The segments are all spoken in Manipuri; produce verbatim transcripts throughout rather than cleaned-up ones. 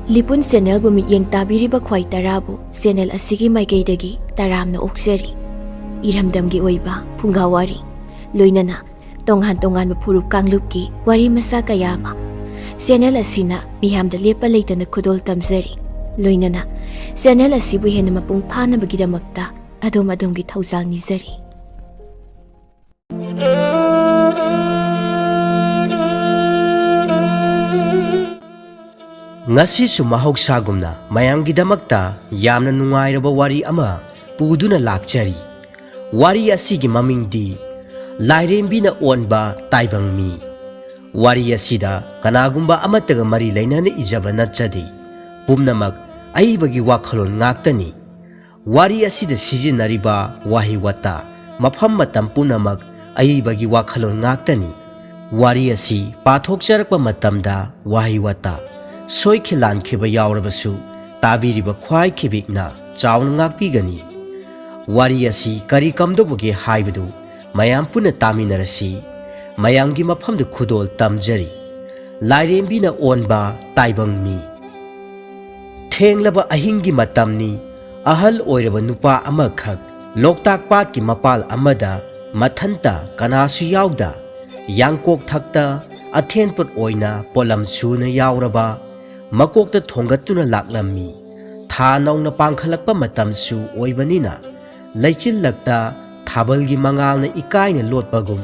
ꯂꯤꯄꯨꯟ ꯆꯦꯅꯦꯜꯕꯨ ꯃꯤꯠꯌꯦꯡ ꯇꯥꯕꯤꯔꯤꯕ ꯈ꯭ꯋꯥꯏ ꯇꯔꯥꯕꯨ ꯆꯦꯅꯦꯜ ꯑꯁꯤꯒꯤ ꯃꯥꯏꯀꯩꯗꯒꯤ ꯇꯔꯥꯝꯅ ꯑꯣꯛꯆꯔꯤ꯫ ꯏꯔꯝꯗꯝꯒꯤ ꯑꯣꯏꯕ ꯐꯨꯡꯒꯥ ꯋꯥꯔꯤ, ꯂꯣꯏꯅꯅ ꯇꯣꯉꯥꯟ ꯇꯣꯉꯥꯟꯕ ꯐꯨꯔꯨꯞ ꯀꯥꯡꯂꯨꯞꯀꯤ ꯋꯥꯔꯤ ꯃꯆꯥ ꯀꯌꯥ ꯑꯃ ꯆꯦꯅꯦꯜ ꯑꯁꯤꯅ ꯃꯤꯌꯥꯝꯗ ꯂꯦꯞꯄ ꯂꯩꯇꯅ ꯈꯨꯗꯣꯜ ꯇꯝꯖꯔꯤ꯫ ꯂꯣꯏꯅꯅ ꯆꯦꯅꯦꯜ ꯑꯁꯤꯕꯨ ꯍꯦꯟꯅ ꯃꯄꯨꯡ ꯐꯥꯅꯕꯒꯤꯗꯃꯛꯇ ꯑꯗꯣꯝ ꯑꯗꯣꯝꯒꯤ ꯊꯧꯖꯥꯜ ꯅꯤꯖꯔꯤ꯫ ꯉꯁꯤꯁꯨ ꯃꯍꯧꯁꯥꯒꯨꯝꯅ ꯃꯌꯥꯝꯒꯤꯗꯃꯛꯇ ꯌꯥꯝꯅ ꯅꯨꯡꯉꯥꯏꯔꯕ ꯋꯥꯔꯤ ꯑꯃ ꯄꯨꯗꯨꯅ ꯂꯥꯛꯆꯔꯤ꯫ ꯋꯥꯔꯤ ꯑꯁꯤꯒꯤ ꯃꯃꯤꯡꯗꯤ ꯂꯥꯏꯔꯦꯝꯕꯤꯅ ꯑꯣꯟꯕ ꯇꯥꯏꯕꯪ ꯃꯤ꯫ ꯋꯥꯔꯤ ꯑꯁꯤꯗ ꯀꯅꯥꯒꯨꯝꯕ ꯑꯃꯠꯇꯒ ꯃꯔꯤ ꯂꯩꯅꯅ ꯏꯖꯕ ꯅꯠꯆꯗꯦ꯫ ꯄꯨꯝꯅꯃꯛ ꯑꯏꯕꯒꯤ ꯋꯥꯈꯜꯂꯣꯟ ꯉꯥꯛꯇꯅꯤ꯫ ꯋꯥꯔꯤ ꯑꯁꯤꯗ ꯁꯤꯖꯤꯟꯅꯔꯤꯕ ꯋꯥꯍꯩ ꯋꯥꯇꯥ, ꯃꯐꯝ ꯃꯇꯝ ꯄꯨꯝꯅꯃꯛ ꯑꯏꯕꯒꯤ ꯋꯥꯈꯜꯂꯣꯟ ꯉꯥꯛꯇꯅꯤ꯫ ꯋꯥꯔꯤ ꯑꯁꯤ ꯄꯥꯊꯣꯛꯆꯔꯛꯄ ꯃꯇꯝꯗ ꯋꯥꯍꯩ ꯋꯥꯇꯥ ꯁꯣꯏꯈꯤ ꯂꯥꯟꯈꯤꯕ ꯌꯥꯎꯔꯕꯁꯨ ꯇꯥꯕꯤꯔꯤꯕ ꯈ꯭ꯋꯥꯏ ꯈꯤꯕꯤꯛꯅ ꯆꯥꯎꯅ ꯉꯥꯛꯄꯤꯒꯅꯤ꯫ ꯋꯥꯔꯤ ꯑꯁꯤ ꯀꯔꯤ ꯀꯝꯗꯧꯕꯒꯦ ꯍꯥꯏꯕꯗꯨ ꯃꯌꯥꯝ ꯄꯨꯟꯅ ꯇꯥꯃꯤꯟꯅꯔꯁꯤ꯫ ꯃꯌꯥꯝꯒꯤ ꯃꯐꯝꯗ ꯈꯨꯗꯣꯜ ꯇꯝꯖꯔꯤ꯫ ꯂꯥꯏꯔꯦꯝꯕꯤꯅ ꯑꯣꯟꯕ ꯇꯥꯏꯕꯪ ꯃꯤ꯫ ꯊꯦꯡꯂꯕ ꯑꯍꯤꯡꯒꯤ ꯃꯇꯝꯅꯤ꯫ ꯑꯍꯜ ꯑꯣꯏꯔꯕ ꯅꯨꯄꯥ ꯑꯃꯈꯛ ꯂꯣꯛꯇꯥꯛ ꯄꯥꯠꯀꯤ ꯃꯄꯥꯜ ꯑꯃꯗ ꯃꯊꯟꯇ ꯀꯅꯥꯁꯨ ꯌꯥꯎꯗ ꯌꯥꯡꯀꯣꯛ ꯊꯛꯇ ꯑꯊꯦꯟꯄꯣꯠ ꯑꯣꯏꯅ ꯄꯣꯠꯂꯝ ꯁꯨꯅ ꯌꯥꯎꯔꯕ ꯃꯀꯣꯛꯇ ꯊꯣꯡꯒꯠꯇꯨꯅ ꯂꯥꯛꯂꯝꯃꯤ꯫ ꯊꯥ ꯅꯧꯅ ꯄꯥꯡꯈꯠꯂꯛꯄ ꯃꯇꯝꯁꯨ ꯑꯣꯏꯕꯅꯤꯅ ꯂꯩꯆꯤꯜꯂꯛꯇ ꯊꯥꯕꯜꯒꯤ ꯃꯉꯥꯜꯅ ꯏꯀꯥꯏꯅ ꯂꯣꯠꯄꯒꯨꯝ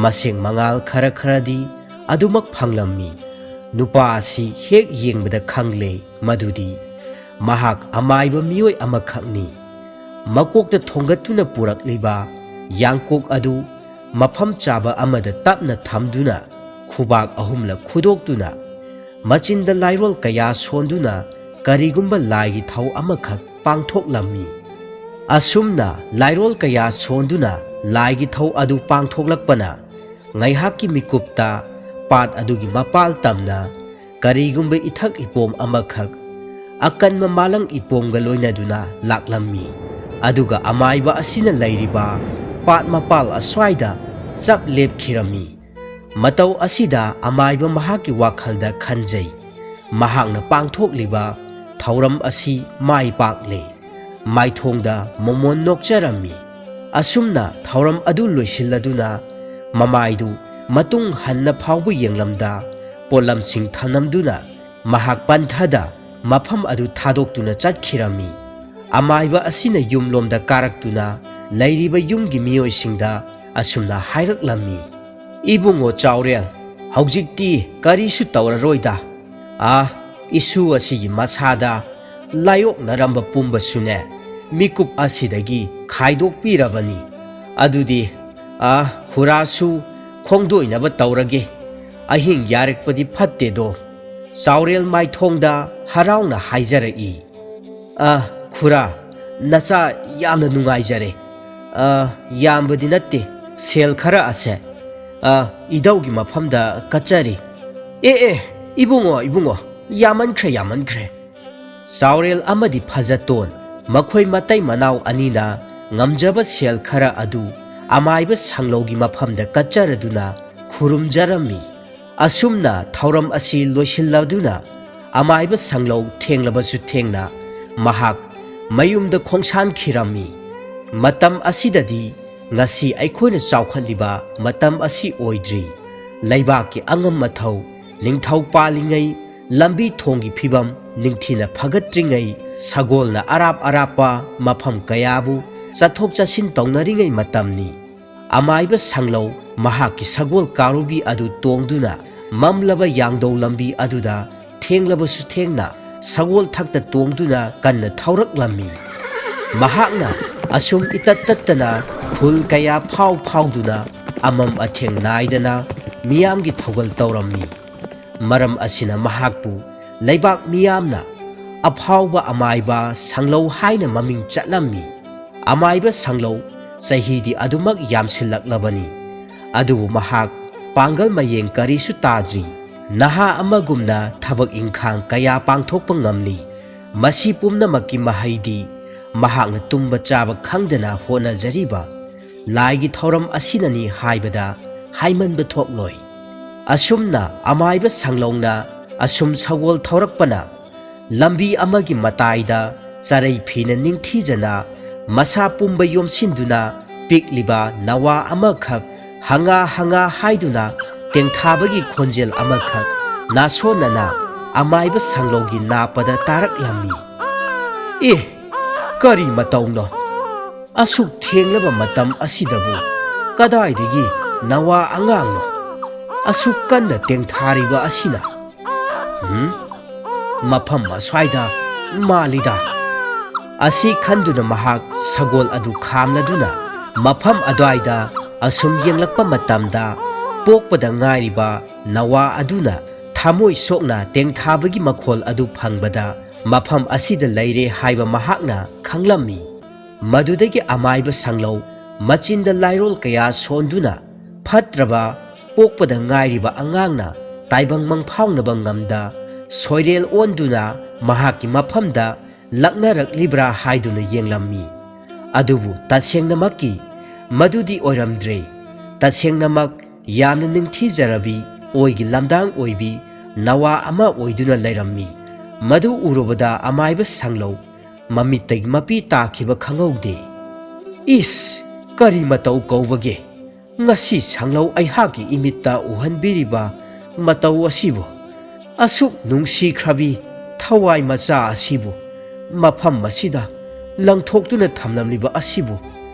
ꯃꯁꯦꯡ ꯃꯉꯥꯜ ꯈꯔ ꯈꯔꯗꯤ ꯑꯗꯨꯃꯛ ꯐꯪꯂꯝꯃꯤ꯫ ꯅꯨꯄꯥ ꯑꯁꯤ ꯍꯦꯛ ꯌꯦꯡꯕꯗ ꯈꯪꯂꯦ ꯃꯗꯨꯗꯤ ꯃꯍꯥꯛ ꯑꯃꯥꯏꯕ ꯃꯤꯑꯣꯏ ꯑꯃꯈꯛꯅꯤ꯫ ꯃꯀꯣꯛꯇ ꯊꯣꯡꯒꯠꯇꯨꯅ ꯄꯨꯔꯛꯂꯤꯕ ꯌꯥꯡꯀꯣꯛ ꯑꯗꯨ ꯃꯐꯝ ꯆꯥꯕ ꯑꯃꯗ ꯇꯞꯅ ꯊꯝꯗꯨꯅ ꯈꯨꯕꯥꯛ ꯑꯍꯨꯝꯂꯛ ꯈꯨꯗꯣꯛꯇꯨꯅ ꯃꯆꯤꯟꯗ ꯂꯥꯏꯔꯣꯜ ꯀꯌꯥ ꯁꯣꯟꯗꯨꯅ ꯀꯔꯤꯒꯨꯝꯕ ꯂꯥꯏꯒꯤ ꯊꯧ ꯑꯃꯈꯛ ꯄꯥꯡꯊꯣꯛꯂꯝꯃꯤ꯫ ꯑꯁꯨꯝꯅ ꯂꯥꯏꯔꯣꯜ ꯀꯌꯥ ꯁꯣꯟꯗꯨꯅ ꯂꯥꯏꯒꯤ ꯊꯧ ꯑꯗꯨ ꯄꯥꯡꯊꯣꯛꯂꯛꯄꯅ ꯉꯥꯏꯍꯥꯛꯀꯤ ꯃꯤꯀꯨꯞꯇ ꯄꯥꯠ ꯑꯗꯨꯒꯤ ꯃꯄꯥꯜ ꯇꯝꯅ ꯀꯔꯤꯒꯨꯝꯕ ꯏꯊꯛ ꯏꯄꯣꯝ ꯑꯃꯈꯛ ꯑꯀꯟꯕ ꯃꯥꯂꯪ ꯏꯄꯣꯝꯒ ꯂꯣꯏꯅꯗꯨꯅ ꯂꯥꯛꯂꯝꯃꯤ꯫ ꯑꯗꯨꯒ ꯑꯃꯥꯏꯕ ꯑꯁꯤꯅ ꯂꯩꯔꯤꯕ ꯄꯥꯠ ꯃꯄꯥꯜ ꯑꯁ꯭ꯋꯥꯏꯗ ꯆꯞ ꯂꯦꯞꯈꯤꯔꯝꯃꯤ꯫ ꯃꯇꯧ ꯑꯁꯤꯗ ꯑꯃꯥꯏꯕ ꯃꯍꯥꯛꯀꯤ ꯋꯥꯈꯜꯗ ꯈꯟꯖꯩ, ꯃꯍꯥꯛꯅ ꯄꯥꯡꯊꯣꯛꯂꯤꯕ ꯊꯧꯔꯝ ꯑꯁꯤ ꯃꯥꯏ ꯄꯥꯛꯂꯦ꯫ ꯃꯥꯏꯊꯣꯡꯗ ꯃꯣꯃꯣꯟ ꯅꯣꯛꯆꯔꯝꯃꯤ꯫ ꯑꯁꯨꯝꯅ ꯊꯧꯔꯝ ꯑꯗꯨ ꯂꯣꯏꯁꯤꯜꯂꯗꯨꯅ ꯃꯃꯥꯏꯗꯨ ꯃꯇꯨꯡ ꯍꯟꯅ ꯐꯥꯎꯕ ꯌꯦꯡꯂꯝꯗ ꯄꯣꯠꯂꯝꯁꯤꯡ ꯊꯝꯂꯝꯗꯨꯅ ꯃꯍꯥꯛ ꯄꯟꯊꯗ ꯃꯐꯝ ꯑꯗꯨ ꯊꯥꯗꯣꯛꯇꯨꯅ ꯆꯠꯈꯤꯔꯝꯃꯤ꯫ ꯑꯃꯥꯏꯕ ꯑꯁꯤꯅ ꯌꯨꯝꯂꯣꯝꯗ ꯀꯥꯔꯛꯇꯨꯅ ꯂꯩꯔꯤꯕ ꯌꯨꯝꯒꯤ ꯃꯤꯑꯣꯏꯁꯤꯡꯗ ꯑꯁꯨꯝꯅ ꯍꯥꯏꯔꯛꯂꯝꯃꯤ, "ꯏꯕꯨꯡꯉꯣ ꯆꯥꯎꯔꯦꯜ, ꯍꯧꯖꯤꯛꯇꯤ ꯀꯔꯤꯁꯨ ꯇꯧꯔꯔꯣꯏꯗ꯫ ꯑꯥ, ꯏꯁꯨ ꯑꯁꯤꯒꯤ ꯃꯁꯥꯗ ꯂꯥꯏꯑꯣꯛꯅꯔꯝꯕ ꯄꯨꯝꯕꯁꯨꯅꯦ, ꯃꯤꯀꯨꯞ ꯑꯁꯤꯗꯒꯤ ꯈꯥꯏꯗꯣꯛꯄꯤꯔꯕꯅꯤ꯫ ꯑꯗꯨꯗꯤ, ꯑꯥ, ꯈꯨꯔꯥꯁꯨ ꯈꯣꯡꯗꯣꯏꯅꯕ ꯇꯧꯔꯒꯦ꯫ ꯑꯍꯤꯡ ꯌꯥꯔꯛꯄꯗꯤ ꯐꯠꯇꯦꯗꯣ꯫" ꯆꯥꯎꯔꯦꯜ ꯃꯥꯏꯊꯣꯡꯗ ꯍꯔꯥꯎꯅ ꯍꯥꯏꯖꯔꯛꯏ, "ꯑ, ꯈꯨꯔꯥ, ꯅꯆꯥ ꯌꯥꯝꯅ ꯅꯨꯡꯉꯥꯏꯖꯔꯦ꯫ ꯑ, ꯌꯥꯝꯕꯗꯤ ꯅꯠꯇꯦ, ꯁꯦꯜ ꯈꯔ ꯑꯁꯦ, ꯑ, ꯏꯙꯧꯒꯤ ꯃꯐꯝꯗ ꯀꯠꯆꯔꯤ꯫" "ꯑꯦ, ꯑꯦ, ꯏꯕꯨꯡꯉꯣ, ꯏꯕꯨꯡꯉꯣ, ꯌꯥꯝꯃꯟꯈ꯭ꯔꯦ, ꯌꯥꯝꯃꯟꯈ꯭ꯔꯦ꯫" ꯆꯥꯎꯔꯦꯜ ꯑꯃꯗꯤ ꯐꯖꯇꯣꯟ, ꯃꯈꯣꯏ ꯃꯇꯩ ꯃꯅꯥꯎ ꯑꯅꯤꯅ ꯉꯝꯖꯕ ꯁꯦꯜ ꯈꯔ ꯑꯗꯨ ꯑꯃꯥꯏꯕ ꯁꯪꯂꯧꯒꯤ ꯃꯐꯝꯗ ꯀꯠꯆꯔꯗꯨꯅ ꯈꯨꯔꯨꯝꯖꯔꯝꯃꯤ꯫ ꯑꯁꯨꯝꯅ ꯊꯧꯔꯝ ꯑꯁꯤ ꯂꯣꯏꯁꯤꯜꯂꯗꯨꯅ ꯑꯃꯥꯏꯕ ꯁꯪꯂꯧ ꯊꯦꯡꯂꯕꯁꯨ ꯊꯦꯡꯅ ꯃꯍꯥꯛ ꯃꯌꯨꯝꯗ ꯈꯣꯡꯁꯥꯟꯈꯤꯔꯝꯃꯤ꯫ ꯃꯇꯝ ꯑꯁꯤꯗꯗꯤ ꯉꯁꯤ ꯑꯩꯈꯣꯏꯅ ꯆꯥꯎꯈꯠꯂꯤꯕ ꯃꯇꯝ ꯑꯁꯤ ꯑꯣꯏꯗ꯭ꯔꯤ꯫ ꯂꯩꯕꯥꯛꯀꯤ ꯑꯉꯝ ꯑꯊꯧ ꯅꯤꯡꯊꯧ ꯄꯥꯜꯂꯤꯉꯩ, ꯂꯝꯕꯤ ꯊꯣꯡꯒꯤ ꯐꯤꯕꯝ ꯅꯤꯡꯊꯤꯅ ꯐꯒꯠꯇ꯭ꯔꯤꯉꯩ, ꯁꯒꯣꯜꯅ ꯑꯔꯥꯞ ꯑꯔꯥꯞꯄ ꯃꯐꯝ ꯀꯌꯥꯕꯨ ꯆꯠꯊꯣꯛ ꯆꯠꯁꯤꯟ ꯇꯧꯅꯔꯤꯉꯩ ꯃꯇꯝꯅꯤ꯫ ꯑꯃꯥꯏꯕ ꯁꯪꯂꯧ ꯃꯍꯥꯛꯀꯤ ꯁꯒꯣꯜ ꯀꯥꯎꯔꯨꯕꯤ ꯑꯗꯨ ꯇꯣꯡꯗꯨꯅ ꯃꯝꯂꯕ ꯌꯥꯡꯗꯧ ꯂꯝꯕꯤ ꯑꯗꯨꯗ ꯊꯦꯡꯂꯕꯁꯨ ꯊꯦꯡꯅ ꯁꯒꯣꯜ ꯊꯛꯇ ꯇꯣꯡꯗꯨꯅ ꯀꯟꯅ ꯊꯧꯔꯛꯂꯝꯃꯤ꯫ ꯃꯍꯥꯛꯅ ꯑꯁꯨꯝ ꯏꯇꯠ ꯇꯠꯇꯅ ꯈꯨꯜ ꯀꯌꯥ ꯐꯥꯎ ꯐꯥꯎꯗꯨꯅ ꯑꯃꯝ ꯑꯊꯦꯡ ꯅꯥꯏꯗꯅ ꯃꯤꯌꯥꯝꯒꯤ ꯊꯧꯒꯜ ꯇꯧꯔꯝꯃꯤ꯫ ꯃꯔꯝ ꯑꯁꯤꯅ ꯃꯍꯥꯛꯄꯨ ꯂꯩꯕꯥꯛ ꯃꯤꯌꯥꯝꯅ ꯑꯐꯥꯎꯕ ꯑꯃꯥꯏꯕ ꯁꯪꯂꯧ ꯍꯥꯏꯅ ꯃꯃꯤꯡ ꯆꯠꯂꯝꯃꯤ꯫ ꯑꯃꯥꯏꯕ ꯁꯪꯂꯧ ꯆꯍꯤꯗꯤ ꯑꯗꯨꯃꯛ ꯌꯥꯝꯁꯤꯜꯂꯛꯂꯕꯅꯤ꯫ ꯑꯗꯨꯕꯨ ꯃꯍꯥꯛ ꯄꯥꯡꯒꯜ ꯃꯌꯦꯡ ꯀꯔꯤꯁꯨ ꯇꯥꯗ꯭ꯔꯤ꯫ ꯅꯍꯥ ꯑꯃꯒꯨꯝꯅ ꯊꯕꯛ ꯏꯪꯈꯥꯡ ꯀꯌꯥ ꯄꯥꯡꯊꯣꯛꯄ ꯉꯝꯂꯤ꯫ ꯃꯁꯤ ꯄꯨꯝꯅꯃꯛꯀꯤ ꯃꯍꯩꯗꯤ ꯃꯍꯥꯛꯅ ꯇꯨꯝꯕ ꯆꯥꯕ ꯈꯪꯗꯅ ꯍꯣꯠꯅꯖꯔꯤꯕ ꯂꯥꯏꯒꯤ ꯊꯧꯔꯝ ꯑꯁꯤꯅꯅꯤ ꯍꯥꯏꯕꯗ ꯍꯥꯏꯃꯟꯕ ꯊꯣꯛꯂꯣꯏ꯫ ꯑꯁꯨꯝꯅ ꯑꯃꯥꯏꯕ ꯁꯪꯂꯧꯅ ꯑꯁꯨꯝ ꯁꯒꯣꯜ ꯊꯧꯔꯛꯄꯅ ꯂꯝꯕꯤ ꯑꯃꯒꯤ ꯃꯇꯥꯏꯗ ꯆꯔꯩ ꯐꯤꯅ ꯅꯤꯡꯊꯤꯖꯅ ꯃꯁꯥ ꯄꯨꯝꯕ ꯌꯣꯝꯁꯤꯟꯗꯨꯅ ꯄꯤꯛꯂꯤꯕ ꯅꯋꯥ ꯑꯃꯈꯛ ꯍꯪꯉꯥ ꯍꯪꯉꯥ ꯍꯥꯏꯗꯨꯅ ꯇꯦꯡꯊꯥꯕꯒꯤ ꯈꯣꯟꯖꯦꯜ ꯑꯃꯈꯛ ꯅꯥꯁꯣꯟꯅꯅ ꯑꯃꯥꯏꯕ ꯁꯪꯂꯧꯒꯤ ꯅꯥꯄꯗ ꯇꯥꯔꯛꯂꯝꯃꯤ꯫ "ꯑꯦ, ꯀꯔꯤ ꯃꯇꯧꯅꯣ? ꯑꯁꯨꯛ ꯊꯦꯡꯂꯕ ꯃꯇꯝ ꯑꯁꯤꯗꯕꯨ ꯀꯗꯥꯏꯗꯒꯤ ꯅꯋꯥ ꯑꯉꯥꯡꯅꯣ ꯑꯁꯨꯛ ꯀꯟꯅ ꯇꯦꯡꯊꯥꯔꯤꯕ ꯑꯁꯤꯅ? ꯎꯝ? ꯃꯐꯝ ꯑꯁ꯭ꯋꯥꯏꯗ ꯃꯥꯜꯂꯤꯗ꯫" ꯑꯁꯤ ꯈꯟꯗꯨꯅ ꯃꯍꯥꯛ ꯁꯒꯣꯜ ꯑꯗꯨ ꯈꯥꯝꯂꯗꯨꯅ ꯃꯐꯝ ꯑꯗꯨꯋꯥꯏꯗ ꯑꯁꯨꯝ ꯌꯦꯡꯂꯛꯄ ꯃꯇꯝꯗ, ꯄꯣꯛꯄꯗ ꯉꯥꯏꯔꯤꯕ ꯅꯋꯥ ꯑꯗꯨꯅ ꯊꯃꯣꯏ ꯁꯣꯛꯅ ꯇꯦꯡꯊꯥꯕꯒꯤ ꯃꯈꯣꯜ ꯑꯗꯨ ꯐꯪꯕꯗ, ꯃꯐꯝ ꯑꯁꯤꯗ ꯂꯩꯔꯦ ꯍꯥꯏꯕ ꯃꯍꯥꯛꯅ ꯈꯪꯂꯝꯃꯤ꯫ ꯃꯗꯨꯗꯒꯤ ꯑꯃꯥꯏꯕ ꯁꯪꯂꯧ ꯃꯆꯤꯟꯗ ꯂꯥꯏꯔꯣꯜ ꯀꯌꯥ ꯁꯣꯟꯗꯨꯅ, ꯐꯠꯇ꯭ꯔꯕ ꯄꯣꯛꯄꯗ ꯉꯥꯏꯔꯤꯕ ꯑꯉꯥꯡꯅ ꯇꯥꯏꯕꯪ ꯃꯪꯐꯥꯎꯅꯕ ꯉꯝꯗ, ꯁꯣꯏꯔꯦꯜ ꯑꯣꯟꯗꯨꯅ ꯃꯍꯥꯛꯀꯤ ꯃꯐꯝꯗ ꯂꯛꯅꯔꯛꯂꯤꯕ꯭ꯔꯥ ꯍꯥꯏꯗꯨꯅ ꯌꯦꯡꯂꯝꯃꯤ꯫ ꯑꯗꯨꯕꯨ ꯇꯁꯦꯡꯅꯃꯛꯀꯤ ꯃꯗꯨꯗꯤ ꯑꯣꯏꯔꯝꯗ꯭ꯔꯦ꯫ ꯇꯁꯦꯡꯅꯃꯛ ꯌꯥꯝꯅ ꯅꯤꯡꯊꯤꯖꯔꯕꯤ, ꯑꯣꯏꯒꯤ ꯂꯝꯗꯥꯡ ꯑꯣꯏꯕꯤ ꯅꯋꯥ ꯑꯃ ꯑꯣꯏꯗꯨꯅ ꯂꯩꯔꯝꯃꯤ꯫ ꯃꯗꯨ ꯎꯔꯨꯕꯗ ꯑꯃꯥꯏꯕ ꯁꯪꯂꯧ ꯃꯃꯤꯠꯇꯒꯤ ꯃꯄꯤ ꯇꯥꯈꯤꯕ ꯈꯪꯍꯧꯗꯦ꯫ "ꯏꯁ, ꯀꯔꯤ ꯃꯇꯧ ꯀꯧꯕꯒꯦ? ꯉꯁꯤ ꯁꯪꯂꯧ ꯑꯩꯍꯥꯛꯀꯤ ꯏꯃꯤꯠꯇ ꯎꯍꯟꯕꯤꯔꯤꯕ ꯃꯇꯧ ꯑꯁꯤꯕꯨ? ꯑꯁꯨꯛ ꯅꯨꯡꯁꯤꯈ꯭ꯔꯕꯤ ꯊꯋꯥꯏ ꯃꯆꯥ ꯑꯁꯤꯕꯨ ꯃꯐꯝ ꯑꯁꯤꯗ ꯂꯪꯊꯣꯛꯇꯨꯅ ꯊꯝꯂꯝꯂꯤꯕ ꯑꯁꯤꯕꯨ,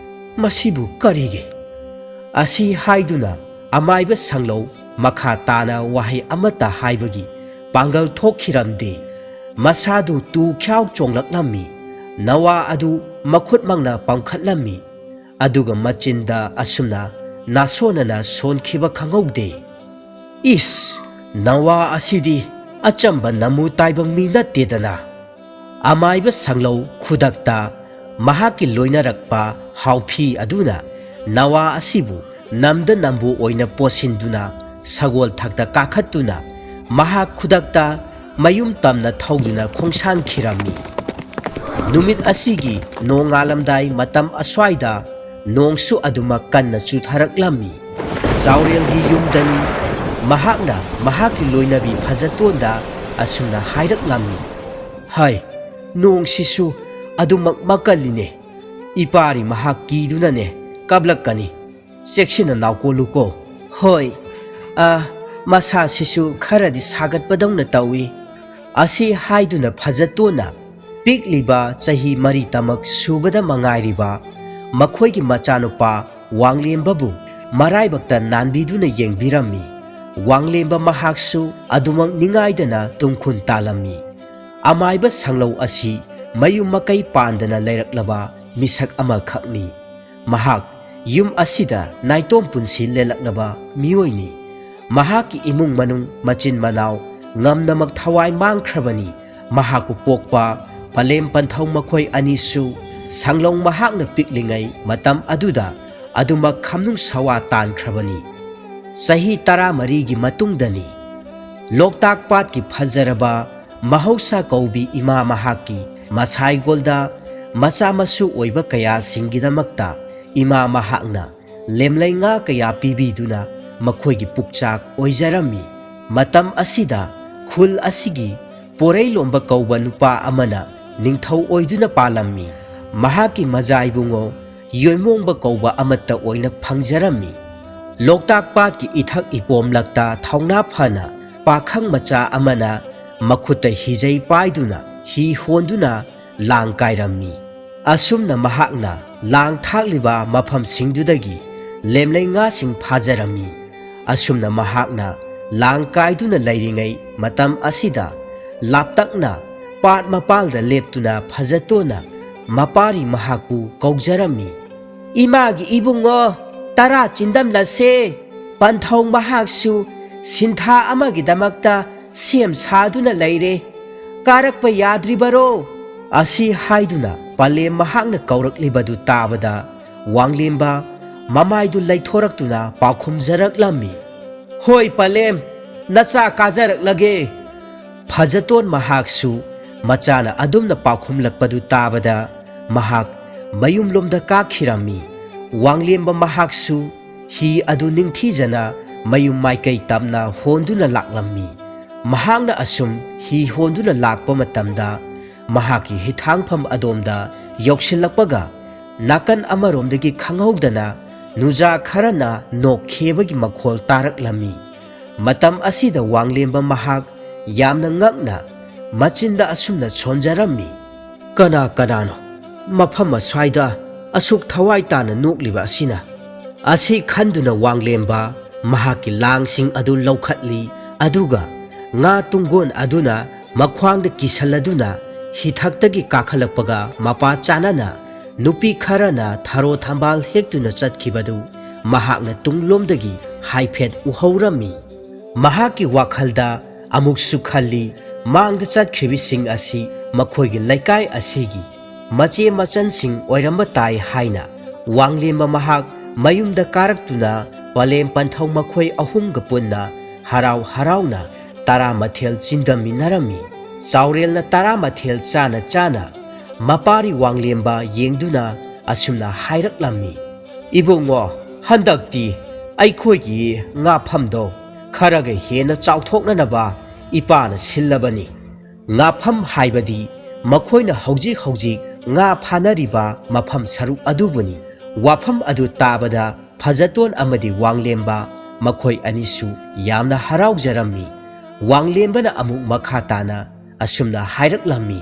ꯃꯁꯤꯕꯨ ꯀꯔꯤꯒꯤ?" ꯑꯁꯤ ꯍꯥꯏꯗꯨꯅ ꯑꯃꯥꯏꯕ ꯁꯪꯂꯧ ꯃꯈꯥ ꯇꯥꯅ ꯋꯥꯍꯩ ꯑꯃꯠꯇ ꯍꯥꯏꯕꯒꯤ ꯄꯥꯡꯒꯜ ꯊꯣꯛꯈꯤꯔꯝꯗꯦ꯫ ꯃꯁꯥꯗꯨ ꯇꯨ ꯈ꯭ꯌꯥꯎ ꯆꯣꯡꯂꯛꯂꯝꯃꯤ꯫ ꯅꯋꯥ ꯑꯗꯨ ꯃꯈꯨꯠꯃꯛꯅ ꯄꯝꯈꯠꯂꯝꯃꯤ꯫ ꯑꯗꯨꯒ ꯃꯆꯤꯟꯗ ꯑꯁꯨꯝꯅ ꯅꯥꯁꯣꯟꯅꯅ ꯁꯣꯟꯈꯤꯕ ꯈꯪꯍꯧꯗꯦ꯫ "ꯏꯁ, ꯅꯋꯥ ꯑꯁꯤꯗꯤ ꯑꯆꯝꯕ ꯅꯃꯨ ꯇꯥꯏꯕꯪ ꯃꯤ ꯅꯠꯇꯦꯗꯅ!" ꯑꯃꯥꯏꯕ ꯁꯪꯂꯧ ꯈꯨꯗꯛꯇ ꯃꯍꯥꯛꯀꯤ ꯂꯣꯏꯅꯔꯛꯄ ꯍꯥꯎꯐꯤ ꯑꯗꯨꯅ ꯅꯋꯥ ꯑꯁꯤꯕꯨ ꯅꯝꯗ ꯅꯝꯕꯨ ꯑꯣꯏꯅ ꯄꯣꯠꯁꯤꯟꯗꯨꯅ ꯁꯒꯣꯜ ꯊꯛꯇ ꯀꯥꯈꯠꯇꯨꯅ ꯃꯍꯥꯛ ꯈꯨꯗꯛꯇ ꯃꯌꯨꯝ ꯇꯝꯅ ꯊꯧꯗꯨꯅ ꯈꯣꯡꯁꯥꯟꯈꯤꯔꯝꯃꯤ꯫ ꯅꯨꯃꯤꯠ ꯑꯁꯤꯒꯤ ꯅꯣꯡꯉꯥꯜꯂꯝꯗꯥꯏ ꯃꯇꯝ ꯑꯁ꯭ꯋꯥꯏꯗ ꯅꯣꯡꯁꯨ ꯑꯗꯨꯃꯛ ꯀꯟꯅ ꯆꯨꯊꯔꯛꯂꯝꯃꯤ꯫ ꯆꯥꯎꯔꯦꯜꯒꯤ ꯌꯨꯝꯗꯅꯤ ꯃꯍꯥꯛꯅ ꯃꯍꯥꯛꯀꯤ ꯂꯣꯏꯅꯕꯤ ꯐꯖꯇꯣꯟꯗ ꯑꯁꯨꯝꯅ ꯍꯥꯏꯔꯛꯂꯝꯃꯤ, "ꯍꯥꯏ, ꯅꯣꯡꯁꯤꯁꯨ ꯑꯗꯨꯃꯛ ꯃꯀꯜꯂꯤꯅꯦ꯫ ꯏꯄꯥꯔꯤ ꯃꯍꯥꯛ ꯀꯤꯗꯨꯅꯅꯦ ꯀꯥꯞꯂꯛꯀꯅꯤ꯫ ꯆꯦꯛꯁꯤꯟꯅ ꯅꯥꯎꯀꯣꯜꯂꯨꯀꯣ꯫ ꯍꯣꯏ, ꯑ, ꯃꯁꯥꯁꯤꯁꯨ ꯈꯔꯗꯤ ꯁꯥꯒꯠꯄꯗꯧꯅ ꯇꯧꯏ꯫" ꯑꯁꯤ ꯍꯥꯏꯗꯨꯅ ꯐꯖꯇꯣꯟꯅ ꯄꯤꯛꯂꯤꯕ ꯆꯍꯤ ꯃꯔꯤ ꯇꯃꯛ ꯁꯨꯕꯗ ꯃꯉꯥꯏꯔꯤꯕ ꯃꯈꯣꯏꯒꯤ ꯃꯆꯥꯅꯨꯄꯥ ꯋꯥꯡꯂꯦꯝꯕꯕꯨ ꯃꯔꯥꯏꯕꯛꯇ ꯅꯥꯟꯕꯤꯗꯨꯅ ꯌꯦꯡꯕꯤꯔꯝꯃꯤ꯫ ꯋꯥꯡꯂꯦꯝꯕ ꯃꯍꯥꯛꯁꯨ ꯑꯗꯨꯃꯛ ꯅꯤꯡꯉꯥꯏꯗꯅ ꯇꯨꯡꯈꯨꯟ ꯇꯥꯂꯝꯃꯤ꯫ ꯑꯃꯥꯏꯕ ꯁꯪꯂꯧ ꯑꯁꯤ ꯃꯌꯨꯝ ꯃꯀꯩ ꯄꯥꯟꯗꯅ ꯂꯩꯔꯛꯂꯕ ꯃꯤꯁꯛ ꯑꯃꯈꯛꯅꯤ꯫ ꯃꯍꯥꯛ ꯌꯨꯝ ꯑꯁꯤꯗ ꯅꯥꯏꯇꯣꯝ ꯄꯨꯟꯁꯤ ꯂꯦꯜꯂꯛꯂꯕ ꯃꯤꯑꯣꯏꯅꯤ꯫ ꯃꯍꯥꯛꯀꯤ ꯏꯃꯨꯡ ꯃꯅꯨꯡ, ꯃꯆꯤꯟ ꯃꯅꯥꯎ ꯉꯝꯅꯃꯛ ꯊꯋꯥꯏ ꯃꯥꯡꯈ꯭ꯔꯕꯅꯤ꯫ ꯃꯍꯥꯛꯄꯨ ꯄꯣꯛꯄ ꯄꯂꯦꯝ ꯄꯟꯊꯧ ꯃꯈꯣꯏ ꯑꯅꯤꯁꯨ ꯁꯪꯂꯧ ꯃꯍꯥꯛꯅ ꯄꯤꯛꯂꯤꯉꯩ ꯃꯇꯝ ꯑꯗꯨꯗ ꯑꯗꯨꯃꯛ ꯈꯝꯅꯨꯡ ꯁꯋꯥ ꯇꯥꯟꯈ꯭ꯔꯕꯅꯤ꯫ ꯆꯍꯤ ꯇꯔꯥꯃꯔꯤꯒꯤ ꯃꯇꯨꯡꯗꯅꯤ꯫ ꯂꯣꯛꯇꯥꯛ ꯄꯥꯠꯀꯤ ꯐꯖꯔꯕ ꯃꯍꯧꯁꯥ ꯀꯧꯕꯤ ꯏꯃꯥ ꯃꯍꯥꯛꯀꯤ ꯃꯁꯥꯏꯒꯣꯜꯗ ꯃꯆꯥ ꯃꯁꯨ ꯑꯣꯏꯕ ꯀꯌꯥꯁꯤꯡꯒꯤꯗꯃꯛꯇ ꯏꯃꯥ ꯃꯍꯥꯛꯅ ꯂꯦꯝꯂꯩ ꯉꯥ ꯀꯌꯥ ꯄꯤꯕꯤꯗꯨꯅ ꯃꯈꯣꯏꯒꯤ ꯄꯨꯛꯆꯥꯛ ꯑꯣꯏꯖꯔꯝꯃꯤ꯫ ꯃꯇꯝ ꯑꯁꯤꯗ ꯈꯨꯜ ꯑꯁꯤꯒꯤ ꯄꯣꯔꯩꯂꯣꯝꯕ ꯀꯧꯕ ꯅꯨꯄꯥ ꯑꯃꯅ ꯅꯤꯡꯊꯧ ꯑꯣꯏꯗꯨꯅ ꯄꯥꯜꯂꯝꯃꯤ꯫ ꯃꯍꯥꯛꯀꯤ ꯃꯖꯥ ꯏꯕꯨꯡꯉꯣ ꯌꯣꯏꯃꯣꯡꯕ ꯀꯧꯕ ꯑꯃꯠꯇ ꯑꯣꯏꯅ ꯐꯪꯖꯔꯝꯃꯤ꯫ ꯂꯣꯛꯇꯥꯛ ꯄꯥꯠꯀꯤ ꯏꯊꯛ ꯏꯄꯣꯝꯂꯛꯇ ꯊꯧꯅꯥ ꯐꯅ ꯄꯥꯈꯪ ꯃꯆꯥ ꯑꯃꯅ ꯃꯈꯨꯠꯇ ꯍꯤꯖꯩ ꯄꯥꯏꯗꯨꯅ ꯍꯤ ꯍꯣꯟꯗꯨꯅ ꯂꯥꯡ ꯀꯥꯏꯔꯝꯃꯤ꯫ ꯑꯁꯨꯝꯅ ꯃꯍꯥꯛꯅ ꯂꯥꯡ ꯊꯥꯛꯂꯤꯕ ꯃꯐꯝꯁꯤꯡꯗꯨꯗꯒꯤ ꯂꯦꯝꯂꯩ ꯉꯥꯁꯤꯡ ꯐꯥꯖꯔꯝꯃꯤ꯫ ꯑꯁꯨꯝꯅ ꯃꯍꯥꯛꯅ ꯂꯥꯡ ꯀꯥꯏꯗꯨꯅ ꯂꯩꯔꯤꯉꯩ ꯃꯇꯝ ꯑꯁꯤꯗ ꯂꯥꯞꯇꯛꯅ ꯄꯥꯠ ꯃꯄꯥꯜꯗ ꯂꯦꯞꯇꯨꯅ ꯐꯖꯇꯣꯟꯅ ꯃꯄꯥꯔꯤ ꯃꯍꯥꯛꯄꯨ ꯀꯧꯖꯔꯝꯃꯤ꯫ "ꯏꯃꯥꯒꯤ ꯏꯕꯨꯡꯉꯣ, ꯇꯔꯥ ꯆꯤꯟꯗꯝꯂꯁꯦ꯫ ꯄꯟꯊꯧ ꯃꯍꯥꯛꯁꯨ ꯁꯤꯟꯊꯥ ꯑꯃꯒꯤꯗꯃꯛꯇ ꯁꯦꯝ ꯁꯥꯗꯨꯅ ꯂꯩꯔꯦ꯫ ꯀꯥꯔꯛꯄ ꯌꯥꯗ꯭ꯔꯤꯕꯔꯣ?" ꯑꯁꯤ ꯍꯥꯏꯗꯨꯅ ꯄꯂꯦꯝ ꯃꯍꯥꯛꯅ ꯀꯧꯔꯛꯂꯤꯕꯗꯨ ꯇꯥꯕꯗ ꯋꯥꯡꯂꯦꯝꯕ ꯃꯃꯥꯏꯗꯨ ꯂꯩꯊꯣꯔꯛꯇꯨꯅ ꯄꯥꯎꯈꯨꯝꯖꯔꯛꯂꯝꯃꯤ, "ꯍꯣꯏ ꯄꯂꯦꯝ, ꯅꯆꯥ ꯀꯥꯖꯔꯛꯂꯒꯦ꯫" ꯐꯖꯇꯣꯟ ꯃꯍꯥꯛꯁꯨ ꯃꯆꯥꯅ ꯑꯗꯨꯝꯅ ꯄꯥꯎꯈꯨꯝꯂꯛꯄꯗꯨ ꯇꯥꯕꯗ ꯃꯍꯥꯛ ꯃꯌꯨꯝꯂꯣꯝꯗ ꯀꯥꯈꯤꯔꯝꯃꯤ꯫ ꯋꯥꯡꯂꯦꯝꯕ ꯃꯍꯥꯛꯁꯨ ꯍꯤ ꯑꯗꯨ ꯅꯤꯡꯊꯤꯖꯅ ꯃꯌꯨꯝ ꯃꯥꯏꯀꯩ ꯇꯝꯅ ꯍꯣꯟꯗꯨꯅ ꯂꯥꯛꯂꯝꯃꯤ꯫ ꯃꯍꯥꯛꯅ ꯑꯁꯨꯝ ꯍꯤ ꯍꯣꯟꯗꯨꯅ ꯂꯥꯛꯄ ꯃꯇꯝꯗ, ꯃꯍꯥꯛꯀꯤ ꯍꯤꯊꯥꯡꯐꯝ ꯑꯗꯣꯝꯗ ꯌꯧꯁꯤꯜꯂꯛꯄꯒ, ꯅꯥꯀꯟ ꯑꯃꯔꯣꯝꯗꯒꯤ ꯈꯪꯍꯧꯗꯅ ꯅꯨꯖꯥ ꯈꯔꯅ ꯅꯣꯛꯈꯤꯕꯒꯤ ꯃꯈꯣꯜ ꯇꯥꯔꯛꯂꯝꯃꯤ꯫ ꯃꯇꯝ ꯑꯁꯤꯗ ꯋꯥꯡꯂꯦꯝꯕ ꯃꯍꯥꯛ ꯌꯥꯝꯅ ꯉꯛꯅ ꯃꯆꯤꯟꯗ ꯑꯁꯨꯝꯅ ꯁꯣꯟꯖꯔꯝꯃꯤ, "ꯀꯅꯥ ꯀꯅꯥꯅꯣ ꯃꯐꯝ ꯑꯁ꯭ꯋꯥꯏꯗ ꯑꯁꯨꯛ ꯊꯋꯥꯏ ꯇꯥꯅ ꯅꯣꯛꯂꯤꯕ ꯑꯁꯤꯅ?" ꯑꯁꯤ ꯈꯟꯗꯨꯅ ꯋꯥꯡꯂꯦꯝꯕ ꯃꯍꯥꯛꯀꯤ ꯂꯥꯡꯁꯤꯡ ꯑꯗꯨ ꯂꯧꯈꯠꯂꯤ, ꯑꯗꯨꯒ ꯉꯥ ꯇꯨꯡꯒꯣꯟ ꯑꯗꯨꯅ ꯃꯈ꯭ꯋꯥꯡꯗ ꯀꯤꯁꯜꯂꯗꯨꯅ ꯍꯤꯊꯛꯇꯒꯤ ꯀꯥꯈꯠꯂꯛꯄꯒ ꯃꯄꯥ ꯆꯥꯅꯅ ꯅꯨꯄꯤ ꯈꯔꯅ ꯊꯔꯣ ꯊꯝꯕꯥꯜ ꯍꯦꯛꯇꯨꯅ ꯆꯠꯈꯤꯕꯗꯨ ꯃꯍꯥꯛꯅ ꯇꯨꯡꯂꯣꯝꯗꯒꯤ ꯍꯥꯏꯐꯦꯠ ꯎꯍꯧꯔꯝꯃꯤ꯫ ꯃꯍꯥꯛꯀꯤ ꯋꯥꯈꯜꯗ ꯑꯃꯨꯛꯁꯨ ꯈꯜꯂꯤ, ꯃꯥꯡꯗ ꯆꯠꯈ꯭ꯔꯤꯕꯁꯤꯡ ꯑꯁꯤ ꯃꯈꯣꯏꯒꯤ ꯂꯩꯀꯥꯏ ꯑꯁꯤꯒꯤ ꯃꯆꯦ ꯃꯆꯟꯁꯤꯡ ꯑꯣꯏꯔꯝꯕ ꯇꯥꯏ ꯍꯥꯏꯅ꯫ ꯋꯥꯡꯂꯦꯝꯕ ꯃꯍꯥꯛ ꯃꯌꯨꯝꯗ ꯀꯥꯔꯛꯇꯨꯅ ꯄꯂꯦꯝ ꯄꯟꯊꯧ ꯃꯈꯣꯏ ꯑꯍꯨꯝꯒ ꯄꯨꯟꯅ ꯍꯔꯥꯎ ꯍꯔꯥꯎꯅ ꯇꯔꯥ ꯃꯊꯦꯜ ꯆꯤꯟꯗꯃꯤꯟꯅꯔꯝꯃꯤ꯫ ꯆꯥꯎꯔꯦꯜꯅ ꯇꯔꯥ ꯃꯊꯦꯜ ꯆꯥꯅ ꯆꯥꯅ ꯃꯄꯥꯔꯤ ꯋꯥꯡꯂꯦꯝꯕ ꯌꯦꯡꯗꯨꯅ ꯑꯁꯨꯝꯅ ꯍꯥꯏꯔꯛꯂꯝꯃꯤ, "ꯏꯕꯨꯡꯉꯣ, ꯍꯟꯗꯛꯇꯤ ꯑꯩꯈꯣꯏꯒꯤ ꯉꯥꯐꯝꯗꯣ ꯈꯔꯒ ꯍꯦꯟꯅ ꯆꯥꯎꯊꯣꯛꯅꯅꯕ ꯏꯄꯥꯅ ꯁꯤꯜꯂꯕꯅꯤ꯫ ꯉꯥꯐꯝ ꯍꯥꯏꯕꯗꯤ ꯃꯈꯣꯏꯅ ꯍꯧꯖꯤꯛ ꯍꯧꯖꯤꯛ ꯉꯥ ꯐꯥꯅꯔꯤꯕ ꯃꯐꯝ ꯁꯔꯨꯛ ꯑꯗꯨꯕꯨꯅꯤ꯫" ꯋꯥꯐꯝ ꯑꯗꯨ ꯇꯥꯕꯗ ꯐꯖꯇꯣꯟ ꯑꯃꯗꯤ ꯋꯥꯡꯂꯦꯝꯕ ꯃꯈꯣꯏ ꯑꯅꯤꯁꯨ ꯌꯥꯝꯅ ꯍꯔꯥꯎꯖꯔꯝꯃꯤ꯫ ꯋꯥꯡꯂꯦꯝꯕꯅ ꯑꯃꯨꯛ ꯃꯈꯥ ꯇꯥꯅ ꯑꯁꯨꯝꯅ ꯍꯥꯏꯔꯛꯂꯝꯃꯤ,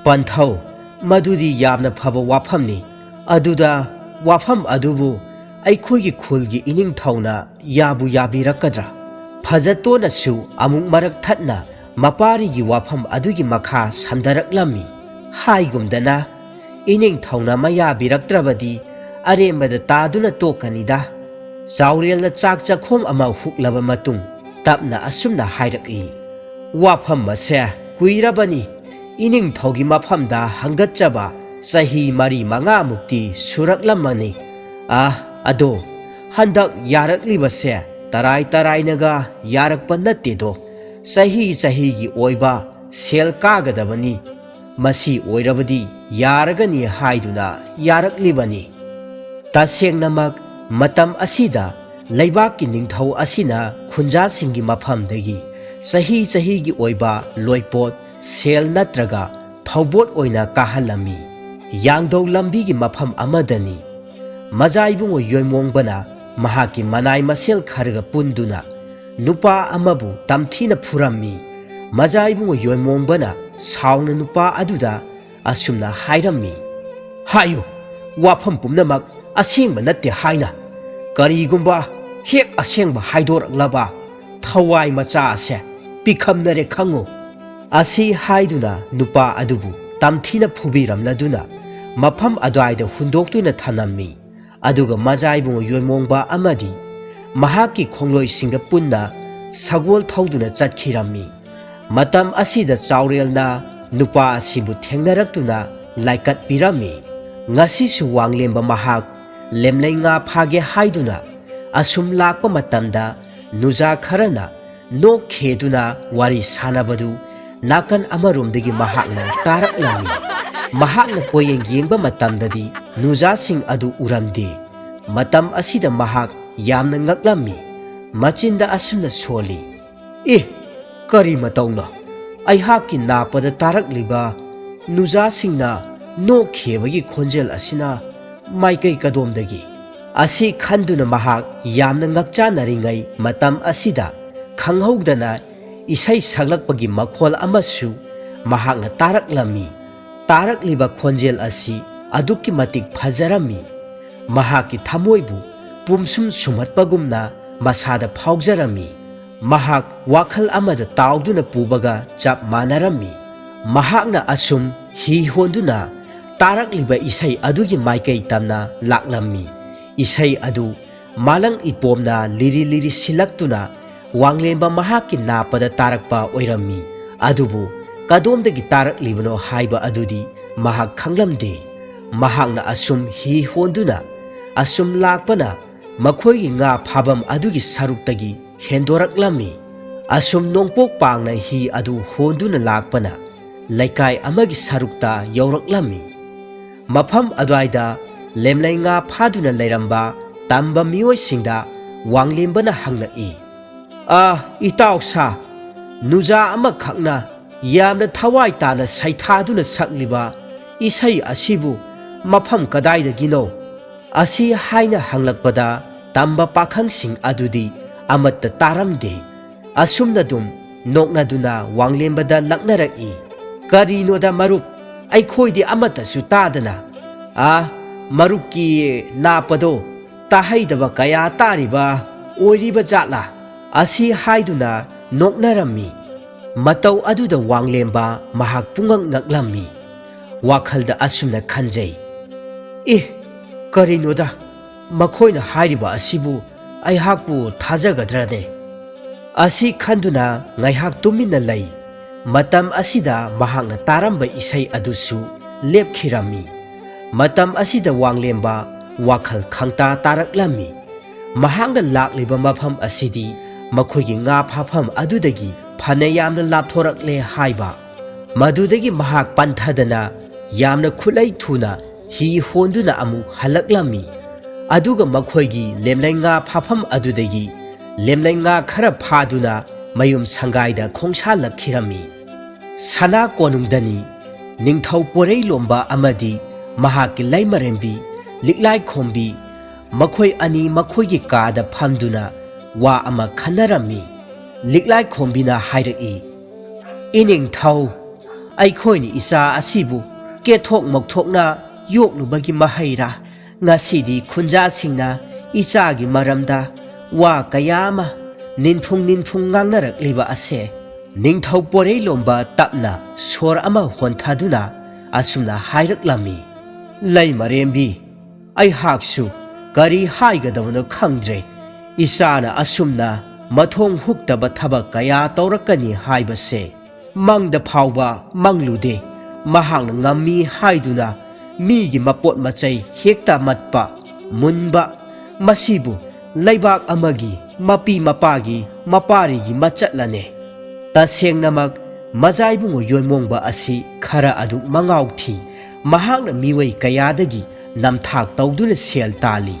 "ꯄꯟꯊꯧ, ꯃꯗꯨꯗꯤ ꯌꯥꯝꯅ ꯐꯕ ꯋꯥꯐꯝꯅꯤ꯫ ꯑꯗꯨꯗ ꯋꯥꯐꯝ ꯑꯗꯨꯕꯨ ꯑꯩꯈꯣꯏꯒꯤ ꯈꯨꯜꯒꯤ ꯏꯅꯤꯡꯊꯧꯅ ꯌꯥꯕꯨ ꯌꯥꯕꯤꯔꯛꯀꯗ꯭ꯔꯥ?" ꯐꯖꯇꯣꯟꯅꯁꯨ ꯑꯃꯨꯛ ꯃꯔꯛ ꯊꯠꯅ ꯃꯄꯥꯔꯤꯒꯤ ꯋꯥꯐꯝ ꯑꯗꯨꯒꯤ ꯃꯈꯥ ꯁꯝꯗꯔꯛꯂꯝꯃꯤ꯫ ꯍꯥꯏꯒꯨꯝꯗꯅ, "ꯏꯅꯤꯡꯊꯧꯅ ꯃꯌꯥ ꯕꯤꯔꯛꯇ꯭ꯔꯕꯗꯤ ꯑꯔꯦꯝꯕꯗ ꯇꯥꯗꯨꯅ ꯇꯣꯛꯀꯅꯤꯗ꯫" ꯆꯥꯎꯔꯦꯜꯅ ꯆꯥꯛ ꯆꯥꯛꯈꯣꯝ ꯑꯃ ꯍꯨꯛꯂꯕ ꯃꯇꯨꯡ ꯇꯞꯅ ꯑꯁꯨꯝꯅ ꯍꯥꯏꯔꯛꯏ, "ꯋꯥꯐꯝ ꯑꯁꯦ ꯀꯨꯏꯔꯕꯅꯤ ꯏꯅꯤꯡꯊꯧꯒꯤ ꯃꯐꯝꯗ ꯍꯪꯒꯠꯆꯕ, ꯆꯍꯤ ꯃꯔꯤ ꯃꯉꯥꯃꯨꯛꯇꯤ ꯁꯨꯔꯛꯂꯝꯃꯅꯤ꯫ ꯑ, ꯑꯗꯣ ꯍꯟꯗꯛ ꯌꯥꯔꯛꯂꯤꯕꯁꯦ ꯇꯔꯥꯏ ꯇꯔꯥꯏꯅꯒ ꯌꯥꯔꯛꯄ ꯅꯠꯇꯦꯗꯣ꯫ ꯆꯍꯤ ꯆꯍꯤꯒꯤ ꯑꯣꯏꯕ ꯁꯦꯜ ꯀꯥꯒꯗꯕꯅꯤ꯫ ꯃꯁꯤ ꯑꯣꯏꯔꯕꯗꯤ ꯌꯥꯔꯒꯅꯤ ꯍꯥꯏꯗꯨꯅ ꯌꯥꯔꯛꯂꯤꯕꯅꯤ꯫" ꯇꯁꯦꯡꯅꯃꯛ ꯃꯇꯝ ꯑꯁꯤꯗ ꯂꯩꯕꯥꯛꯀꯤ ꯅꯤꯡꯊꯧ ꯑꯁꯤꯅ ꯈꯨꯟꯖꯥꯁꯤꯡꯒꯤ ꯃꯐꯝꯗꯒꯤ ꯆꯍꯤ ꯆꯍꯤꯒꯤ ꯑꯣꯏꯕ ꯂꯣꯏꯄꯣꯠ, ꯁꯦꯜ ꯅꯠꯇ꯭ꯔꯒ ꯐꯧꯕꯣꯠ ꯑꯣꯏꯅ ꯀꯥꯍꯜꯂꯝꯃꯤ꯫ ꯌꯥꯡꯗꯧ ꯂꯝꯕꯤꯒꯤ ꯃꯐꯝ ꯑꯃꯗꯅꯤ꯫ ꯃꯖꯥ ꯏꯕꯨꯡꯉꯣ ꯌꯣꯏꯃꯣꯡꯕꯅ ꯃꯍꯥꯛꯀꯤ ꯃꯅꯥꯏ ꯃꯁꯦꯜ ꯈꯔꯒ ꯄꯨꯟꯗꯨꯅ ꯅꯨꯄꯥ ꯑꯃꯕꯨ ꯇꯝꯊꯤꯅ ꯐꯨꯔꯝꯃꯤ꯫ ꯃꯖꯥ ꯏꯕꯨꯡꯉꯣ ꯌꯣꯏꯃꯣꯡꯕꯅ ꯁꯥꯎꯅ ꯅꯨꯄꯥ ꯑꯗꯨꯗ ꯑꯁꯨꯝꯅ ꯍꯥꯏꯔꯝꯃꯤ, "ꯍꯥꯏꯌꯨ, ꯋꯥꯐꯝ ꯄꯨꯝꯅꯃꯛ ꯑꯁꯦꯡꯕ ꯅꯠꯇꯦ ꯍꯥꯏꯅ꯫ ꯀꯔꯤꯒꯨꯝꯕ ꯍꯦꯛ ꯑꯁꯦꯡꯕ ꯍꯥꯏꯗꯣꯔꯛꯂꯕ ꯊꯋꯥꯏ ꯃꯆꯥ ꯑꯁꯦ ꯄꯤꯈꯝꯅꯔꯦ ꯈꯪꯉꯨ"꯫ ꯑꯁꯤ ꯍꯥꯏꯗꯨꯅ ꯅꯨꯄꯥ ꯑꯗꯨꯕꯨ ꯇꯝꯊꯤꯅ ꯐꯨꯕꯤꯔꯝꯂꯗꯨꯅ ꯃꯐꯝ ꯑꯗꯨꯋꯥꯏꯗ ꯍꯨꯟꯗꯣꯛꯇꯨꯅ ꯊꯝꯂꯝꯃꯤ꯫ ꯑꯗꯨꯒ ꯃꯖꯥ ꯏꯕꯨꯡꯉꯣ ꯌꯣꯏꯃꯣꯡꯕ ꯑꯃꯗꯤ ꯃꯍꯥꯛꯀꯤ ꯈꯣꯡꯂꯣꯏꯁꯤꯡꯒ ꯄꯨꯟꯅ ꯁꯒꯣꯜ ꯊꯧꯗꯨꯅ ꯆꯠꯈꯤꯔꯝꯃꯤ꯫ ꯃꯇꯝ ꯑꯁꯤꯗ ꯆꯥꯎꯔꯦꯜꯅ ꯅꯨꯄꯥ ꯑꯁꯤꯕꯨ ꯊꯦꯡꯅꯔꯛꯇꯨꯅ ꯂꯥꯏꯀꯠꯄꯤꯔꯝꯃꯤ꯫ ꯉꯁꯤꯁꯨ ꯋꯥꯡꯂꯦꯝꯕ ꯃꯍꯥꯛ ꯂꯦꯝꯂꯩ ꯉꯥ ꯐꯥꯒꯦ ꯍꯥꯏꯗꯨꯅ ꯑꯁꯨꯝ ꯂꯥꯛꯄ ꯃꯇꯝꯗ ꯅꯨꯖꯥ ꯈꯔꯅ ꯅꯣꯛ ꯈꯦꯗꯨꯅ ꯋꯥꯔꯤ ꯁꯥꯟꯅꯕꯗꯨ ꯅꯥꯀꯟ ꯑꯃꯔꯣꯝꯗꯒꯤ ꯃꯍꯥꯛꯅ ꯇꯥꯔꯛꯂꯝꯃꯤ꯫ ꯃꯍꯥꯛꯅ ꯀꯣꯏꯌꯦꯡ ꯌꯦꯡꯕ ꯃꯇꯝꯗꯗꯤ ꯅꯨꯖꯥꯁꯤꯡ ꯑꯗꯨ ꯎꯔꯝꯗꯦ꯫ ꯃꯇꯝ ꯑꯁꯤꯗ ꯃꯍꯥꯛ ꯌꯥꯝꯅ ꯉꯛꯂꯝꯃꯤ꯫ ꯃꯆꯤꯟꯗ ꯑꯁꯨꯝꯅ ꯁꯣꯜꯂꯤ, "ꯑꯦ, ꯀꯔꯤ ꯃꯇꯧꯅꯣ? ꯑꯩꯍꯥꯛꯀꯤ ꯅꯥꯄꯗ ꯇꯥꯔꯛꯂꯤꯕ ꯅꯨꯖꯥꯁꯤꯡꯅ ꯅꯣꯛ ꯈꯦꯕꯒꯤ ꯈꯣꯟꯖꯦꯜ ꯑꯁꯤꯅ ꯃꯥꯏꯀꯩ ꯀꯗꯣꯝꯗꯒꯤ?" ꯑꯁꯤ ꯈꯟꯗꯨꯅ ꯃꯍꯥꯛ ꯌꯥꯝꯅ ꯉꯛꯆꯥꯅꯔꯤꯉꯩ ꯃꯇꯝ ꯑꯁꯤꯗ ꯈꯪꯍꯧꯗꯅ ꯏꯁꯩ ꯁꯛꯂꯛꯄꯒꯤ ꯃꯈꯣꯜ ꯑꯃꯁꯨ ꯃꯍꯥꯛꯅ ꯇꯥꯔꯛꯂꯝꯃꯤ꯫ ꯇꯥꯔꯛꯂꯤꯕ ꯈꯣꯟꯖꯦꯜ ꯑꯁꯤ ꯑꯗꯨꯛꯀꯤ ꯃꯇꯤꯛ ꯐꯖꯔꯝꯃꯤ꯫ ꯃꯍꯥꯛꯀꯤ ꯊꯃꯣꯏꯕꯨ ꯄꯨꯝꯁꯨꯝ ꯁꯨꯝꯍꯠꯄꯒꯨꯝꯅ ꯃꯁꯥꯗ ꯐꯥꯎꯖꯔꯝꯃꯤ꯫ ꯃꯍꯥꯛ ꯋꯥꯈꯜ ꯑꯃꯗ ꯇꯥꯎꯗꯨꯅ ꯄꯨꯕꯒ ꯆꯞ ꯃꯥꯟꯅꯔꯝꯃꯤ꯫ ꯃꯍꯥꯛꯅ ꯑꯁꯨꯝ ꯍꯤ ꯍꯣꯟꯗꯨꯅ ꯇꯥꯔꯛꯂꯤꯕ ꯏꯁꯩ ꯑꯗꯨꯒꯤ ꯃꯥꯏꯀꯩ ꯇꯝꯅ ꯂꯥꯛꯂꯝꯃꯤ꯫ ꯏꯁꯩ ꯑꯗꯨ ꯃꯥꯂꯪ ꯏꯄꯣꯝꯅ ꯂꯤꯔꯤ ꯂꯤꯔꯤ ꯁꯤꯜꯂꯛꯇꯨꯅ ꯋꯥꯡꯂꯦꯝꯕ ꯃꯍꯥꯛꯀꯤ ꯅꯥꯄꯗ ꯇꯥꯔꯛꯄ ꯑꯣꯏꯔꯝꯃꯤ꯫ ꯑꯗꯨꯕꯨ ꯀꯗꯣꯝꯗꯒꯤ ꯇꯥꯔꯛꯂꯤꯕꯅꯣ ꯍꯥꯏꯕ ꯑꯗꯨꯗꯤ ꯃꯍꯥꯛ ꯈꯪꯂꯝꯗꯦ꯫ ꯃꯍꯥꯛꯅ ꯑꯁꯨꯝ ꯍꯤ ꯍꯣꯟꯗꯨꯅ ꯑꯁꯨꯝ ꯂꯥꯛꯄꯅ ꯃꯈꯣꯏꯒꯤ ꯉꯥ ꯐꯥꯐꯝ ꯑꯗꯨꯒꯤ ꯁꯔꯨꯛꯇꯒꯤ ꯍꯦꯟꯗꯣꯔꯛꯂꯝꯃꯤ꯫ ꯑꯁꯨꯝ ꯅꯣꯡꯄꯣꯛ ꯄꯥꯡꯅ ꯍꯤ ꯑꯗꯨ ꯍꯣꯟꯗꯨꯅ ꯂꯥꯛꯄꯅ ꯂꯩꯀꯥꯏ ꯑꯃꯒꯤ ꯁꯔꯨꯛꯇ ꯌꯧꯔꯛꯂꯝꯃꯤ꯫ ꯃꯐꯝ ꯑꯗꯨꯋꯥꯏꯗ ꯂꯦꯝꯂꯩ ꯉꯥ ꯐꯥꯗꯨꯅ ꯂꯩꯔꯝꯕ ꯇꯝꯕ ꯃꯤꯑꯣꯏꯁꯤꯡꯗ ꯋꯥꯡꯂꯦꯝꯕꯅ ꯍꯪꯂꯛꯏ, "ꯑꯥ, ꯏꯇꯥꯎ ꯁꯥ, ꯅꯨꯖꯥ ꯑꯃꯈꯛꯅ ꯌꯥꯝꯅ ꯊꯋꯥꯏ ꯇꯥꯅ ꯁꯩꯊꯥꯗꯨꯅ ꯁꯛꯂꯤꯕ ꯏꯁꯩ ꯑꯁꯤꯕꯨ ꯃꯐꯝ ꯀꯗꯥꯏꯗꯒꯤꯅꯣ?" ꯑꯁꯤ ꯍꯥꯏꯅ ꯍꯪꯂꯛꯄꯗ ꯇꯝꯕ ꯄꯥꯈꯪꯁꯤꯡ ꯑꯗꯨꯗꯤ ꯑꯃꯠꯇ ꯇꯥꯔꯝꯗꯦ꯫ ꯑꯁꯨꯝꯅ ꯑꯗꯨꯝ ꯅꯣꯛꯅꯗꯨꯅ ꯋꯥꯡꯂꯦꯝꯕꯗ ꯂꯛꯅꯔꯛꯏ, "ꯀꯔꯤꯅꯣꯗ ꯃꯔꯨꯞ, ꯑꯩꯈꯣꯏꯗꯤ ꯑꯃꯠꯇꯁꯨ ꯇꯥꯗꯅ, ꯑꯥ, ꯃꯔꯨꯞꯀꯤ ꯅꯥꯞꯄꯗꯣ ꯇꯥꯍꯩꯗꯕ ꯀꯌꯥ ꯇꯥꯔꯤꯕ ꯑꯣꯏꯔꯤꯕ ꯖꯥꯠꯂꯥ?" ꯑꯁꯤ ꯍꯥꯏꯗꯨꯅ ꯅꯣꯛꯅꯔꯝꯃꯤ꯫ ꯃꯇꯧ ꯑꯗꯨꯗ ꯋꯥꯡꯂꯦꯝꯕ ꯃꯍꯥꯛ ꯄꯨꯡꯉꯛ ꯉꯛꯂꯝꯃꯤ꯫ ꯋꯥꯈꯜꯗ ꯑꯁꯨꯝꯅ ꯈꯟꯖꯩ, "ꯑꯦ, ꯀꯔꯤꯅꯣꯗ, ꯃꯈꯣꯏꯅ ꯍꯥꯏꯔꯤꯕ ꯑꯁꯤꯕꯨ ꯑꯩꯍꯥꯛꯄꯨ ꯊꯥꯖꯒꯗ꯭ꯔꯅꯦ?" ꯑꯁꯤ ꯈꯟꯗꯨꯅ ꯉꯥꯏꯍꯥꯛ ꯇꯨꯃꯤꯟꯅ ꯂꯩ꯫ ꯃꯇꯝ ꯑꯁꯤꯗ ꯃꯍꯥꯛꯅ ꯇꯥꯔꯝꯕ ꯏꯁꯩ ꯑꯗꯨꯁꯨ ꯂꯦꯞꯈꯤꯔꯝꯃꯤ꯫ ꯃꯇꯝ ꯑꯁꯤꯗ ꯋꯥꯡꯂꯦꯝꯕ ꯋꯥꯈꯜ ꯈꯪꯇꯥ ꯇꯥꯔꯛꯂꯝꯃꯤ꯫ ꯃꯍꯥꯛꯅ ꯂꯥꯛꯂꯤꯕ ꯃꯐꯝ ꯑꯁꯤꯗꯤ ꯃꯈꯣꯏꯒꯤ ꯉꯥ ꯐꯥꯐꯝ ꯑꯗꯨꯗꯒꯤ ꯐꯅ ꯌꯥꯝꯅ ꯂꯥꯞꯊꯣꯔꯛꯂꯦ ꯍꯥꯏꯕ꯫ ꯃꯗꯨꯗꯒꯤ ꯃꯍꯥꯛ ꯄꯟꯊꯗꯅ ꯌꯥꯝꯅ ꯈꯨꯠꯂꯩ ꯊꯨꯅ ꯍꯤ ꯍꯣꯟꯗꯨꯅ ꯑꯃꯨꯛ ꯍꯜꯂꯛꯂꯝꯃꯤ꯫ ꯑꯗꯨꯒ ꯃꯈꯣꯏꯒꯤ ꯂꯦꯝꯂꯩ ꯉꯥ ꯐꯥꯐꯝ ꯑꯗꯨꯗꯒꯤ ꯂꯦꯝꯂꯩ ꯉꯥ ꯈꯔ ꯐꯥꯗꯨꯅ ꯃꯌꯨꯝ ꯁꯪꯒꯥꯏꯗ ꯈꯣꯡꯁꯥꯜꯂꯛꯈꯤꯔꯝꯃꯤ꯫ ꯁꯅꯥ ꯀꯣꯅꯨꯡꯗꯅꯤ ꯅꯤꯡꯊꯧ ꯄꯣꯔꯩꯂꯣꯝꯕ ꯑꯃꯗꯤ ꯃꯍꯥꯛꯀꯤ ꯂꯩꯃꯔꯦꯝꯕꯤ ꯂꯤꯛꯂꯥꯏꯈꯣꯝꯕꯤ, ꯃꯈꯣꯏ ꯑꯅꯤ ꯃꯈꯣꯏꯒꯤ ꯀꯥꯗ ꯐꯝꯗꯨꯅ ꯋꯥ ꯑꯃ ꯈꯟꯅꯔꯝꯃꯤ꯫ ꯂꯤꯛꯂꯥꯏꯈꯣꯝꯕꯤꯅ ꯍꯥꯏꯔꯛꯏ, "ꯏꯅꯤꯡꯊꯧ, ꯑꯩꯈꯣꯏꯅ ꯏꯆꯥ ꯑꯁꯤꯕꯨ ꯀꯦꯊꯣꯛ ꯃꯧꯊꯣꯛꯅ ꯌꯣꯛꯂꯨꯕꯒꯤ ꯃꯍꯩꯔꯥ? ꯉꯁꯤꯗꯤ ꯈꯨꯟꯖꯥꯁꯤꯡꯅ ꯏꯆꯥꯒꯤ ꯃꯔꯝꯗ ꯋꯥ ꯀꯌꯥ ꯑꯃ ꯅꯤꯟꯐꯨꯡ ꯅꯤꯟꯐꯨꯡ ꯉꯥꯡꯅꯔꯛꯂꯤꯕ ꯑꯁꯦ?" ꯅꯤꯡꯊꯧ ꯄꯣꯔꯩꯂꯣꯝꯕ ꯇꯞꯅ ꯁꯣꯔ ꯑꯃ ꯍꯣꯟꯊꯗꯨꯅ ꯑꯁꯨꯝꯅ ꯍꯥꯏꯔꯛꯂꯝꯃꯤ, "ꯂꯩꯃꯔꯦꯝꯕꯤ, ꯑꯩꯍꯥꯛꯁꯨ ꯀꯔꯤ ꯍꯥꯏꯒꯗꯕꯅꯣ ꯈꯪꯗ꯭ꯔꯦ꯫ ꯏꯆꯥꯅ ꯑꯁꯨꯝꯅ ꯃꯊꯣꯡ ꯍꯨꯛꯇꯕ ꯊꯕꯛ ꯀꯌꯥ ꯇꯧꯔꯛꯀꯅꯤ ꯍꯥꯏꯕꯁꯦ ꯃꯪꯗ ꯐꯥꯎꯕ ꯃꯪꯂꯨꯗꯦ꯫ ꯃꯍꯥꯛꯅ ꯉꯝꯃꯤ ꯍꯥꯏꯗꯨꯅ ꯃꯤꯒꯤ ꯃꯄꯣꯠ ꯃꯆꯩ ꯍꯦꯛꯇ ꯃꯠꯄ, ꯃꯨꯟꯕ, ꯃꯁꯤꯕꯨ ꯂꯩꯕꯥꯛ ꯑꯃꯒꯤ ꯃꯄꯤ ꯃꯄꯥꯒꯤ ꯃꯄꯥꯔꯤꯒꯤ ꯃꯆꯠꯂꯅꯦ꯫ ꯇꯁꯦꯡꯅꯃꯛ ꯃꯖꯥꯏꯕꯨꯡꯉꯣ ꯌꯣꯏꯃꯣꯡꯕ ꯑꯁꯤ ꯈꯔ ꯑꯗꯨ ꯃꯉꯥꯎ ꯊꯤ꯫ ꯃꯍꯥꯛꯅ ꯃꯤꯑꯣꯏ ꯀꯌꯥꯗꯒꯤ ꯅꯝꯊꯥꯛ ꯇꯧꯗꯨꯅ ꯁꯦꯜ ꯇꯥꯜꯂꯤ꯫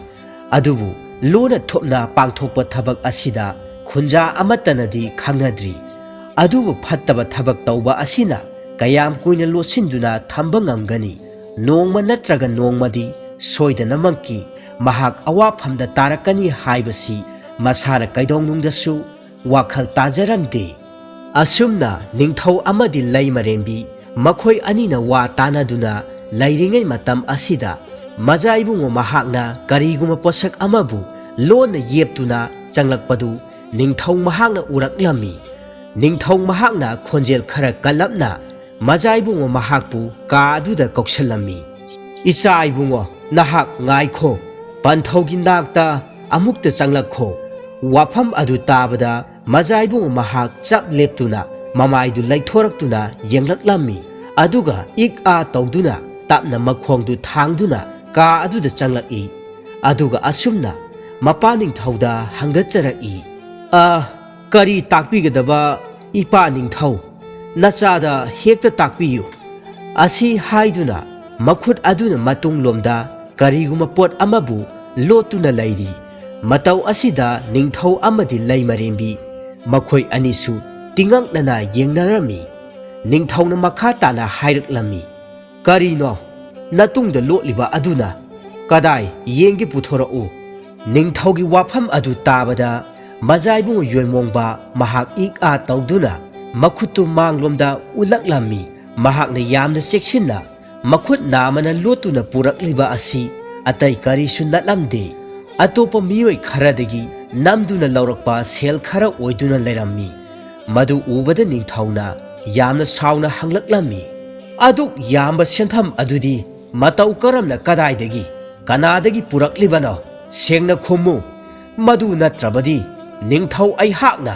ꯑꯗꯨꯕꯨ ꯂꯣꯟꯅ ꯊꯨꯞꯅ ꯄꯥꯡꯊꯣꯛꯄ ꯊꯕꯛ ꯑꯁꯤꯗ ꯈꯨꯟꯖꯥ ꯑꯃꯠꯇꯅꯗꯤ ꯈꯪꯅꯗ꯭ꯔꯤ꯫ ꯑꯗꯨꯕꯨ ꯐꯠꯇꯕ ꯊꯕꯛ ꯇꯧꯕ ꯑꯁꯤꯅ ꯀꯌꯥꯝ ꯀꯨꯏꯅ ꯂꯣꯠꯁꯤꯟꯗꯨꯅ ꯊꯝꯕ ꯉꯝꯒꯅꯤ? ꯅꯣꯡꯃ ꯅꯠꯇ꯭ꯔꯒ ꯅꯣꯡꯃꯗꯤ ꯁꯣꯏꯗꯅꯃꯛꯀꯤ ꯃꯍꯥꯛ ꯑꯋꯥꯐꯝꯗ ꯇꯥꯔꯛꯀꯅꯤ ꯍꯥꯏꯕꯁꯤ ꯃꯁꯥꯅ ꯀꯩꯗꯧꯅꯨꯡꯗꯁꯨ ꯋꯥꯈꯜ ꯇꯥꯖꯔꯝꯗꯦ꯫ ꯑꯁꯨꯝꯅ ꯅꯤꯡꯊꯧ ꯑꯃꯗꯤ ꯂꯩꯃꯔꯦꯝꯕꯤ ꯃꯈꯣꯏ ꯑꯅꯤꯅ ꯋꯥ ꯇꯥꯅꯗꯨꯅ ꯂꯩꯔꯤꯉꯩ ꯃꯇꯝ ꯑꯁꯤꯗ, ꯃꯖꯥ ꯏꯕꯨꯡꯉꯣ ꯃꯍꯥꯛꯅ ꯀꯔꯤꯒꯨꯝꯕ ꯄꯣꯠꯁꯛ ꯑꯃꯕꯨ ꯂꯣꯟꯅ ꯌꯦꯞꯇꯨꯅ ꯆꯪꯂꯛꯄꯗꯨ ꯅꯤꯡꯊꯧ ꯃꯍꯥꯛꯅ ꯎꯔꯛꯂꯝꯃꯤ꯫ ꯅꯤꯡꯊꯧ ꯃꯍꯥꯛꯅ ꯈꯣꯟꯖꯦꯜ ꯈꯔ ꯀꯜꯂꯞꯅ ꯃꯖꯥ ꯏꯕꯨꯡꯉꯣ ꯃꯍꯥꯛꯄꯨ ꯀꯥ ꯑꯗꯨꯗ ꯀꯧꯁꯜꯂꯝꯃꯤ꯫ "ꯏꯆꯥ ꯏꯕꯨꯡꯉꯣ, ꯅꯍꯥꯛ ꯉꯥꯏꯈꯣ, ꯄꯟꯊꯧꯒꯤ ꯅꯥꯛꯇ ꯑꯃꯨꯛꯇ ꯆꯪꯂꯛꯈꯣ꯫" ꯋꯥꯐꯝ ꯑꯗꯨ ꯇꯥꯕꯗ ꯃꯖꯥ ꯏꯕꯨꯡꯉꯣ ꯃꯍꯥꯛ ꯆꯞ ꯂꯦꯞꯇꯨꯅ ꯃꯃꯥꯏꯗꯨ ꯂꯩꯊꯣꯔꯛꯇꯨꯅ ꯌꯦꯡꯂꯛꯂꯝꯃꯤ꯫ ꯑꯗꯨꯒ ꯏꯛ ꯑꯥ ꯇꯧꯗꯨꯅ ꯇꯞꯅ ꯃꯈꯣꯡꯗꯨ ꯊꯥꯡꯗꯨꯅ ꯀꯥ ꯑꯗꯨꯗ ꯆꯪꯂꯛꯏ꯫ ꯑꯗꯨꯒ ꯑꯁꯨꯝꯅ ꯃꯄꯥ ꯅꯤꯡꯊꯧꯗ ꯍꯪꯒꯠꯆꯔꯛꯏ, "ꯑ, ꯀꯔꯤ ꯇꯥꯛꯄꯤꯒꯗꯕ ꯏꯄꯥ ꯅꯤꯡꯊꯧ? ꯅꯆꯥꯗ ꯍꯦꯛꯇ ꯇꯥꯛꯄꯤꯌꯨ꯫" ꯑꯁꯤ ꯍꯥꯏꯗꯨꯅ ꯃꯈꯨꯠ ꯑꯗꯨꯅ ꯃꯇꯨꯡꯂꯣꯝꯗ ꯀꯔꯤꯒꯨꯝꯕ ꯄꯣꯠ ꯑꯃꯕꯨ ꯂꯣꯠꯇꯨꯅ ꯂꯩꯔꯤ꯫ ꯃꯇꯧ ꯑꯁꯤꯗ ꯅꯤꯡꯊꯧ ꯑꯃꯗꯤ ꯂꯩꯃꯔꯦꯝꯕꯤ ꯃꯈꯣꯏ ꯑꯅꯤꯁꯨ ꯇꯤꯉꯛꯅꯅ ꯌꯦꯡꯅꯔꯝꯃꯤ꯫ ꯅꯤꯡꯊꯧꯅ ꯃꯈꯥ ꯇꯥꯅ ꯍꯥꯏꯔꯛꯂꯝꯃꯤ, "ꯀꯔꯤꯅꯣ ꯅꯇꯨꯡꯗ ꯂꯣꯠꯂꯤꯕ ꯑꯗꯨꯅ? ꯀꯗꯥꯏ ꯌꯦꯡꯒꯦ, ꯄꯨꯊꯣꯔꯛꯎ꯫" ꯅꯤꯡꯊꯧꯒꯤ ꯋꯥꯐꯝ ꯑꯗꯨ ꯇꯥꯕꯗ ꯃꯖꯥ ꯏꯕꯨꯡꯉꯣ ꯌꯣꯏꯃꯣꯡꯕ ꯃꯍꯥꯛ ꯏꯛ ꯑꯥ ꯇꯧꯗꯨꯅ ꯃꯈꯨꯠꯇꯨ ꯃꯥꯡꯂꯣꯝꯗ ꯎꯠꯂꯛꯂꯝꯃꯤ꯫ ꯃꯍꯥꯛꯅ ꯌꯥꯝꯅ ꯆꯦꯛꯁꯤꯟꯅ ꯃꯈꯨꯠ ꯅꯥꯝꯃꯅ ꯂꯣꯠꯇꯨꯅ ꯄꯨꯔꯛꯂꯤꯕ ꯑꯁꯤ ꯑꯇꯩ ꯀꯔꯤꯁꯨ ꯅꯠꯂꯝꯗꯦ꯫ ꯑꯇꯣꯞꯄ ꯃꯤꯑꯣꯏ ꯈꯔꯗꯒꯤ ꯅꯝꯗꯨꯅ ꯂꯧꯔꯛꯄ ꯁꯦꯜ ꯈꯔ ꯑꯣꯏꯗꯨꯅ ꯂꯩꯔꯝꯃꯤ꯫ ꯃꯗꯨ ꯎꯕꯗ ꯅꯤꯡꯊꯧꯅ ꯌꯥꯝꯅ ꯁꯥꯎꯅ ꯍꯪꯂꯛꯂꯝꯃꯤ, "ꯑꯗꯨꯛ ꯌꯥꯝꯕ ꯁꯦꯟꯐꯝ ꯑꯗꯨꯗꯤ ꯃꯇꯧ ꯀꯔꯝꯅ, ꯀꯗꯥꯏꯗꯒꯤ, ꯀꯅꯥꯗꯒꯤ ꯄꯨꯔꯛꯂꯤꯕꯅꯣ? ꯁꯦꯡꯅ ꯈꯨꯝꯃꯨ꯫ ꯃꯗꯨ ꯅꯠꯇ꯭ꯔꯕꯗꯤ ꯅꯤꯡꯊꯧ ꯑꯩꯍꯥꯛꯅ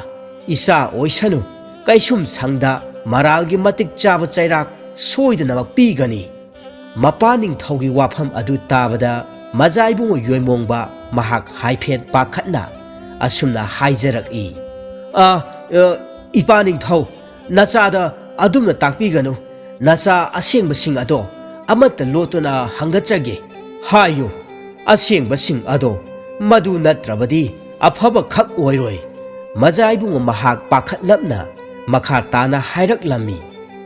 ꯏꯆꯥ ꯑꯣꯏꯁꯅꯨ, ꯀꯩꯁꯨꯝ ꯁꯪꯗ ꯃꯔꯥꯜꯒꯤ ꯃꯇꯤꯛ ꯆꯥꯕ ꯆꯩꯔꯥꯛ ꯁꯣꯏꯗꯅꯃꯛ ꯄꯤꯒꯅꯤ꯫" ꯃꯄꯥ ꯅꯤꯡꯊꯧꯒꯤ ꯋꯥꯐꯝ ꯑꯗꯨ ꯇꯥꯕꯗ ꯃꯖꯥ ꯏꯕꯨꯡꯉꯣ ꯌꯣꯏꯃꯣꯡꯕ ꯃꯍꯥꯛ ꯍꯥꯏꯐꯦꯠ ꯄꯥꯈꯠꯅ ꯑꯁꯨꯝꯅ ꯍꯥꯏꯖꯔꯛꯏ, "ꯑ, ꯑ, ꯏꯄꯥ ꯅꯤꯡꯊꯧ, ꯅꯆꯥꯗ ꯑꯗꯨꯝꯅ ꯇꯥꯛꯄꯤꯒꯅꯨ꯫ ꯅꯆꯥ ꯑꯁꯦꯡꯕꯁꯤꯡ ꯑꯗꯣ ꯑꯃꯠꯇ ꯂꯣꯠꯇꯨꯅ ꯍꯪꯒꯠꯆꯒꯦ꯫ ꯍꯥꯏꯌꯨ, ꯑꯁꯦꯡꯕꯁꯤꯡ ꯑꯗꯣ "ꯃꯗꯨ ꯅꯠꯇ꯭ꯔꯕꯗꯤ ꯑꯐꯕ ꯈꯛ ꯑꯣꯏꯔꯣꯏ꯫" ꯃꯖꯥ ꯏꯕꯨꯡꯉꯣ ꯃꯍꯥꯛ ꯄꯥꯈꯠꯂꯞꯅ ꯃꯈꯥ ꯇꯥꯅ ꯍꯥꯏꯔꯛꯂꯝꯃꯤ,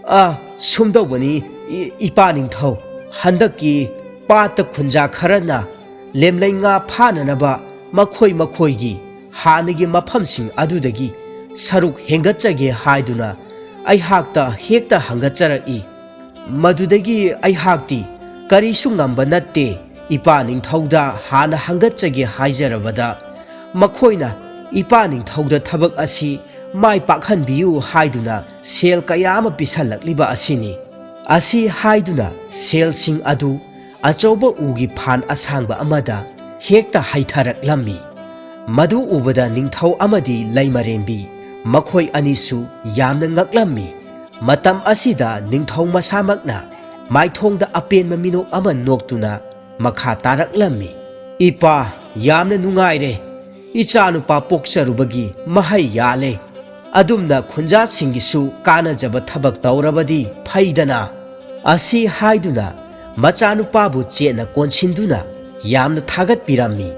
"ꯑ, ꯁꯨꯝꯗꯧꯕꯅꯤ, ꯏ-, ꯏꯄꯥ ꯅꯤꯡꯊꯧ, ꯍꯟꯗꯛꯀꯤ ꯄꯥꯠꯇ ꯈꯨꯟꯖꯥ ꯈꯔꯅ ꯂꯦꯝꯂꯩ ꯉꯥ ꯐꯥꯅꯅꯕ ꯃꯈꯣꯏ ꯃꯈꯣꯏꯒꯤ ꯍꯥꯟꯅꯒꯤ ꯃꯐꯝꯁꯤꯡ ꯑꯗꯨꯗꯒꯤ ꯁꯔꯨꯛ ꯍꯦꯟꯒꯠꯆꯒꯦ ꯍꯥꯏꯗꯨꯅ ꯑꯩꯍꯥꯛꯇ ꯍꯦꯛꯇ ꯍꯪꯒꯠꯆꯔꯛꯏ꯫ ꯃꯗꯨꯗꯒꯤ ꯑꯩꯍꯥꯛꯇꯤ ꯀꯔꯤꯁꯨ ꯉꯝꯕ ꯅꯠꯇꯦ, ꯏꯄꯥ ꯅꯤꯡꯊꯧꯗ ꯍꯥꯟꯅ ꯍꯪꯒꯠꯆꯒꯦ ꯍꯥꯏꯖꯔꯕꯗ ꯃꯈꯣꯏꯅ ꯏꯄꯥ ꯅꯤꯡꯊꯧꯗ ꯊꯕꯛ ꯑꯁꯤ ꯃꯥꯏ ꯄꯥꯛꯍꯟꯕꯤꯌꯨ ꯍꯥꯏꯗꯨꯅ ꯁꯦꯜ ꯀꯌꯥ ꯑꯃ ꯄꯤꯁꯜꯂꯛꯂꯤꯕ ꯑꯁꯤꯅꯤ꯫" ꯑꯁꯤ ꯍꯥꯏꯗꯨꯅ ꯁꯦꯜꯁꯤꯡ ꯑꯗꯨ ꯑꯆꯧꯕ ꯎꯒꯤ ꯐꯥꯟ ꯑꯁꯥꯡꯕ ꯑꯃꯗ ꯍꯦꯛꯇ ꯍꯩꯊꯔꯛꯂꯝꯃꯤ꯫ ꯃꯗꯨ ꯎꯕꯗ ꯅꯤꯡꯊꯧ ꯑꯃꯗꯤ ꯂꯩꯃꯔꯦꯝꯕꯤ ꯃꯈꯣꯏ ꯑꯅꯤꯁꯨ ꯌꯥꯝꯅ ꯉꯛꯂꯝꯃꯤ꯫ ꯃꯇꯝ ꯑꯁꯤꯗ ꯅꯤꯡꯊꯧ ꯃꯁꯥꯃꯛꯅ ꯃꯥꯏꯊꯣꯡꯗ ꯑꯄꯦꯟꯕ ꯃꯤꯅꯣꯛ ꯑꯃ ꯅꯣꯛꯇꯨꯅ ꯃꯈꯥ ꯇꯥꯔꯛꯂꯝꯃꯤ, "ꯏꯄꯥ, ꯌꯥꯝꯅ ꯅꯨꯡꯉꯥꯏꯔꯦ꯫ ꯏꯆꯥꯅꯨꯄꯥ ꯄꯣꯛꯆꯔꯨꯕꯒꯤ ꯃꯍꯩ ꯌꯥꯜꯂꯦ꯫ ꯑꯗꯨꯝꯅ ꯈꯨꯟꯖꯥꯁꯤꯡꯒꯤꯁꯨ ꯀꯥꯟꯅꯖꯕ ꯊꯕꯛ ꯇꯧꯔꯕꯗꯤ ꯐꯩꯗꯅ꯫" ꯑꯁꯤ ꯍꯥꯏꯗꯨꯅ ꯃꯆꯥꯅꯨꯄꯥꯕꯨ ꯆꯦꯠꯅ ꯀꯣꯟꯁꯤꯟꯗꯨꯅ ꯌꯥꯝꯅ ꯊꯥꯒꯠꯄꯤꯔꯝꯃꯤ꯫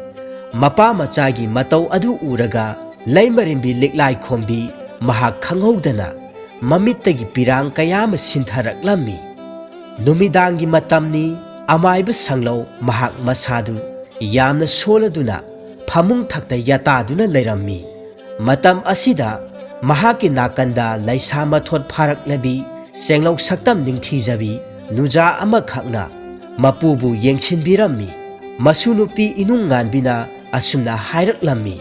ꯃꯄꯥ ꯃꯆꯥꯒꯤ ꯃꯇꯧ ꯑꯗꯨ ꯎꯔꯒ ꯂꯩꯃꯔꯦꯝꯕꯤ ꯂꯤꯛꯂꯥꯏ ꯈꯣꯝꯕꯤ ꯃꯍꯥꯛ ꯈꯪꯍꯧꯗꯅ ꯃꯃꯤꯠꯇꯒꯤ ꯄꯤꯔꯥꯡ ꯀꯌꯥ ꯑꯃ ꯁꯤꯟꯊꯔꯛꯂꯝꯃꯤ꯫ ꯅꯨꯃꯤꯗꯥꯡꯒꯤ ꯃꯇꯝꯅꯤ꯫ ꯑꯃꯥꯏꯕ ꯁꯪꯂꯧ ꯃꯍꯥꯛ ꯃꯁꯥꯗꯨ ꯌꯥꯝꯅ ꯁꯣꯜꯂꯗꯨꯅ ꯐꯃꯨꯡ ꯊꯛꯇ ꯌꯥꯇꯥꯗꯨꯅ ꯂꯩꯔꯝꯃꯤ꯫ ꯃꯇꯝ ꯑꯁꯤꯗ ꯃꯍꯥꯛꯀꯤ ꯅꯥꯀꯟꯗ ꯂꯩꯁꯥ ꯃꯊꯣꯠ ꯐꯥꯔꯛꯂꯕꯤ ꯆꯦꯡꯂꯧ ꯁꯛꯇꯝ ꯅꯤꯡꯊꯤꯖꯕꯤ ꯅꯨꯖꯥ ꯑꯃꯈꯛꯅ ꯃꯄꯨꯕꯨ ꯌꯦꯡꯁꯤꯟꯕꯤꯔꯝꯃꯤ꯫ ꯃꯁꯨ ꯅꯨꯄꯤ ꯏꯅꯨꯡ ꯉꯥꯟꯕꯤꯅ ꯑꯁꯨꯝꯅ ꯍꯥꯏꯔꯛꯂꯝꯃꯤ,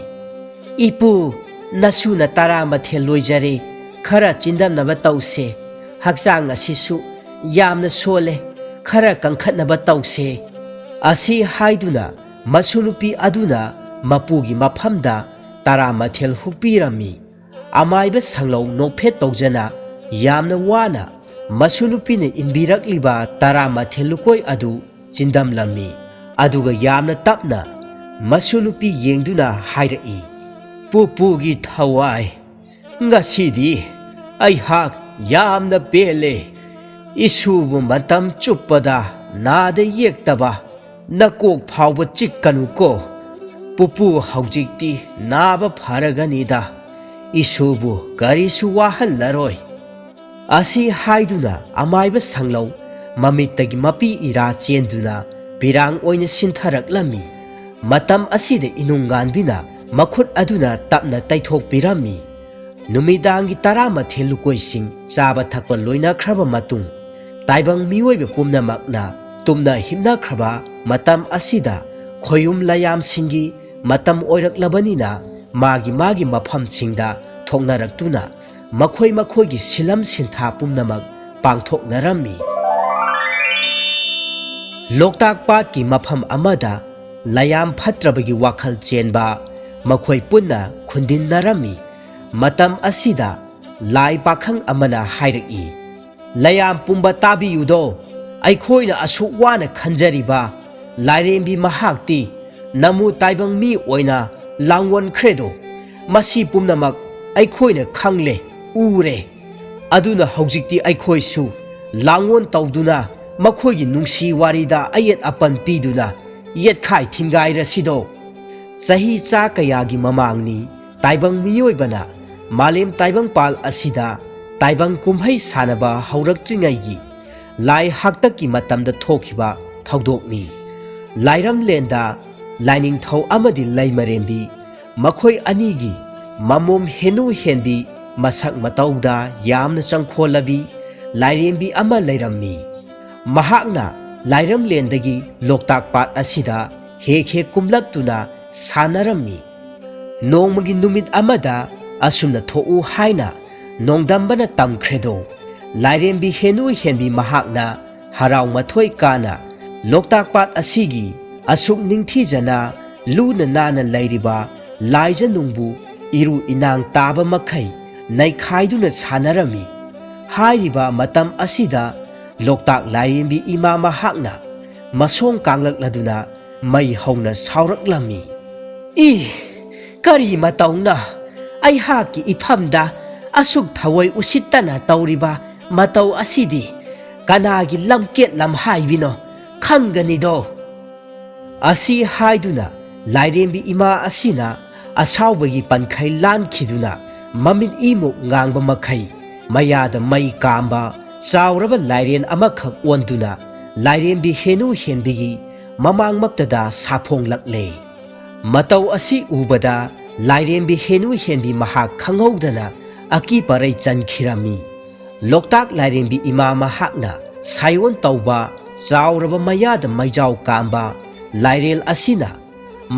"ꯏꯄꯨ, ꯅꯁꯨꯅ ꯇꯔꯥ ꯃꯊꯦꯜ ꯂꯣꯏꯖꯔꯦ, ꯈꯔ ꯆꯤꯟꯗꯝꯅꯕ ꯇꯧꯁꯦ꯫ ꯍꯛꯆꯥꯡ ꯑꯁꯤꯁꯨ ꯌꯥꯝꯅ ꯁꯣꯜꯂꯦ, ꯈꯔ ꯀꯟꯈꯠꯅꯕ ꯇꯧꯁꯦ꯫" ꯑꯁꯤ ꯍꯥꯏꯗꯨꯅ ꯃꯁꯨ ꯅꯨꯄꯤ ꯑꯗꯨꯅ ꯃꯄꯨꯒꯤ ꯃꯐꯝꯗ ꯇꯔꯥ ꯃꯊꯦꯜ ꯍꯨꯛꯄꯤꯔꯝꯃꯤ꯫ ꯑꯃꯥꯏꯕ ꯁꯪꯂꯧ ꯅꯣꯛꯐꯦꯠ ꯇꯧꯖꯅ ꯌꯥꯝꯅ ꯋꯥꯅ ꯃꯁꯨ ꯅꯨꯄꯤꯅ ꯏꯟꯕꯤꯔꯛꯂꯤꯕ ꯇꯔꯥ ꯃꯊꯦꯜ ꯂꯨꯀꯣꯏ ꯑꯗꯨ ꯆꯤꯟꯗꯝꯂꯝꯃꯤ꯫ ꯑꯗꯨꯒ ꯌꯥꯝꯅ ꯇꯞꯅ ꯃꯁꯨ ꯅꯨꯄꯤ ꯌꯦꯡꯗꯨꯅ ꯍꯥꯏꯔꯛꯏ, "ꯄꯨꯄꯨꯒꯤ ꯊꯋꯥꯏ, ꯉꯁꯤꯗꯤ ꯑꯩꯍꯥꯛ ꯌꯥꯝꯅ ꯄꯦꯜꯂꯦ꯫ ꯏꯁꯨꯕꯨ ꯃꯇꯝ ꯆꯨꯞꯄꯗ ꯅꯥꯗ ꯌꯦꯛꯇꯕ ꯅꯀꯣꯛ ꯐꯥꯎꯕ ꯆꯤꯛꯀꯅꯨꯀꯣ꯫ "ꯄꯨꯄꯨ ꯍꯧꯖꯤꯛꯇꯤ ꯅꯥꯕ ꯐꯔꯒꯅꯤꯗ, ꯏꯁꯨꯕꯨ ꯀꯔꯤꯁꯨ ꯋꯥꯍꯜꯂꯔꯣꯏ" ꯑꯁꯤ ꯍꯥꯏꯗꯨꯅ ꯑꯃꯥꯏꯕ ꯁꯪꯂꯧ ꯃꯃꯤꯠꯇꯒꯤ ꯃꯄꯤ ꯏꯔꯥ ꯆꯦꯟꯗꯨꯅ ꯄꯤꯔꯥꯡ ꯑꯣꯏꯅ ꯁꯤꯟꯊꯔꯛꯂꯝꯃꯤ꯫ ꯃꯇꯝ ꯑꯁꯤꯗ ꯏꯅꯨꯡꯉꯥꯟꯕꯤꯅ ꯃꯈꯨꯠ ꯑꯗꯨꯅ ꯇꯞꯅ ꯇꯩꯊꯣꯛꯄꯤꯔꯝꯃꯤ꯫ ꯅꯨꯃꯤꯗꯥꯡꯒꯤ ꯇꯔꯥꯃꯥꯊꯣꯏ ꯂꯨꯀꯣꯏꯁꯤꯡ ꯆꯥꯕ ꯊꯛꯄ ꯂꯣꯏꯅꯈ꯭ꯔꯕ ꯃꯇꯨꯡ, ꯇꯥꯏꯕꯪ ꯃꯤꯑꯣꯏꯕ ꯄꯨꯝꯅꯃꯛꯅ ꯇꯨꯝꯅ ꯍꯤꯞꯅꯈ꯭ꯔꯕ ꯃꯇꯝ ꯑꯁꯤꯗ, ꯈꯣꯌꯨꯝ ꯂꯥꯌꯥꯝꯁꯤꯡꯒꯤ ꯃꯇꯝ ꯑꯣꯏꯔꯛꯂꯕꯅꯤꯅ, ꯃꯥꯒꯤ ꯃꯥꯒꯤ ꯃꯐꯝꯁꯤꯡꯗ ꯊꯣꯛꯅꯔꯛꯇꯨꯅ ꯃꯈꯣꯏ ꯃꯈꯣꯏꯒꯤ ꯁꯤꯂꯝ ꯁꯤꯟꯊꯥ ꯄꯨꯝꯅꯃꯛ ꯄꯥꯡꯊꯣꯛꯅꯔꯝꯃꯤ꯫ ꯂꯣꯛꯇꯥꯛ ꯄꯥꯠꯀꯤ ꯃꯐꯝ ꯑꯃꯗ ꯂꯥꯌꯥꯝ ꯐꯠꯇ꯭ꯔꯕꯒꯤ ꯋꯥꯈꯜ ꯆꯦꯟꯕ ꯃꯈꯣꯏ ꯄꯨꯟꯅ ꯈꯨꯟꯗꯤꯟꯅꯔꯝꯃꯤ꯫ ꯃꯇꯝ ꯑꯁꯤꯗ ꯂꯥꯏ ꯄꯥꯈꯪ ꯑꯃꯅ ꯍꯥꯏꯔꯛꯏ, "ꯂꯥꯌꯥꯝ ꯄꯨꯝꯕ ꯇꯥꯕꯤꯌꯨꯗꯣ, ꯑꯩꯈꯣꯏꯅ ꯑꯁꯨꯛ ꯋꯥꯅ ꯈꯟꯖꯔꯤꯕ ꯂꯥꯏꯔꯦꯝꯕꯤ ꯃꯍꯥꯛꯇꯤ ꯅꯃꯨ ꯇꯥꯏꯕꯪ ꯃꯤ ꯑꯣꯏꯅ ꯂꯥꯡꯑꯣꯟꯈ꯭ꯔꯦꯗꯣ꯫ ꯃꯁꯤ ꯄꯨꯝꯅꯃꯛ ꯑꯩꯈꯣꯏꯅ ꯈꯪꯂꯦ, ꯎꯔꯦ꯫ ꯑꯗꯨꯅ ꯍꯧꯖꯤꯛꯇꯤ ꯑꯩꯈꯣꯏꯁꯨ ꯂꯥꯡꯑꯣꯟ ꯇꯧꯗꯨꯅ ꯃꯈꯣꯏꯒꯤ ꯅꯨꯡꯁꯤ ꯋꯥꯔꯤꯗ ꯑꯌꯦꯠ ꯑꯄꯟ ꯄꯤꯗꯨꯅ ꯌꯦꯠꯈꯥꯏ ꯊꯤꯟꯒꯥꯏꯔꯁꯤꯗꯣ"꯫ ꯆꯍꯤ ꯆꯥ ꯀꯌꯥꯒꯤ ꯃꯃꯥꯡꯅꯤ ꯇꯥꯏꯕꯪ ꯃꯤꯑꯣꯏꯕꯅ ꯃꯥꯂꯦꯝ ꯇꯥꯏꯕꯪꯄꯥꯜ ꯑꯁꯤꯗ ꯇꯥꯏꯕꯪ ꯀꯨꯝꯍꯩ ꯁꯥꯟꯅꯕ ꯍꯧꯔꯛꯇ꯭ꯔꯤꯉꯩꯒꯤ ꯂꯥꯏ ꯍꯥꯛꯇꯛꯀꯤ ꯃꯇꯝꯗ ꯊꯣꯛꯈꯤꯕ ꯊꯧꯗꯣꯛꯅꯤ꯫ ꯂꯥꯏꯔꯝꯂꯦꯟꯗ ꯂꯥꯏꯅꯤꯡꯊꯧ ꯑꯃꯗꯤ ꯂꯩꯃꯔꯦꯝꯕꯤ, ꯃꯈꯣꯏ ꯑꯅꯤꯒꯤ ꯃꯃꯣꯝ ꯍꯦꯅꯨ ꯍꯦꯟꯕꯤ, ꯃꯁꯛ ꯃꯇꯧꯗ ꯌꯥꯝꯅ ꯆꯪꯈꯣꯜꯂꯕꯤ ꯂꯥꯏꯔꯦꯝꯕꯤ ꯑꯃ ꯂꯩꯔꯝꯃꯤ꯫ ꯃꯍꯥꯛꯅ ꯂꯥꯏꯔꯝꯂꯦꯟꯗꯒꯤ ꯂꯣꯛꯇꯥꯛ ꯄꯥꯠ ꯑꯁꯤꯗ ꯍꯦꯛ ꯍꯦꯛ ꯀꯨꯝꯂꯛꯇꯨꯅ ꯁꯥꯟꯅꯔꯝꯃꯤ꯫ ꯅꯣꯡꯃꯒꯤ ꯅꯨꯃꯤꯠ ꯑꯃꯗ ꯑꯁꯨꯝꯅ ꯊꯣꯛꯎ ꯍꯥꯏꯅ ꯅꯣꯡꯗꯝꯕꯅ ꯇꯝꯈ꯭ꯔꯦꯗꯣ꯫ ꯂꯥꯏꯔꯦꯝꯕꯤ ꯍꯦꯅꯨ ꯍꯦꯟꯕꯤ ꯃꯍꯥꯛꯅ ꯍꯔꯥꯎ ꯃꯊꯣꯏ ꯀꯥꯅ ꯂꯣꯛꯇꯥꯛ ꯄꯥꯠ ꯑꯁꯤꯒꯤ ꯑꯁꯨꯛ ꯅꯤꯡꯊꯤꯖꯅ ꯂꯨꯅ ꯅꯥꯟꯅ ꯂꯩꯔꯤꯕ ꯂꯥꯏꯖꯅꯨꯡꯕꯨ ꯏꯔꯨ ꯏꯅꯥꯡ ꯇꯥꯕ ꯃꯈꯩ ꯅꯩꯈꯥꯏꯗꯨꯅ ꯁꯥꯟꯅꯔꯝꯃꯤ꯫ ꯍꯥꯏꯔꯤꯕ ꯃꯇꯝ ꯑꯁꯤꯗ ꯂꯣꯛꯇꯥꯛ ꯂꯥꯏꯔꯦꯝꯕꯤ ꯏꯃꯥ ꯃꯍꯥꯛꯅ ꯃꯁꯣꯡ ꯀꯥꯡꯂꯛꯂꯗꯨꯅ ꯃꯩ ꯍꯧꯅ ꯁꯥꯎꯔꯛꯂꯝꯃꯤ꯫ "ꯏ, ꯀꯔꯤ ꯃꯇꯧꯅ ꯑꯩꯍꯥꯛꯀꯤ ꯏꯐꯝꯗ ꯑꯁꯨꯛ ꯊꯑꯣꯏ ꯎꯁꯤꯠꯇꯅ ꯇꯧꯔꯤꯕ ꯃꯇꯧ ꯑꯁꯤꯗꯤ ꯀꯅꯥꯒꯤ ꯂꯝꯀꯦꯠ ꯂꯝꯍꯥꯏꯕꯤꯅꯣ ꯈꯪꯒꯅꯤꯗꯣ"꯫ ꯑꯁꯤ ꯍꯥꯏꯗꯨꯅ ꯂꯥꯏꯔꯦꯝꯕꯤ ꯏꯃꯥ ꯑꯁꯤꯅ ꯑꯁꯥꯎꯕꯒꯤ ꯄꯟꯈꯩ ꯂꯥꯟꯈꯤꯗꯨꯅ ꯃꯃꯤꯠ ꯏꯃꯨꯛ ꯉꯥꯡꯕ ꯃꯈꯩ ꯃꯌꯥꯗ ꯃꯩ ꯀꯥꯝꯕ ꯆꯥꯎꯔꯕ ꯂꯥꯏꯔꯦꯟ ꯑꯃꯈꯛ ꯑꯣꯟꯗꯨꯅ ꯂꯥꯏꯔꯦꯝꯕꯤ ꯍꯦꯅꯨ ꯍꯦꯟꯕꯤꯒꯤ ꯃꯃꯥꯡꯃꯛꯇꯗ ꯁꯥꯐꯣꯡꯂꯛꯂꯦ꯫ ꯃꯇꯧ ꯑꯁꯤ ꯎꯕꯗ ꯂꯥꯏꯔꯦꯝꯕꯤ ꯍꯦꯅꯨ ꯍꯦꯟꯕꯤ ꯃꯍꯥꯛ ꯈꯪꯍꯧꯗꯅ ꯑꯀꯤ ꯄꯔꯩ ꯆꯟꯈꯤꯔꯝꯃꯤ꯫ ꯂꯣꯛꯇꯥꯛ ꯂꯥꯏꯔꯦꯝꯕꯤ ꯏꯃꯥ ꯃꯍꯥꯛꯅ ꯁꯥꯏꯑꯣꯟ ꯇꯧꯕ ꯆꯥꯎꯔꯕ ꯃꯌꯥꯗ ꯃꯩꯖꯥꯎ ꯀꯥꯝꯕ ꯂꯥꯏꯔꯦꯜ ꯑꯁꯤꯅ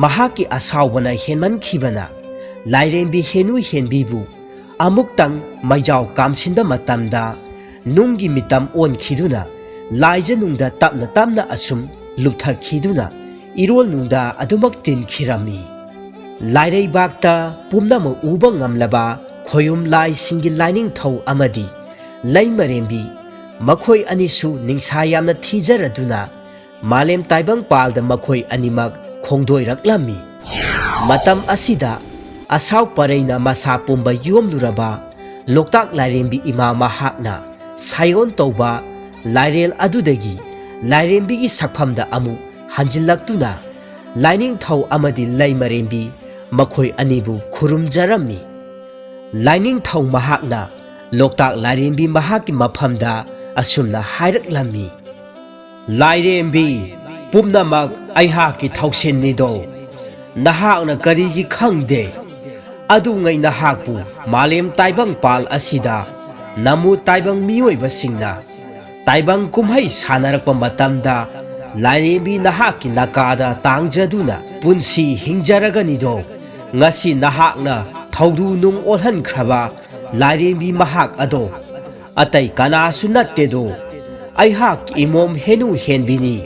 ꯃꯍꯥꯛꯀꯤ ꯑꯁꯥꯎꯕꯅ ꯍꯦꯟꯃꯟꯈꯤꯕꯅ ꯂꯥꯏꯔꯦꯝꯕꯤ ꯍꯦꯅꯨ ꯍꯦꯟꯕꯤꯕꯨ ꯑꯃꯨꯛꯇꯪ ꯃꯩꯖꯥꯎ ꯀꯥꯝꯁꯤꯟꯕ ꯃꯇꯝꯗ ꯅꯨꯡꯒꯤ ꯃꯤꯇꯝ ꯑꯣꯟꯈꯤꯗꯨꯅ ꯂꯥꯏꯖꯅꯨꯡꯗ ꯇꯞꯅ ꯇꯞꯅ ꯑꯁꯨꯝ ꯂꯨꯞꯊꯈꯤꯗꯨꯅ ꯏꯔꯣꯜꯅꯨꯡꯗ ꯑꯗꯨꯃꯛ ꯇꯤꯟꯈꯤꯔꯝꯃꯤ꯫ ꯂꯥꯏꯔꯩꯕꯥꯛꯇ ꯄꯨꯝꯅꯃꯛ ꯎꯕ ꯉꯝꯂꯕ ꯈꯣꯌꯨꯝ ꯂꯥꯏꯁꯤꯡꯒꯤ ꯂꯥꯏꯅꯤꯡꯊꯧ ꯑꯃꯗꯤ ꯂꯩꯃꯔꯦꯝꯕꯤ ꯃꯈꯣꯏ ꯑꯅꯤꯁꯨ ꯅꯤꯡꯁꯥ ꯌꯥꯝꯅ ꯊꯤꯖꯔꯗꯨꯅ ꯃꯥꯂꯦꯝ ꯇꯥꯏꯕꯪꯄꯥꯜꯗ ꯃꯈꯣꯏ ꯑꯅꯤꯃꯛ ꯈꯣꯡꯗꯣꯏꯔꯛꯂꯝꯃꯤ꯫ ꯃꯇꯝ ꯑꯁꯤꯗ ꯑꯁꯥꯎ ꯄꯔꯩꯅ ꯃꯁꯥ ꯄꯨꯝꯕ ꯌꯣꯝꯂꯨꯔꯕ ꯂꯣꯛꯇꯥꯛ ꯂꯥꯏꯔꯦꯝꯕꯤ ꯏꯃꯥ ꯃꯍꯥꯛꯅ ꯁꯥꯏꯑꯣꯟ ꯇꯧꯕ ꯂꯥꯏꯔꯦꯜ ꯑꯗꯨꯗꯒꯤ ꯂꯥꯏꯔꯦꯝꯕꯤꯒꯤ ꯁꯛꯐꯝꯗ ꯑꯃꯨꯛ ꯍꯟꯖꯤꯜꯂꯛꯇꯨꯅ ꯂꯥꯏꯅꯤꯡꯊꯧ ꯑꯃꯗꯤ ꯂꯩꯃꯔꯦꯝꯕꯤ ꯃꯈꯣꯏ ꯑꯅꯤꯕꯨ ꯈꯨꯔꯨꯝꯖꯔꯝꯃꯤ꯫ ꯂꯥꯏꯅꯤꯡꯊꯧ ꯃꯍꯥꯛꯅ ꯂꯣꯛꯇꯥꯛ ꯂꯥꯏꯔꯦꯝꯕꯤ ꯃꯍꯥꯛꯀꯤ ꯃꯐꯝꯗ ꯑꯁꯨꯝꯅ ꯍꯥꯏꯔꯛꯂꯝꯃꯤ, "ꯂꯥꯏꯔꯦꯝꯕꯤ, ꯄꯨꯝꯅꯃꯛ ꯑꯩꯍꯥꯛꯀꯤ ꯊꯧꯁꯤꯟꯅꯤꯗꯣ꯫ ꯅꯍꯥꯛꯅ ꯀꯔꯤꯒꯤ ꯈꯪꯗꯦ? ꯑꯗꯨꯉꯩ ꯅꯍꯥꯛꯄꯨ ꯃꯥꯂꯦꯝ ꯇꯥꯏꯕꯪꯄꯥꯜ ꯑꯁꯤꯗ ꯅꯃꯨ ꯇꯥꯏꯕꯪ ꯃꯤꯑꯣꯏꯕꯁꯤꯡꯅ ꯇꯥꯏꯕꯪ ꯀꯨꯝꯍꯩ ꯁꯥꯟꯅꯔꯛꯄ ꯃꯇꯝꯗ ꯂꯥꯏꯔꯦꯝꯕꯤ ꯅꯍꯥꯛꯀꯤ ꯅꯀꯥꯗ ꯇꯥꯡꯖꯗꯨꯅ ꯄꯨꯟꯁꯤ ꯍꯤꯡꯖꯔꯒꯅꯤꯗꯣ꯫ ꯉꯁꯤ ꯅꯍꯥꯛꯅ ꯊꯧꯗꯨ ꯅꯨꯡ ꯑꯣꯜꯍꯟꯈ꯭ꯔꯕ ꯂꯥꯏꯔꯦꯝꯕꯤ ꯃꯍꯥꯛ ꯑꯗꯣ ꯑꯇꯩ ꯀꯅꯥꯁꯨ ꯅꯠꯇꯦꯗꯣ, ꯑꯩꯍꯥꯛ ꯏꯃꯣꯝ ꯍꯦꯅꯨ ꯍꯦꯟꯕꯤꯅꯤ꯫"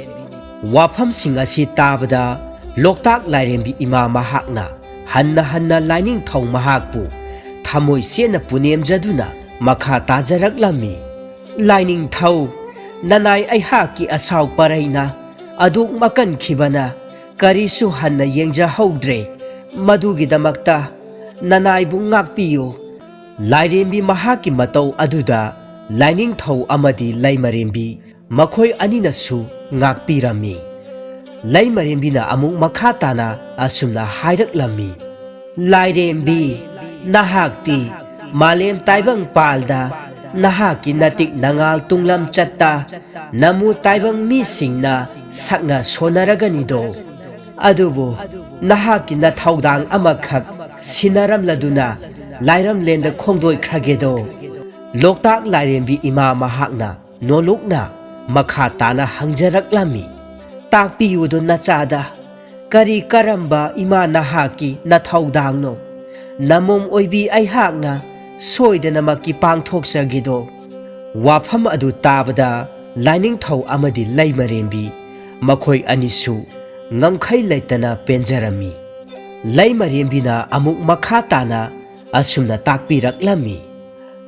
ꯋꯥꯐꯝꯁꯤꯡ ꯑꯁꯤ ꯇꯥꯕꯗ ꯂꯣꯛꯇꯥꯛ ꯂꯥꯏꯔꯦꯝꯕꯤ ꯏꯃꯥ ꯃꯍꯥꯛꯅ ꯍꯟꯅ ꯍꯟꯅ ꯂꯥꯏꯅꯤꯡꯊꯧ ꯃꯍꯥꯛꯄꯨ ꯊꯃꯣꯏ ꯆꯦꯠꯅ ꯄꯨꯅꯦꯝꯖꯗꯨꯅ ꯃꯈꯥ ꯇꯥꯖꯔꯛꯂꯝꯃꯤ, "ꯂꯥꯏꯅꯤꯡꯊꯧ, ꯅꯅꯥꯏ ꯑꯩꯍꯥꯛꯀꯤ ꯑꯁꯥꯎ ꯄꯔꯩꯅ ꯑꯗꯨꯛ ꯃꯀꯟꯈꯤꯕꯅ ꯀꯔꯤꯁꯨ ꯍꯟꯅ ꯌꯦꯡꯖꯍꯧꯗ꯭ꯔꯦ꯫ ꯃꯗꯨꯒꯤꯗꯃꯛꯇ ꯅꯅꯥꯏꯕꯨ ꯉꯥꯛꯄꯤꯌꯨ꯫" ꯂꯥꯏꯔꯦꯝꯕꯤ ꯃꯍꯥꯛꯀꯤ ꯃꯇꯧ ꯑꯗꯨꯗ ꯂꯥꯏꯅꯤꯡꯊꯧ ꯑꯃꯗꯤ ꯂꯩꯃꯔꯦꯝꯕꯤ ꯃꯈꯣꯏ ꯑꯅꯤꯅꯁꯨ ꯉꯥꯛꯄꯤꯔꯝꯃꯤ꯫ ꯂꯩꯃꯔꯦꯝꯕꯤꯅ ꯑꯃꯨꯛ ꯃꯈꯥ ꯇꯥꯅ ꯑꯁꯨꯝꯅ ꯍꯥꯏꯔꯛꯂꯝꯃꯤ, "ꯂꯥꯏꯔꯦꯝꯕꯤ, ꯅꯍꯥꯛꯇꯤ ꯃꯥꯂꯦꯝ ꯇꯥꯏꯕꯪ ꯄꯥꯜꯗ ꯅꯍꯥꯛꯀꯤ ꯅꯇꯤꯛ ꯅꯉꯥꯜ ꯇꯨꯡꯂꯝ ꯆꯠꯇ ꯅꯃꯨ ꯇꯥꯏꯕꯪ ꯃꯤꯁꯤꯡꯅ ꯁꯛꯅ ꯁꯣꯟꯅꯔꯒꯅꯤꯗꯣ꯫ ꯑꯗꯨꯕꯨ ꯅꯍꯥꯛꯀꯤ ꯅꯊꯧꯗꯥꯡ ꯑꯃꯈꯛ ꯁꯤꯟꯅꯔꯝꯂꯗꯨꯅ ꯂꯥꯏꯔꯝꯂꯦꯟꯗ ꯈꯣꯡꯗꯣꯏꯈ꯭ꯔꯒꯦꯗꯣ?" ꯂꯣꯛꯇꯥꯛ ꯂꯥꯏꯔꯦꯝꯕꯤ ꯏꯃꯥ ꯃꯍꯥꯛꯅ ꯅꯣꯂꯨꯛꯅ ꯃꯈꯥ ꯇꯥꯅ ꯍꯪꯖꯔꯛꯂꯝꯃꯤ, "ꯇꯥꯛꯄꯤꯌꯨꯗꯣ ꯅꯆꯥꯗ, ꯀꯔꯤ ꯀꯔꯝꯕ ꯏꯃꯥ ꯅꯍꯥꯛꯀꯤ ꯅꯊꯧꯗꯥꯡꯅꯣ? ꯅꯃꯣꯝ ꯑꯣꯏꯕꯤ ꯑꯩꯍꯥꯛꯅ ꯁꯣꯏꯗꯅꯃꯛꯀꯤ ꯄꯥꯡꯊꯣꯛꯆꯒꯦꯗꯣ?" ꯋꯥꯐꯝ ꯑꯗꯨ ꯇꯥꯕꯗ ꯂꯥꯏꯅꯤꯡꯊꯧ ꯑꯃꯗꯤ ꯂꯩꯃꯔꯦꯝꯕꯤ ꯃꯈꯣꯏ ꯑꯅꯤꯁꯨ ꯉꯝꯈꯩ ꯂꯩꯇꯅ ꯄꯦꯟꯖꯔꯝꯃꯤ꯫ ꯂꯩꯃꯔꯦꯝꯕꯤꯅ ꯑꯃꯨꯛ ꯃꯈꯥ ꯇꯥꯅ ꯑꯁꯨꯝꯅ ꯇꯥꯛꯄꯤꯔꯛꯂꯝꯃꯤ,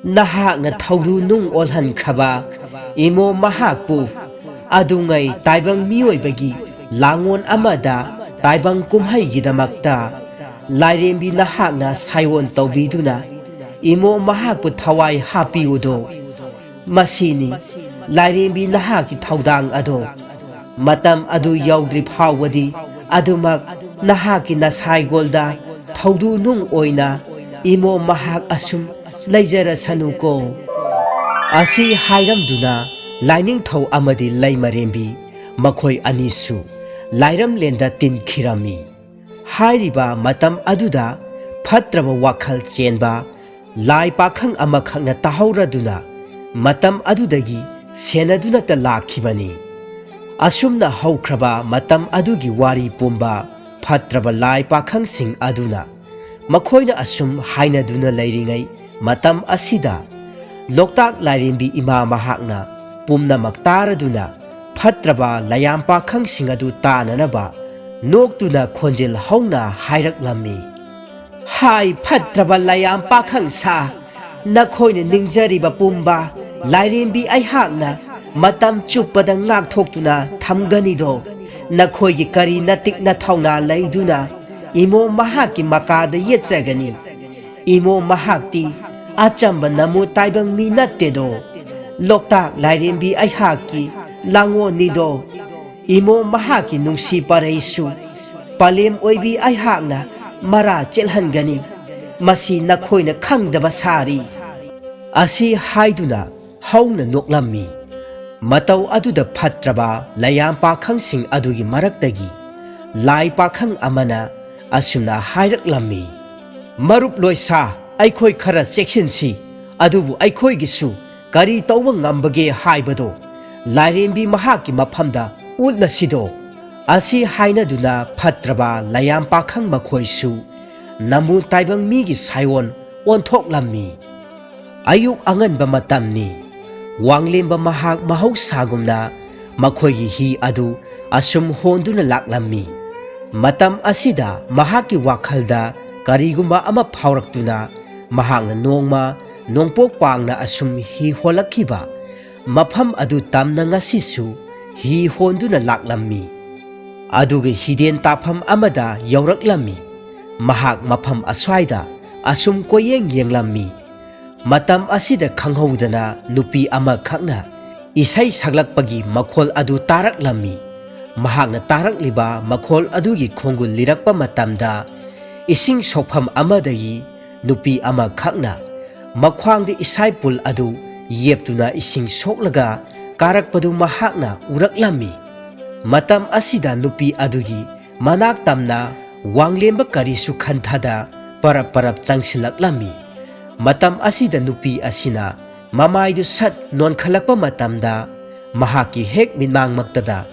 "ꯅꯍꯥꯛꯅ ꯊꯧꯗꯨ ꯅꯨꯡ ꯑꯣꯜꯍꯟꯈ꯭ꯔꯕ ꯏꯃꯣ ꯃꯍꯥꯛꯄꯨ ꯑꯗꯨꯉꯩ ꯇꯥꯏꯕꯪ ꯃꯤꯑꯣꯏꯕꯒꯤ ꯂꯥꯡꯉꯣꯟ ꯑꯃꯗ ꯇꯥꯏꯕꯪ ꯀꯨꯝꯍꯩꯒꯤꯗꯃꯛꯇ ꯂꯥꯏꯔꯦꯝꯕꯤ ꯅꯍꯥꯛꯅ ꯁꯥꯏꯑꯣꯟ ꯇꯧꯕꯤꯗꯨꯅ ꯏꯃꯣ ꯃꯍꯥꯛꯄꯨ ꯊꯋꯥꯏ ꯍꯥꯞꯄꯤꯌꯨꯗꯣ꯫ ꯃꯁꯤꯅꯤ ꯂꯥꯏꯔꯦꯝꯕꯤ ꯅꯍꯥꯛꯀꯤ ꯊꯧꯗꯥꯡ ꯑꯗꯣ꯫ ꯃꯇꯝ ꯑꯗꯨ ꯌꯧꯗ꯭ꯔꯤ ꯐꯥꯎꯕꯗꯤ ꯑꯗꯨꯃꯛ ꯅꯍꯥꯛꯀꯤ ꯅꯁꯥꯏꯒꯣꯜꯗ ꯊꯧꯗꯨ ꯅꯨꯡ ꯑꯣꯏꯅ ꯏꯃꯣ ꯃꯍꯥꯛ ꯑꯁꯨꯝ ꯂꯩꯖꯔꯁꯅꯨꯀꯣ꯫" ꯑꯁꯤ ꯍꯥꯏꯔꯝꯗꯨꯅ ꯂꯥꯏꯅꯤꯡꯊꯧ ꯑꯃꯗꯤ ꯂꯩꯃꯔꯦꯝꯕꯤ ꯃꯈꯣꯏ ꯑꯅꯤꯁꯨ ꯂꯥꯏꯔꯝꯂꯦꯟꯗ ꯇꯤꯟꯈꯤꯔꯝꯃꯤ꯫ ꯍꯥꯏꯔꯤꯕ ꯃꯇꯝ ꯑꯗꯨꯗ ꯐꯠꯇ꯭ꯔꯕ ꯋꯥꯈꯜ ꯆꯦꯟꯕ ꯂꯥꯏ ꯄꯥꯈꯪ ꯑꯃꯈꯛꯅ ꯇꯥꯍꯧꯔꯗꯨꯅ ꯃꯇꯝ ꯑꯗꯨꯗꯒꯤ ꯁꯦꯟꯅꯗꯨꯅꯇ ꯂꯥꯛꯈꯤꯕꯅꯤ꯫ ꯑꯁꯨꯝꯅ ꯍꯧꯈ꯭ꯔꯕ ꯃꯇꯝ ꯑꯗꯨꯒꯤ ꯋꯥꯔꯤ ꯄꯨꯝꯕ ꯐꯠꯇ꯭ꯔꯕ ꯂꯥꯏ ꯄꯥꯈꯪꯁꯤꯡ ꯑꯗꯨꯅ ꯃꯈꯣꯏꯅ ꯑꯁꯨꯝ ꯍꯥꯏꯅꯗꯨꯅ ꯂꯩꯔꯤꯉꯩ ꯃꯇꯝ ꯑꯁꯤꯗ ꯂꯣꯛꯇꯥꯛ ꯂꯥꯏꯔꯦꯝꯕꯤ ꯏꯃꯥ ꯃꯍꯥꯛꯅ ꯄꯨꯝꯅꯃꯛ ꯇꯥꯔꯗꯨꯅ ꯐꯠꯇ꯭ꯔꯕ ꯂꯌꯥꯝ ꯄꯥꯈꯪꯁꯤꯡ ꯑꯗꯨ ꯇꯥꯅꯅꯕ ꯅꯣꯛꯇꯨꯅ ꯈꯣꯟꯖꯦꯜ ꯍꯧꯅ ꯍꯥꯏꯔꯛꯂꯝꯃꯤ, "ꯍꯥꯏ ꯐꯠꯇ꯭ꯔꯕ ꯂꯌꯥꯝ ꯄꯥꯈꯪ ꯁꯥ, ꯅꯈꯣꯏꯅ ꯅꯤꯡꯖꯔꯤꯕ ꯄꯨꯝꯕ ꯂꯥꯏꯔꯦꯝꯕꯤ ꯑꯩꯍꯥꯛꯅ ꯃꯇꯝ ꯆꯨꯞꯄꯗ ꯉꯥꯛꯊꯣꯛꯇꯨꯅ ꯊꯝꯒꯅꯤꯗꯣ꯫ ꯅꯈꯣꯏꯒꯤ ꯀꯔꯤ ꯅꯇꯤꯛ ꯅꯊꯧꯅꯥ ꯂꯩꯗꯨꯅ ꯏꯃꯣ ꯃꯍꯥꯛꯀꯤ ꯃꯀꯥꯗ ꯌꯦꯠꯆꯒꯅꯤ? ꯏꯃꯣ ꯃꯍꯥꯛꯇꯤ ꯑꯆꯝꯕ ꯅꯃꯨ ꯇꯥꯏꯕꯪ ꯃꯤ ꯅꯠꯇꯦꯗꯣ꯫ ꯂꯣꯛꯇꯥꯛ ꯂꯥꯏꯔꯦꯝꯕꯤ ꯑꯩꯍꯥꯛꯀꯤ ꯂꯥꯡꯉꯣꯟꯅꯤꯗꯣ꯫ "ꯏꯃꯣꯝ, ꯃꯍꯥꯛꯀꯤ ꯅꯨꯡꯁꯤ ꯄꯔꯩꯁꯨ ꯄꯂꯦꯝ ꯑꯣꯏꯕꯤ ꯑꯩꯍꯥꯛꯅ ꯃꯔꯥ ꯆꯦꯜꯍꯟꯒꯅꯤ꯫ ꯃꯁꯤ ꯅꯈꯣꯏꯅ ꯈꯪꯗꯕ ꯁꯥꯔꯤ"꯫ ꯑꯁꯤ ꯍꯥꯏꯗꯨꯅ ꯍꯧꯅ ꯅꯣꯛꯂꯝꯃꯤ꯫ ꯃꯇꯧ ꯑꯗꯨꯗ ꯐꯠꯇ꯭ꯔꯕ ꯂꯩꯌꯥꯝ ꯄꯥꯈꯪꯁꯤꯡ ꯑꯗꯨꯒꯤ ꯃꯔꯛꯇꯒꯤ ꯂꯥꯏ ꯄꯥꯈꯪ ꯑꯃꯅ ꯑꯁꯨꯝꯅ ꯍꯥꯏꯔꯛꯂꯝꯃꯤ, "ꯃꯔꯨꯞ ꯂꯣꯏꯁꯥ, ꯑꯩꯈꯣꯏ ꯈꯔ ꯆꯦꯛꯁꯤꯟꯁꯤ, ꯑꯗꯨꯕꯨ ꯑꯩꯈꯣꯏꯒꯤꯁꯨ ꯀꯔꯤ ꯇꯧꯕ ꯉꯝꯕꯒꯦ ꯍꯥꯏꯕꯗꯣ ꯂꯥꯏꯔꯦꯝꯕꯤ ꯃꯍꯥꯛꯀꯤ ꯃꯐꯝꯗ ꯎꯠꯂꯁꯤꯗꯣ"꯫ ꯑꯁꯤ ꯍꯥꯏꯅꯗꯨꯅ ꯐꯠꯇ꯭ꯔꯕ ꯂꯩꯌꯥꯝ ꯄꯥꯈꯪ ꯃꯈꯣꯏꯁꯨ ꯅꯝꯕꯨꯜ ꯇꯥꯏꯕꯪ ꯃꯤꯒꯤ ꯁꯥꯏꯑꯣꯟ ꯑꯣꯟꯊꯣꯛꯂꯝꯃꯤ꯫ ꯑꯌꯨꯛ ꯑꯉꯟꯕ ꯃꯇꯝꯅꯤ꯫ ꯋꯥꯡꯂꯦꯝꯕ ꯃꯍꯥꯛ ꯃꯍꯧꯁꯥꯒꯨꯝꯅ ꯃꯈꯣꯏꯒꯤ ꯍꯤ ꯑꯗꯨ ꯑꯁꯨꯝ ꯍꯣꯟꯗꯨꯅ ꯂꯥꯛꯂꯝꯃꯤ꯫ ꯃꯇꯝ ꯑꯁꯤꯗ ꯃꯍꯥꯛꯀꯤ ꯋꯥꯈꯜꯗ ꯀꯔꯤꯒꯨꯝꯕ ꯑꯃ ꯐꯥꯎꯔꯛꯇꯨꯅ ꯃꯍꯥꯛꯅ ꯅꯣꯡꯃ ꯅꯣꯡꯄꯣꯛ ꯄꯥꯡꯅ ꯑꯁꯨꯝ ꯍꯤ ꯍꯣꯜꯂꯛꯈꯤꯕ ꯃꯐꯝ ꯑꯗꯨ ꯇꯝꯅ ꯉꯁꯤꯁꯨ ꯍꯤ ꯍꯣꯟꯗꯨꯅ ꯂꯥꯛꯂꯝꯃꯤ꯫ ꯑꯗꯨꯒ ꯍꯤꯗꯦꯟ ꯇꯥꯐꯝ ꯑꯃꯗ ꯌꯧꯔꯛꯂꯝꯃꯤ꯫ ꯃꯍꯥꯛ ꯃꯐꯝ ꯑꯁ꯭ꯋꯥꯏꯗ ꯑꯁꯨꯝ ꯀꯣꯏꯌꯦꯡ ꯌꯦꯡꯂꯝꯃꯤ꯫ ꯃꯇꯝ ꯑꯁꯤꯗ ꯈꯪꯍꯧꯗꯅ ꯅꯨꯄꯤ ꯑꯃꯈꯛꯅ ꯏꯁꯩ ꯁꯛꯂꯛꯄꯒꯤ ꯃꯈꯣꯜ ꯑꯗꯨ ꯇꯥꯔꯛꯂꯝꯃꯤ꯫ ꯃꯍꯥꯛꯅ ꯇꯥꯔꯛꯂꯤꯕ ꯃꯈꯣꯜ ꯑꯗꯨꯒꯤ ꯈꯣꯡꯒꯨꯜ ꯂꯤꯔꯛꯄ ꯃꯇꯝꯗ, ꯏꯁꯤꯡ ꯁꯣꯛꯐꯝ ꯑꯃꯗꯒꯤ ꯅꯨꯄꯤ ꯑꯃꯈꯛꯅ ꯃꯈ꯭ꯋꯥꯡꯗ ꯏꯁꯥꯏ ꯄꯨꯜ ꯑꯗꯨ ꯌꯦꯞꯇꯨꯅ ꯏꯁꯤꯡ ꯁꯣꯛꯂꯒ ꯀꯥꯔꯛꯄꯗꯨ ꯃꯍꯥꯛꯅ ꯎꯔꯛꯂꯝꯃꯤ꯫ ꯃꯇꯝ ꯑꯁꯤꯗ ꯅꯨꯄꯤ ꯑꯗꯨꯒꯤ ꯃꯅꯥꯛ ꯇꯝꯅ ꯋꯥꯡꯂꯦꯝꯕ ꯀꯔꯤꯁꯨ ꯈꯟꯊꯗ ꯄꯔꯞ ꯄꯔꯞ ꯆꯪꯁꯤꯜꯂꯛꯂꯝꯃꯤ꯫ ꯃꯇꯝ ꯑꯁꯤꯗ ꯅꯨꯄꯤ ꯑꯁꯤꯅ ꯃꯃꯥꯏꯗꯨ ꯁꯠ ꯅꯣꯟꯈꯠꯂꯛꯄ ꯃꯇꯝꯗ, ꯃꯍꯥꯛꯀꯤ ꯍꯦꯛ ꯃꯤꯠꯃꯥꯡꯃꯛꯇꯗ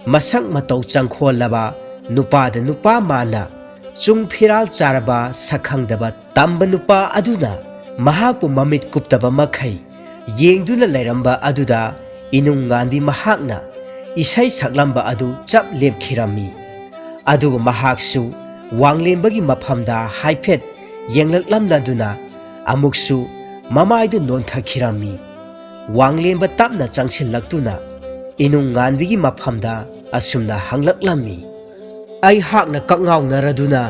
ꯃꯁꯛ ꯃꯇꯧ ꯆꯪꯈꯣꯜꯂꯕ, ꯅꯨꯄꯥꯗ ꯅꯨꯄꯥ ꯃꯥꯟꯅ ꯆꯨꯡ ꯐꯤꯔꯥꯜ ꯆꯥꯔꯕ ꯁꯛꯈꯪꯗꯕ ꯇꯝꯕ ꯅꯨꯄꯥ ꯑꯗꯨꯅ ꯃꯍꯥꯛꯄꯨ ꯃꯃꯤꯠ ꯀꯨꯞꯇꯕ ꯃꯈꯩ ꯌꯦꯡꯗꯨꯅ ꯂꯩꯔꯝꯕ ꯑꯗꯨꯗ ꯏꯅꯨꯡ ꯉꯥꯟꯕꯤ ꯃꯍꯥꯛꯅ ꯏꯁꯩ ꯁꯛꯂꯝꯕ ꯑꯗꯨ ꯆꯞ ꯂꯦꯞꯈꯤꯔꯝꯃꯤ꯫ ꯑꯗꯨꯒ ꯃꯍꯥꯛꯁꯨ ꯋꯥꯡꯂꯦꯝꯕꯒꯤ ꯃꯐꯝꯗ ꯍꯥꯏꯐꯦꯠ ꯌꯦꯡꯂꯛꯂꯝꯂꯗꯨꯅ ꯑꯃꯨꯛꯁꯨ ꯃꯃꯥꯏꯗꯨ ꯅꯣꯟꯊꯈꯤꯔꯝꯃꯤ꯫ ꯋꯥꯡꯂꯦꯝꯕ ꯇꯞꯅ ꯆꯪꯁꯤꯜꯂꯛꯇꯨꯅ ꯏꯅꯨꯡ ꯉꯥꯟꯕꯤꯒꯤ ꯃꯐꯝꯗ ꯑꯁꯨꯝꯅ ꯍꯪꯂꯛꯂꯝꯃꯤ, "ꯑꯩꯍꯥꯛꯅ ꯀꯛꯉꯥꯎꯅꯔꯗꯨꯅ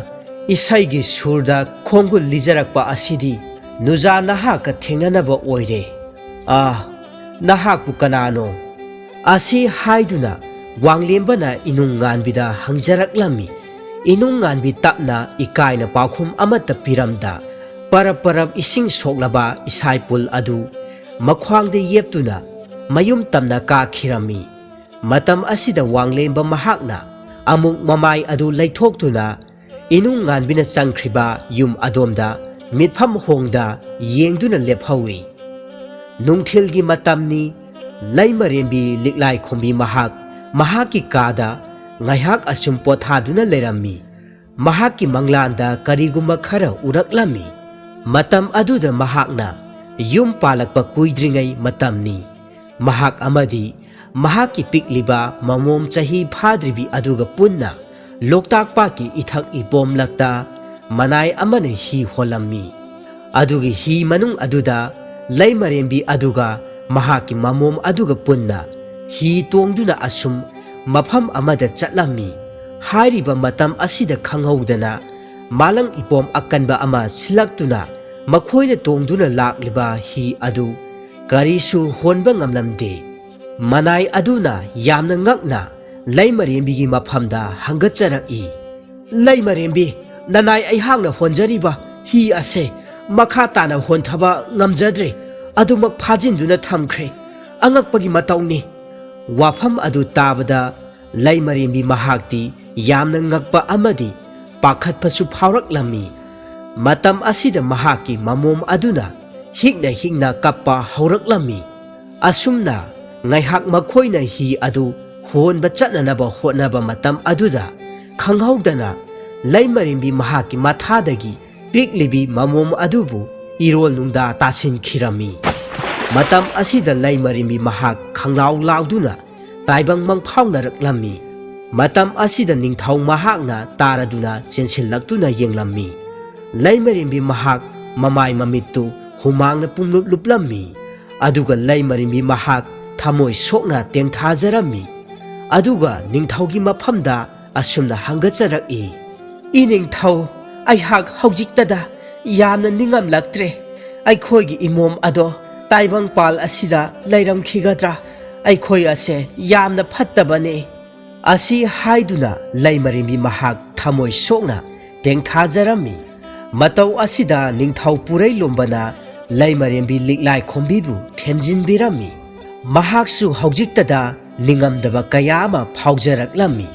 ꯏꯁꯩꯒꯤ ꯁꯨꯔꯗ ꯈꯣꯡꯒꯨꯜ ꯂꯤꯖꯔꯛꯄ ꯑꯁꯤꯗꯤ ꯅꯨꯖꯥ ꯅꯍꯥꯛꯀ ꯊꯦꯡꯅꯅꯕ ꯑꯣꯏꯔꯦ꯫ ꯑꯥ, ꯅꯍꯥꯛꯄꯨ ꯀꯅꯥꯅꯣ?" ꯑꯁꯤ ꯍꯥꯏꯗꯨꯅ ꯋꯥꯡꯂꯦꯝꯕꯅ ꯏꯅꯨꯡ ꯉꯥꯟꯕꯤꯗ ꯍꯪꯖꯔꯛꯂꯝꯃꯤ꯫ ꯏꯅꯨꯡ ꯉꯥꯟꯕꯤ ꯇꯞꯅ ꯏꯀꯥꯏꯅ ꯄꯥꯎꯈꯨꯝ ꯑꯃꯠꯇ ꯄꯤꯔꯝꯗ, ꯄꯔꯞ ꯄꯔꯞ ꯏꯁꯤꯡ ꯁꯣꯛꯂꯕ ꯏꯁꯥꯏꯄꯨꯜ ꯑꯗꯨ ꯃꯈ꯭ꯋꯥꯡꯗ ꯌꯦꯞꯇꯨꯅ ꯃꯌꯨꯝ ꯇꯝꯅ ꯀꯥꯈꯤꯔꯝꯃꯤ꯫ ꯃꯇꯝ ꯑꯁꯤꯗ ꯋꯥꯡꯂꯦꯝꯕ ꯃꯍꯥꯛꯅ ꯑꯃꯨꯛ ꯃꯃꯥꯏ ꯑꯗꯨ ꯂꯩꯊꯣꯛꯇꯨꯅ ꯏꯅꯨꯡ ꯉꯥꯟꯕꯤꯅ ꯆꯪꯈ꯭ꯔꯤꯕ ꯌꯨꯝ ꯑꯗꯣꯝꯗ ꯃꯤꯠꯐꯝ ꯍꯣꯡꯗ ꯌꯦꯡꯗꯨꯅ ꯂꯦꯞꯍꯧꯏ꯫ ꯅꯨꯡꯊꯤꯜꯒꯤ ꯃꯇꯝꯅꯤ꯫ ꯂꯩꯃꯔꯦꯝꯕꯤ ꯂꯤꯛꯂꯥꯏꯈꯣꯝꯕꯤ ꯃꯍꯥꯛ ꯃꯍꯥꯛꯀꯤ ꯀꯥꯗ ꯉꯥꯏꯍꯥꯛ ꯑꯁꯨꯝ ꯄꯣꯊꯥꯗꯨꯅ ꯂꯩꯔꯝꯃꯤ꯫ ꯃꯍꯥꯛꯀꯤ ꯃꯪꯂꯥꯟꯗ ꯀꯔꯤꯒꯨꯝꯕ ꯈꯔ ꯎꯔꯛꯂꯝꯃꯤ꯫ ꯃꯇꯝ ꯑꯗꯨꯗ ꯃꯍꯥꯛꯅ ꯌꯨꯝ ꯄꯥꯜꯂꯛꯄ ꯀꯨꯏꯗ꯭ꯔꯤꯉꯩ ꯃꯇꯝꯅꯤ꯫ ꯃꯍꯥꯛ ꯑꯃꯗꯤ ꯃꯍꯥꯛꯀꯤ ꯄꯤꯛꯂꯤꯕ ꯃꯃꯣꯝ ꯆꯍꯤ ꯐꯥꯗ꯭ꯔꯤꯕꯤ ꯑꯗꯨꯒ ꯄꯨꯟꯅ ꯂꯣꯛꯇꯥꯛ ꯄꯥꯠꯀꯤ ꯏꯊꯛ ꯏꯄꯣꯝꯂꯛꯇ ꯃꯅꯥꯏ ꯑꯃꯅ ꯍꯤ ꯍꯣꯜꯂꯝꯃꯤ꯫ ꯑꯗꯨꯒꯤ ꯍꯤ ꯃꯅꯨꯡ ꯑꯗꯨꯗ ꯂꯩꯃꯔꯦꯝꯕꯤ ꯑꯗꯨꯒ ꯃꯍꯥꯛꯀꯤ ꯃꯃꯣꯝ ꯑꯗꯨꯒ ꯄꯨꯟꯅ ꯍꯤ ꯇꯣꯡꯗꯨꯅ ꯑꯁꯨꯝ ꯃꯐꯝ ꯑꯃꯗ ꯆꯠꯂꯝꯃꯤ꯫ ꯍꯥꯏꯔꯤꯕ ꯃꯇꯝ ꯑꯁꯤꯗ ꯈꯪꯍꯧꯗꯅ ꯃꯥꯂꯪ ꯏꯄꯣꯝ ꯑꯀꯟꯕ ꯑꯃ ꯁꯤꯜꯂꯛꯇꯨꯅ ꯃꯈꯣꯏꯅ ꯇꯣꯡꯗꯨꯅ ꯂꯥꯛꯂꯤꯕ ꯍꯤ ꯑꯗꯨ ꯀꯔꯤꯁꯨ ꯍꯣꯟꯕ ꯉꯝꯂꯝꯗꯦ꯫ ꯃꯅꯥꯏ ꯑꯗꯨꯅ ꯌꯥꯝꯅ ꯉꯛꯅ ꯂꯩꯃꯔꯦꯝꯕꯤꯒꯤ ꯃꯐꯝꯗ ꯍꯪꯒꯠꯆꯔꯛꯏ꯫ "ꯂꯩꯃꯔꯦꯝꯕꯤ, ꯅꯅꯥꯏ ꯑꯩꯍꯥꯛꯅ ꯍꯣꯟꯖꯔꯤꯕ ꯍꯤ ꯑꯁꯦ ꯃꯈꯥ ꯇꯥꯅ ꯍꯣꯟꯊꯕ ꯉꯝꯖꯗ꯭ꯔꯦ, ꯑꯗꯨꯃꯛ ꯐꯥꯖꯤꯟꯗꯨꯅ ꯊꯝꯈ꯭ꯔꯦ꯫ ꯑꯉꯛꯄꯒꯤ ꯃꯇꯧꯅꯤ!" ꯋꯥꯐꯝ ꯑꯗꯨ ꯇꯥꯕꯗ ꯂꯩꯃꯔꯦꯝꯕꯤ ꯃꯍꯥꯛꯇꯤ ꯌꯥꯝꯅ ꯉꯛꯄ ꯑꯃꯗꯤ ꯄꯥꯈꯠꯄꯁꯨ ꯐꯥꯎꯔꯛꯂꯝꯃꯤ꯫ ꯃꯇꯝ ꯑꯁꯤꯗ ꯃꯍꯥꯛꯀꯤ ꯃꯃꯣꯝ ꯑꯗꯨꯅ ꯍꯤꯛꯅ ꯍꯤꯛꯅ ꯀꯞꯄ ꯍꯧꯔꯛꯂꯝꯃꯤ꯫ ꯑꯁꯨꯝꯅ ꯉꯥꯏꯍꯥꯛ ꯃꯈꯣꯏꯅ ꯍꯤ ꯑꯗꯨ ꯍꯣꯟꯕ ꯆꯠꯅꯅꯕ ꯍꯣꯠꯅꯕ ꯃꯇꯝ ꯑꯗꯨꯗ ꯈꯪꯍꯧꯗꯅ ꯂꯩꯃꯔꯦꯝꯕꯤ ꯃꯍꯥꯛꯀꯤ ꯃꯊꯥꯗꯒꯤ ꯄꯤꯛꯂꯤꯕꯤ ꯃꯃꯣꯝ ꯑꯗꯨꯕꯨ ꯏꯔꯣꯜ ꯅꯨꯡꯗ ꯇꯥꯁꯤꯟꯈꯤꯔꯝꯃꯤ꯫ ꯃꯇꯝ ꯑꯁꯤꯗ ꯂꯩꯃꯔꯦꯝꯕꯤ ꯃꯍꯥꯛ ꯈꯪꯂꯥꯎ ꯂꯥꯎꯗꯨꯅ ꯇꯥꯏꯕꯪ ꯃꯪꯐꯥꯎꯅꯔꯛꯂꯝꯃꯤ꯫ ꯃꯇꯝ ꯑꯁꯤꯗ ꯅꯤꯡꯊꯧ ꯃꯍꯥꯛꯅ ꯇꯥꯔꯗꯨꯅ ꯆꯦꯟꯁꯤꯜꯂꯛꯇꯨꯅ ꯌꯦꯡꯂꯝꯃꯤ꯫ ꯂꯩꯃꯔꯦꯝꯕꯤ ꯃꯍꯥꯛ ꯃꯃꯥꯏ ꯃꯃꯤꯠꯇꯨ ꯍꯨꯃꯥꯡꯅ ꯄꯨꯝꯂꯨꯞ ꯂꯨꯞꯂꯝꯃꯤ꯫ ꯑꯗꯨꯒ ꯂꯩꯃꯔꯦꯝꯕꯤ ꯃꯍꯥꯛ ꯊꯃꯣꯏ ꯁꯣꯛꯅ ꯇꯦꯡꯊꯥꯖꯔꯝꯃꯤ꯫ ꯑꯗꯨꯒ ꯅꯤꯡꯊꯧꯒꯤ ꯃꯐꯝꯗ ꯑꯁꯨꯝꯅ ꯍꯪꯒꯠꯆꯔꯛꯏ, "ꯏꯅꯤꯡꯊꯧ, ꯑꯩꯍꯥꯛ ꯍꯧꯖꯤꯛꯇꯗ ꯌꯥꯝꯅ ꯅꯤꯡꯉꯝꯂꯛꯇ꯭ꯔꯦ꯫ ꯑꯩꯈꯣꯏꯒꯤ ꯏꯃꯣꯝ ꯑꯗꯣ ꯇꯥꯏꯕꯪꯄꯥꯜ ꯑꯁꯤꯗ ꯂꯩꯔꯝꯈꯤꯒꯗ꯭ꯔꯥ? "ꯑꯩꯈꯣꯏ ꯑꯁꯦ ꯌꯥꯝꯅ ꯐꯠꯇꯕꯅꯤ" ꯑꯁꯤ ꯍꯥꯏꯗꯨꯅ ꯂꯩꯃꯔꯦꯝꯕꯤ ꯃꯍꯥꯛ ꯊꯃꯣꯏ ꯁꯣꯛꯅ ꯇꯦꯡꯊꯥꯖꯔꯝꯃꯤ꯫ ꯃꯇꯧ ꯑꯁꯤꯗ ꯅꯤꯡꯊꯧ ꯄꯨꯔꯩꯂꯣꯝꯕꯅ ꯂꯩꯃꯔꯦꯝꯕꯤ ꯂꯤꯛꯂꯥꯏ ꯈꯣꯝꯕꯤꯕꯨ ꯊꯦꯝꯖꯤꯟꯕꯤꯔꯝꯃꯤ꯫ ꯃꯍꯥꯛꯁꯨ ꯍꯧꯖꯤꯛꯇꯗ ꯅꯤꯡꯉꯝꯗꯕ ꯀꯌꯥ ꯑꯃ ꯐꯥꯎꯖꯔꯛꯂꯝꯃꯤ꯫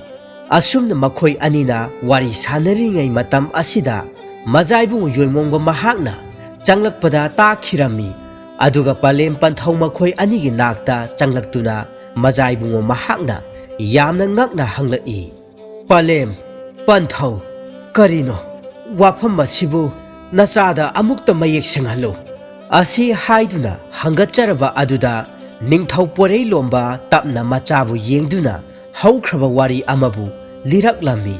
ꯑꯁꯨꯝꯅ ꯃꯈꯣꯏ ꯑꯅꯤꯅ ꯋꯥꯔꯤ ꯁꯥꯟꯅꯔꯤꯉꯩ ꯃꯇꯝ ꯑꯁꯤꯗ ꯃꯖꯥꯏꯕꯨꯡ ꯌꯣꯏꯃꯣꯡꯕ ꯃꯍꯥꯛꯅ ꯆꯪꯂꯛꯄꯗ ꯇꯥꯈꯤꯔꯝꯃꯤ꯫ ꯑꯗꯨꯒ ꯄꯂꯦꯝ ꯄꯟꯊꯧ ꯃꯈꯣꯏ ꯑꯅꯤꯒꯤ ꯅꯥꯛꯇ ꯆꯪꯂꯛꯇꯨꯅ ꯃꯖꯥꯏꯕꯨꯡꯉꯣ ꯃꯍꯥꯛꯅ ꯌꯥꯝꯅ ꯉꯛꯅ ꯍꯪꯂꯛꯏ, "ꯄꯂꯦꯝ, ꯄꯟꯊꯧ, ꯀꯔꯤꯅꯣ? ꯋꯥꯐꯝ ꯑꯁꯤꯕꯨ ꯅꯆꯥꯗ ꯑꯃꯨꯛꯇ ꯃꯌꯦꯛ ꯁꯦꯡꯍꯜꯂꯨ" ꯑꯁꯤ ꯍꯥꯏꯗꯨꯅ ꯍꯪꯒꯠꯆꯔꯕ ꯑꯗꯨꯗ ꯅꯤꯡꯊꯧ ꯄꯣꯔꯩꯂꯣꯝꯕ ꯇꯞꯅ ꯃꯆꯥꯕꯨ ꯌꯦꯡꯗꯨꯅ ꯍꯧꯈ꯭ꯔꯕ ꯋꯥꯔꯤ ꯑꯃꯕꯨ ꯂꯤꯔꯛꯂꯝꯃꯤ꯫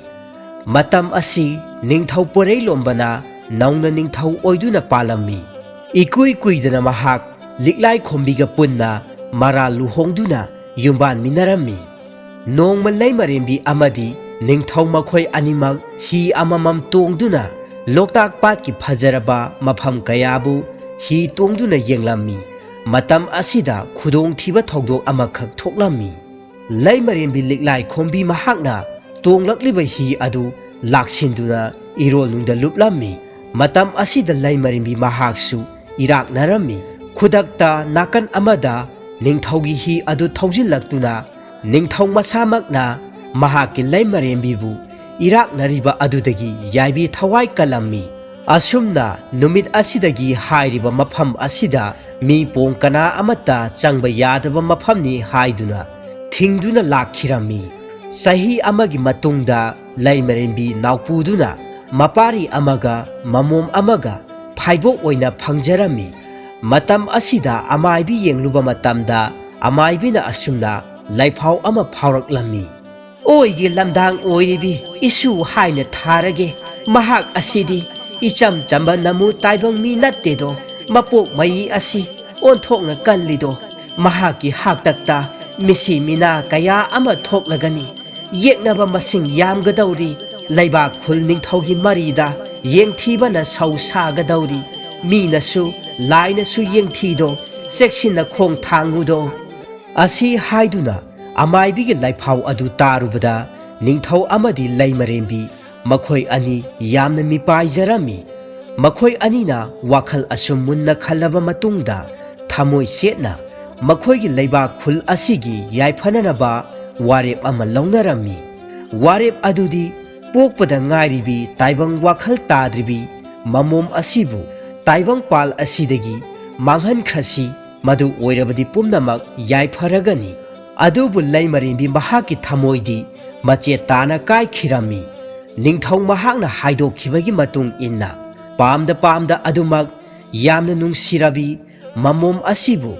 ꯃꯇꯝ ꯑꯁꯤ ꯅꯤꯡꯊꯧ ꯄꯣꯔꯩꯂꯣꯝꯕꯅ ꯅꯧꯅ ꯅꯤꯡꯊꯧ ꯑꯣꯏꯗꯨꯅ ꯄꯥꯜꯂꯝꯃꯤ꯫ ꯏꯀꯨꯏ ꯀꯨꯏꯗꯅ ꯃꯍꯥꯛ ꯂꯤꯛꯂꯥꯏ ꯈꯣꯝꯕꯤꯒ ꯄꯨꯟꯅ ꯃꯔꯥꯜ ꯂꯨꯍꯣꯡꯗꯨꯅ ꯌꯨꯝꯕꯥꯟꯃꯤꯟꯅꯔꯝꯃꯤ꯫ ꯅꯣꯡꯃ ꯂꯩꯃꯔꯦꯝꯕꯤ ꯑꯃꯗꯤ ꯅꯤꯡꯊꯧ ꯃꯈꯣꯏ ꯑꯅꯤꯃꯛ ꯍꯤ ꯑꯃꯃꯝ ꯇꯣꯡꯗꯨꯅ ꯂꯣꯛꯇꯥꯛ ꯄꯥꯠꯀꯤ ꯐꯖꯔꯕ ꯃꯐꯝ ꯀꯌꯥꯕꯨ ꯍꯤ ꯇꯣꯡꯗꯨꯅ ꯌꯦꯡꯂꯝꯃꯤ꯫ ꯃꯇꯝ ꯑꯁꯤꯗ ꯈꯨꯗꯣꯡꯊꯤꯕ ꯊꯧꯗꯣꯛ ꯑꯃꯈꯛ ꯊꯣꯛꯂꯝꯃꯤ꯫ ꯂꯩꯃꯔꯦꯝꯕꯤ ꯂꯤꯛꯂꯥꯏ ꯈꯣꯝꯕꯤ ꯃꯍꯥꯛꯅ ꯇꯣꯡꯂꯛꯂꯤꯕ ꯍꯤ ꯑꯗꯨ ꯂꯥꯛꯁꯤꯟꯗꯨꯅ ꯏꯔꯣꯜꯅꯨꯡꯗ ꯂꯨꯞꯂꯝꯃꯤ꯫ ꯃꯇꯝ ꯑꯁꯤꯗ ꯂꯩꯃꯔꯦꯝꯕꯤ ꯃꯍꯥꯛꯁꯨ ꯏꯔꯥꯛꯅꯔꯝꯃꯤ꯫ ꯈꯨꯗꯛꯇ ꯅꯥꯀꯟ ꯑꯃꯗ ꯅꯤꯡꯊꯧꯒꯤ ꯍꯤ ꯑꯗꯨ ꯊꯧꯖꯤꯜꯂꯛꯇꯨꯅ ꯅꯤꯡꯊꯧ ꯃꯁꯥꯃꯛꯅ ꯃꯍꯥꯛꯀꯤ ꯂꯩꯃꯔꯦꯝꯕꯤꯕꯨ ꯏꯔꯥꯛꯅꯔꯤꯕ ꯑꯗꯨꯗꯒꯤ ꯌꯥꯏꯕꯤ ꯊꯋꯥꯏ ꯀꯜꯂꯝꯃꯤ꯫ ꯑꯁꯨꯝꯅ ꯅꯨꯃꯤꯠ ꯑꯁꯤꯗꯒꯤ ꯍꯥꯏꯔꯤꯕ ꯃꯐꯝ ꯑꯁꯤꯗ ꯃꯤ ꯄꯣꯡ ꯀꯅꯥ ꯑꯃꯠꯇ ꯆꯪꯕ ꯌꯥꯗꯕ ꯃꯐꯝꯅꯤ ꯍꯥꯏꯗꯨꯅ ꯊꯤꯡꯗꯨꯅ ꯂꯥꯛꯈꯤꯔꯝꯃꯤ꯫ ꯆꯍꯤ ꯑꯃꯒꯤ ꯃꯇꯨꯡꯗ ꯂꯩꯃꯔꯦꯝꯕꯤ ꯅꯥꯎꯄꯨꯗꯨꯅ ꯃꯄꯥꯔꯤ ꯑꯃꯒ ꯃꯃꯣꯝ ꯑꯃꯒ ꯐꯥꯏꯕꯣꯛ ꯑꯣꯏꯅ ꯐꯪꯖꯔꯝꯃꯤ꯫ ꯃꯇꯝ ꯑꯁꯤꯗ ꯑꯃꯥꯏꯕꯤ ꯌꯦꯡꯂꯨꯕ ꯃꯇꯝꯗ ꯑꯃꯥꯏꯕꯤꯅ ꯑꯁꯨꯝꯅ ꯂꯥꯏꯐꯥꯎ ꯑꯃ ꯐꯥꯎꯔꯛꯂꯝꯃꯤ꯫ "ꯑꯣꯏꯒꯤ ꯂꯝꯗꯥꯡ ꯑꯣꯏꯔꯤꯕꯤ ꯏꯁꯨ ꯍꯥꯏꯅ ꯊꯥꯔꯒꯦ꯫ ꯃꯍꯥꯛ ꯑꯁꯤꯗꯤ ꯏꯆꯝ ꯆꯝꯕ ꯅꯃꯨ ꯇꯥꯏꯕꯪ ꯃꯤ ꯅꯠꯇꯦꯗꯣ꯫ ꯃꯄꯣꯛ ꯃꯌꯤ ꯑꯁꯤ ꯑꯣꯟꯊꯣꯛꯅ ꯀꯜꯂꯤꯗꯣ꯫ ꯃꯍꯥꯛꯀꯤ ꯍꯥꯛꯇꯛꯇ ꯃꯤꯁꯤ ꯃꯤꯅꯥ ꯀꯌꯥ ꯑꯃ ꯊꯣꯛꯂꯒꯅꯤ꯫ ꯌꯦꯛꯅꯕ ꯃꯁꯤꯡ ꯌꯥꯝꯒꯗꯧꯔꯤ꯫ ꯂꯩꯕꯥꯛ ꯈꯨꯜ ꯅꯤꯡꯊꯧꯒꯤ ꯃꯔꯤꯗ ꯌꯦꯡꯊꯤꯕꯅ ꯁꯧ ꯁꯥꯒꯗꯧꯔꯤ꯫ ꯃꯤꯅꯁꯨ ꯂꯥꯏꯅꯁꯨ ꯌꯦꯡꯊꯤꯗꯣ꯫ ꯆꯦꯛꯁꯤꯟꯅ ꯈꯣꯡ ꯊꯥꯡꯉꯨꯗꯣ"꯫ ꯑꯁꯤ ꯍꯥꯏꯗꯨꯅ ꯑꯃꯥꯏꯕꯤꯒꯤ ꯂꯥꯏꯐꯥꯎ ꯑꯗꯨ ꯇꯥꯔꯨꯕꯗ ꯅꯤꯡꯊꯧ ꯑꯃꯗꯤ ꯂꯩꯃꯔꯦꯝꯕꯤ ꯃꯈꯣꯏ ꯑꯅꯤ ꯌꯥꯝꯅ ꯃꯤꯄꯥꯏꯖꯔꯝꯃꯤ꯫ ꯃꯈꯣꯏ ꯑꯅꯤꯅ ꯋꯥꯈꯜ ꯑꯁꯨꯝ ꯃꯨꯟꯅ ꯈꯜꯂꯕ ꯃꯇꯨꯡꯗ ꯊꯃꯣꯏ ꯆꯦꯠꯅ ꯃꯈꯣꯏꯒꯤ ꯂꯩꯕꯥꯛ ꯈꯨꯜ ꯑꯁꯤꯒꯤ ꯌꯥꯏꯐꯅꯅꯕ ꯋꯥꯔꯦꯞ ꯑꯃ ꯂꯧꯅꯔꯝꯃꯤ꯫ ꯋꯥꯔꯦꯞ ꯑꯗꯨꯗꯤ ꯄꯣꯛꯄꯗ ꯉꯥꯏꯔꯤꯕꯤ ꯇꯥꯏꯕꯪ ꯋꯥꯈꯜ ꯇꯥꯗ꯭ꯔꯤꯕꯤ ꯃꯃꯣꯝ ꯑꯁꯤꯕꯨ ꯇꯥꯏꯕꯪ ꯄꯥꯜ ꯑꯁꯤꯗꯒꯤ ꯃꯥꯡꯍꯟꯈ꯭ꯔꯁꯤ, ꯃꯗꯨ ꯑꯣꯏꯔꯕꯗꯤ ꯄꯨꯝꯅꯃꯛ ꯌꯥꯏꯐꯔꯒꯅꯤ꯫ ꯑꯗꯨꯕꯨ ꯂꯩꯃꯔꯦꯝꯕꯤ ꯃꯍꯥꯛꯀꯤ ꯊꯃꯣꯏꯗꯤ ꯃꯆꯦꯠ ꯇꯥꯅ ꯀꯥꯏꯈꯤꯔꯝꯃꯤ꯫ ꯅꯤꯡꯊꯧ ꯃꯍꯥꯛꯅ ꯍꯥꯏꯗꯣꯛꯈꯤꯕꯒꯤ ꯃꯇꯨꯡ ꯏꯟꯅ ꯄꯥꯝꯗ ꯄꯥꯝꯗ ꯑꯗꯨꯃꯛ ꯌꯥꯝꯅ ꯅꯨꯡꯁꯤꯔꯕꯤ ꯃꯃꯣꯝ ꯑꯁꯤꯕꯨ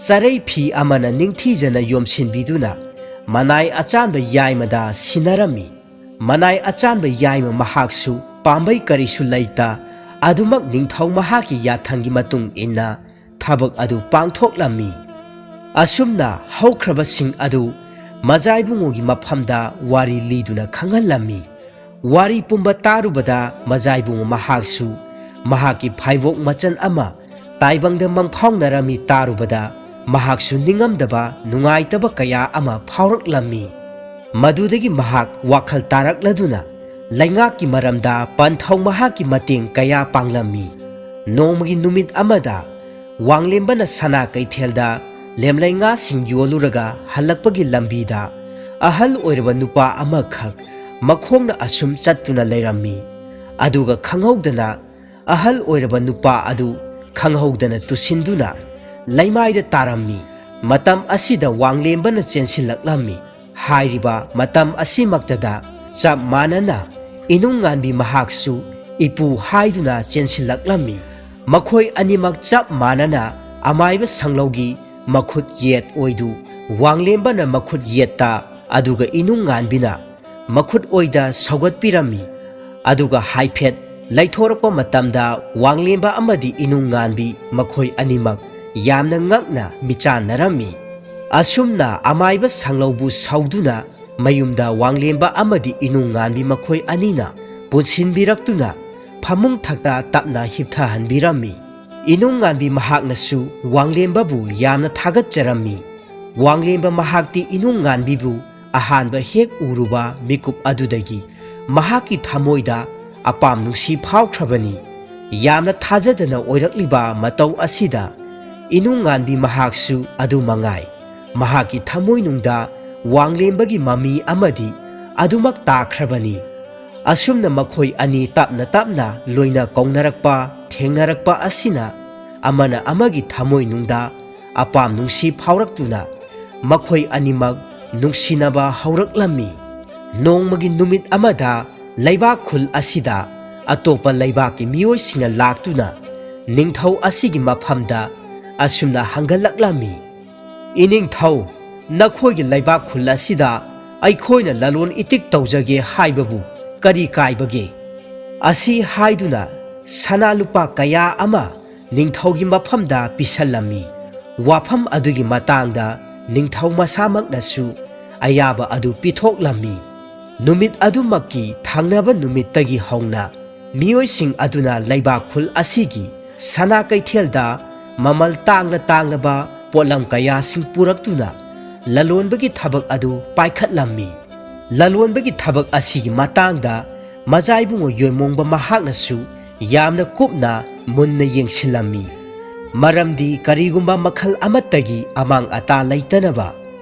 ꯆꯔꯩ ꯐꯤ ꯑꯃꯅ ꯅꯤꯡꯊꯤꯖꯅ ꯌꯣꯝꯁꯤꯟꯕꯤꯗꯨꯅ ꯃꯅꯥꯏ ꯑꯆꯥꯟꯕ ꯌꯥꯏꯃꯗ ꯁꯤꯟꯅꯔꯝꯃꯤ꯫ ꯃꯅꯥꯏ ꯑꯆꯥꯟꯕ ꯌꯥꯏꯃ ꯃꯍꯥꯛꯁꯨ ꯄꯥꯝꯕꯩ ꯀꯔꯤꯁꯨ ꯂꯩꯇ ꯑꯗꯨꯃꯛ ꯅꯤꯡꯊꯧ ꯃꯍꯥꯛꯀꯤ ꯌꯥꯊꯪꯒꯤ ꯃꯇꯨꯡ ꯏꯟꯅ ꯊꯕꯛ ꯑꯗꯨ ꯄꯥꯡꯊꯣꯛꯂꯝꯃꯤ꯫ ꯑꯁꯨꯝꯅ ꯍꯧꯈ꯭ꯔꯕꯁꯤꯡ ꯑꯗꯨ ꯃꯖꯥꯏꯕꯨꯡꯉꯣꯒꯤ ꯃꯐꯝꯗ ꯋꯥꯔꯤ ꯂꯤꯗꯨꯅ ꯈꯪꯍꯜꯂꯝꯃꯤ꯫ ꯋꯥꯔꯤ ꯄꯨꯝꯕ ꯇꯥꯔꯨꯕꯗ ꯃꯖꯥꯏꯕꯨꯡꯉꯣ ꯃꯍꯥꯛꯁꯨ ꯃꯍꯥꯛꯀꯤ ꯐꯥꯏꯕꯣꯛ ꯃꯆꯟ ꯑꯃ ꯇꯥꯏꯕꯪꯗ ꯃꯪꯐꯥꯎꯅꯔꯝꯃꯤ ꯇꯥꯔꯨꯕꯗ ꯃꯍꯥꯛꯁꯨ ꯅꯤꯡꯉꯝꯗꯕ ꯅꯨꯡꯉꯥꯏꯇꯕ ꯀꯌꯥ ꯑꯃ ꯐꯥꯎꯔꯛꯂꯝꯃꯤ꯫ ꯃꯗꯨꯗꯒꯤ ꯃꯍꯥꯛ ꯋꯥꯈꯜ ꯇꯥꯔꯛꯂꯗꯨꯅ ꯂꯩꯉꯥꯛꯀꯤ ꯃꯔꯝꯗ ꯄꯟꯊꯧ ꯃꯍꯥꯛꯀꯤ ꯃꯇꯦꯡ ꯀꯌꯥ ꯄꯥꯡꯂꯝꯃꯤ꯫ ꯅꯣꯡꯃꯒꯤ ꯅꯨꯃꯤꯠ ꯑꯃꯗ ꯋꯥꯡꯂꯦꯝꯕꯅ ꯁꯅꯥ ꯀꯩꯊꯦꯜꯗ ꯂꯦꯝꯂꯩ ꯉꯥꯁꯤꯡ ꯌꯣꯜꯂꯨꯔꯒ ꯍꯜꯂꯛꯄꯒꯤ ꯂꯝꯕꯤꯗ ꯑꯍꯜ ꯑꯣꯏꯔꯕ ꯅꯨꯄꯥ ꯑꯃꯈꯛ ꯃꯈꯣꯡꯅ ꯑꯁꯨꯝ ꯆꯠꯇꯨꯅ ꯂꯩꯔꯝꯃꯤ꯫ ꯑꯗꯨꯒ ꯈꯪꯍꯧꯗꯅ ꯑꯍꯜ ꯑꯣꯏꯔꯕ ꯅꯨꯄꯥ ꯑꯗꯨ ꯈꯪꯍꯧꯗꯅ ꯇꯨꯁꯤꯟꯗꯨꯅ ꯂꯩꯃꯥꯏꯗ ꯇꯥꯔꯝꯃꯤ꯫ ꯃꯇꯝ ꯑꯁꯤꯗ ꯋꯥꯡꯂꯦꯝꯕꯅ ꯆꯦꯟꯁꯤꯜꯂꯛꯂꯝꯃꯤ꯫ ꯍꯥꯏꯔꯤꯕ ꯃꯇꯝ ꯑꯁꯤꯃꯛꯇꯗ ꯆꯞ ꯃꯥꯟꯅꯅ ꯏꯅꯨꯡꯉꯥꯟꯕꯤ ꯃꯍꯥꯛꯁꯨ ꯏꯄꯨ ꯍꯥꯏꯗꯨꯅ ꯆꯦꯟꯁꯤꯜꯂꯛꯂꯝꯃꯤ꯫ ꯃꯈꯣꯏ ꯑꯅꯤꯃꯛ ꯆꯞ ꯃꯥꯟꯅꯅ ꯑꯃꯥꯏꯕ ꯁꯪꯂꯧꯒꯤ ꯃꯈꯨꯠ ꯌꯦꯠ ꯑꯣꯏꯗꯨ ꯋꯥꯡꯂꯦꯝꯕꯅ ꯃꯈꯨꯠ ꯌꯦꯠꯇ, ꯑꯗꯨꯒ ꯏꯅꯨꯡꯉꯥꯟꯕꯤꯅ ꯃꯈꯨꯠ ꯑꯣꯏꯗ ꯁꯧꯒꯠꯄꯤꯔꯝꯃꯤ꯫ ꯑꯗꯨꯒ ꯍꯥꯏꯐꯦꯠ ꯂꯩꯊꯣꯔꯛꯄ ꯃꯇꯝꯗ ꯋꯥꯡꯂꯦꯝꯕ ꯑꯃꯗꯤ ꯏꯅꯨꯡꯉꯥꯟꯕꯤ ꯃꯈꯣꯏ ꯑꯅꯤꯃꯛ ꯌꯥꯝꯅ ꯉꯛꯅ ꯃꯤꯆꯥꯟꯅꯔꯝꯃꯤ꯫ ꯑꯁꯨꯝꯅ ꯑꯃꯥꯏꯕ ꯁꯪꯂꯧꯕꯨ ꯁꯧꯗꯨꯅ ꯃꯌꯨꯝꯗ ꯋꯥꯡꯂꯦꯝꯕ ꯑꯃꯗꯤ ꯏꯅꯨꯡꯉꯥꯟꯕꯤ ꯃꯈꯣꯏ ꯑꯅꯤꯅ ꯄꯨꯟꯁꯤꯟꯕꯤꯔꯛꯇꯨꯅ ꯐꯃꯨꯡ ꯊꯛꯇ ꯇꯞꯅ ꯍꯤꯞꯊꯍꯟꯕꯤꯔꯝꯃꯤ꯫ ꯏꯅꯨꯡꯉꯥꯟꯕꯤ ꯃꯍꯥꯛꯅꯁꯨ ꯋꯥꯡꯂꯦꯝꯕꯕꯨ ꯌꯥꯝꯅ ꯊꯥꯒꯠꯆꯔꯝꯃꯤ꯫ ꯋꯥꯡꯂꯦꯝꯕ ꯃꯍꯥꯛꯇꯤ ꯏꯅꯨꯡ ꯉꯥꯟꯕꯤꯕꯨ ꯑꯍꯥꯟꯕ ꯍꯦꯛ ꯎꯔꯨꯕ ꯃꯤꯀꯨꯞ ꯑꯗꯨꯗꯒꯤ ꯃꯍꯥꯛꯀꯤ ꯊꯃꯣꯏꯗ ꯑꯄꯥꯝ ꯅꯨꯡꯁꯤ ꯐꯥꯎꯈ꯭ꯔꯕꯅꯤ꯫ ꯌꯥꯝꯅ ꯊꯥꯖꯗꯅ ꯑꯣꯏꯔꯛꯂꯤꯕ ꯃꯇꯧ ꯑꯁꯤꯗ ꯏꯅꯨꯡ ꯉꯥꯟꯕꯤ ꯃꯍꯥꯛꯁꯨ ꯑꯗꯨ ꯃꯉꯥꯏ꯫ ꯃꯍꯥꯛꯀꯤ ꯊꯃꯣꯏꯅꯨꯡꯗ ꯋꯥꯡꯂꯦꯝꯕꯒꯤ ꯃꯃꯤ ꯑꯃꯗꯤ ꯑꯗꯨꯃꯛ ꯇꯥꯈ꯭ꯔꯕꯅꯤ꯫ ꯑꯁꯨꯝꯅ ꯃꯈꯣꯏ ꯑꯅꯤ ꯇꯞꯅ ꯇꯞꯅ ꯂꯣꯏꯅ ꯀꯧꯅꯔꯛꯄ, ꯊꯦꯡꯅꯔꯛꯄ ꯑꯁꯤꯅ ꯑꯃꯅ ꯑꯃꯒꯤ ꯊꯃꯣꯏꯅꯨꯡꯗ ꯑꯄꯥꯝ ꯅꯨꯡꯁꯤ ꯐꯥꯎꯔꯛꯇꯨꯅ ꯃꯈꯣꯏ ꯑꯅꯤꯃꯛ ꯅꯨꯡꯁꯤꯅꯕ ꯍꯧꯔꯛꯂꯝꯃꯤ꯫ ꯅꯣꯡꯃꯒꯤ ꯅꯨꯃꯤꯠ ꯑꯃꯗ ꯂꯩꯕꯥꯛ ꯈꯨꯜ ꯑꯁꯤꯗ ꯑꯇꯣꯞꯄ ꯂꯩꯕꯥꯛꯀꯤ ꯃꯤꯑꯣꯏꯁꯤꯡꯅ ꯂꯥꯛꯇꯨꯅ ꯅꯤꯡꯊꯧ ꯑꯁꯤꯒꯤ ꯃꯐꯝꯗ ꯑꯁꯨꯝꯅ ꯍꯪꯒꯠꯂꯛꯂꯝꯃꯤ, "ꯏꯅꯤꯡꯊꯧ, ꯅꯈꯣꯏꯒꯤ ꯂꯩꯕꯥꯛ ꯈꯨꯜ ꯑꯁꯤꯗ ꯑꯩꯈꯣꯏꯅ ꯂꯂꯣꯟ ꯏꯇꯤꯛ ꯇꯧꯖꯒꯦ ꯍꯥꯏꯕꯕꯨ ꯀꯔꯤ ꯀꯥꯏꯕꯒꯦ?" ꯑꯁꯤ ꯍꯥꯏꯗꯨꯅ ꯁꯅꯥ ꯂꯨꯄꯥ ꯀꯌꯥ ꯑꯃ ꯅꯤꯡꯊꯧꯒꯤ ꯃꯐꯝꯗ ꯄꯤꯁꯜꯂꯝꯃꯤ꯫ ꯋꯥꯐꯝ ꯑꯗꯨꯒꯤ ꯃꯇꯥꯡꯗ ꯅꯤꯡꯊꯧ ꯃꯁꯥꯃꯛꯅꯁꯨ ꯑꯌꯥꯕ ꯑꯗꯨ ꯄꯤꯊꯣꯛꯂꯝꯃꯤ꯫ ꯅꯨꯃꯤꯠ ꯑꯗꯨꯃꯛꯀꯤ ꯊꯪꯅꯕ ꯅꯨꯃꯤꯠꯇꯒꯤ ꯍꯧꯅ ꯃꯤꯑꯣꯏꯁꯤꯡ ꯑꯗꯨꯅ ꯂꯩꯕꯥꯛ ꯈꯨꯜ ꯑꯁꯤꯒꯤ ꯁꯅꯥ ꯀꯩꯊꯦꯜꯗ ꯃꯃꯜ ꯇꯥꯡꯂ ꯇꯥꯡꯂꯕ ꯄꯣꯠꯂꯝ ꯀꯌꯥꯁꯤꯡ ꯄꯨꯔꯛꯇꯨꯅ ꯂꯂꯣꯟꯕꯒꯤ ꯊꯕꯛ ꯑꯗꯨ ꯄꯥꯏꯈꯠꯂꯝꯃꯤ꯫ ꯂꯂꯣꯟꯕꯒꯤ ꯊꯕꯛ ꯑꯁꯤꯒꯤ ꯃꯇꯥꯡꯗ ꯃꯖꯥꯏꯕꯨꯡꯉꯣ ꯌꯣꯏꯃꯣꯡꯕ ꯃꯍꯥꯛꯅꯁꯨ ꯌꯥꯝꯅ ꯀꯨꯞꯅ ꯃꯨꯟꯅ ꯌꯦꯡꯁꯤꯜꯂꯝꯃꯤ꯫ ꯃꯔꯝꯗꯤ ꯀꯔꯤꯒꯨꯝꯕ ꯃꯈꯜ ꯑꯃꯠꯇꯒꯤ ꯑꯃꯥꯡ ꯑꯇꯥ ꯂꯩꯇꯅꯕ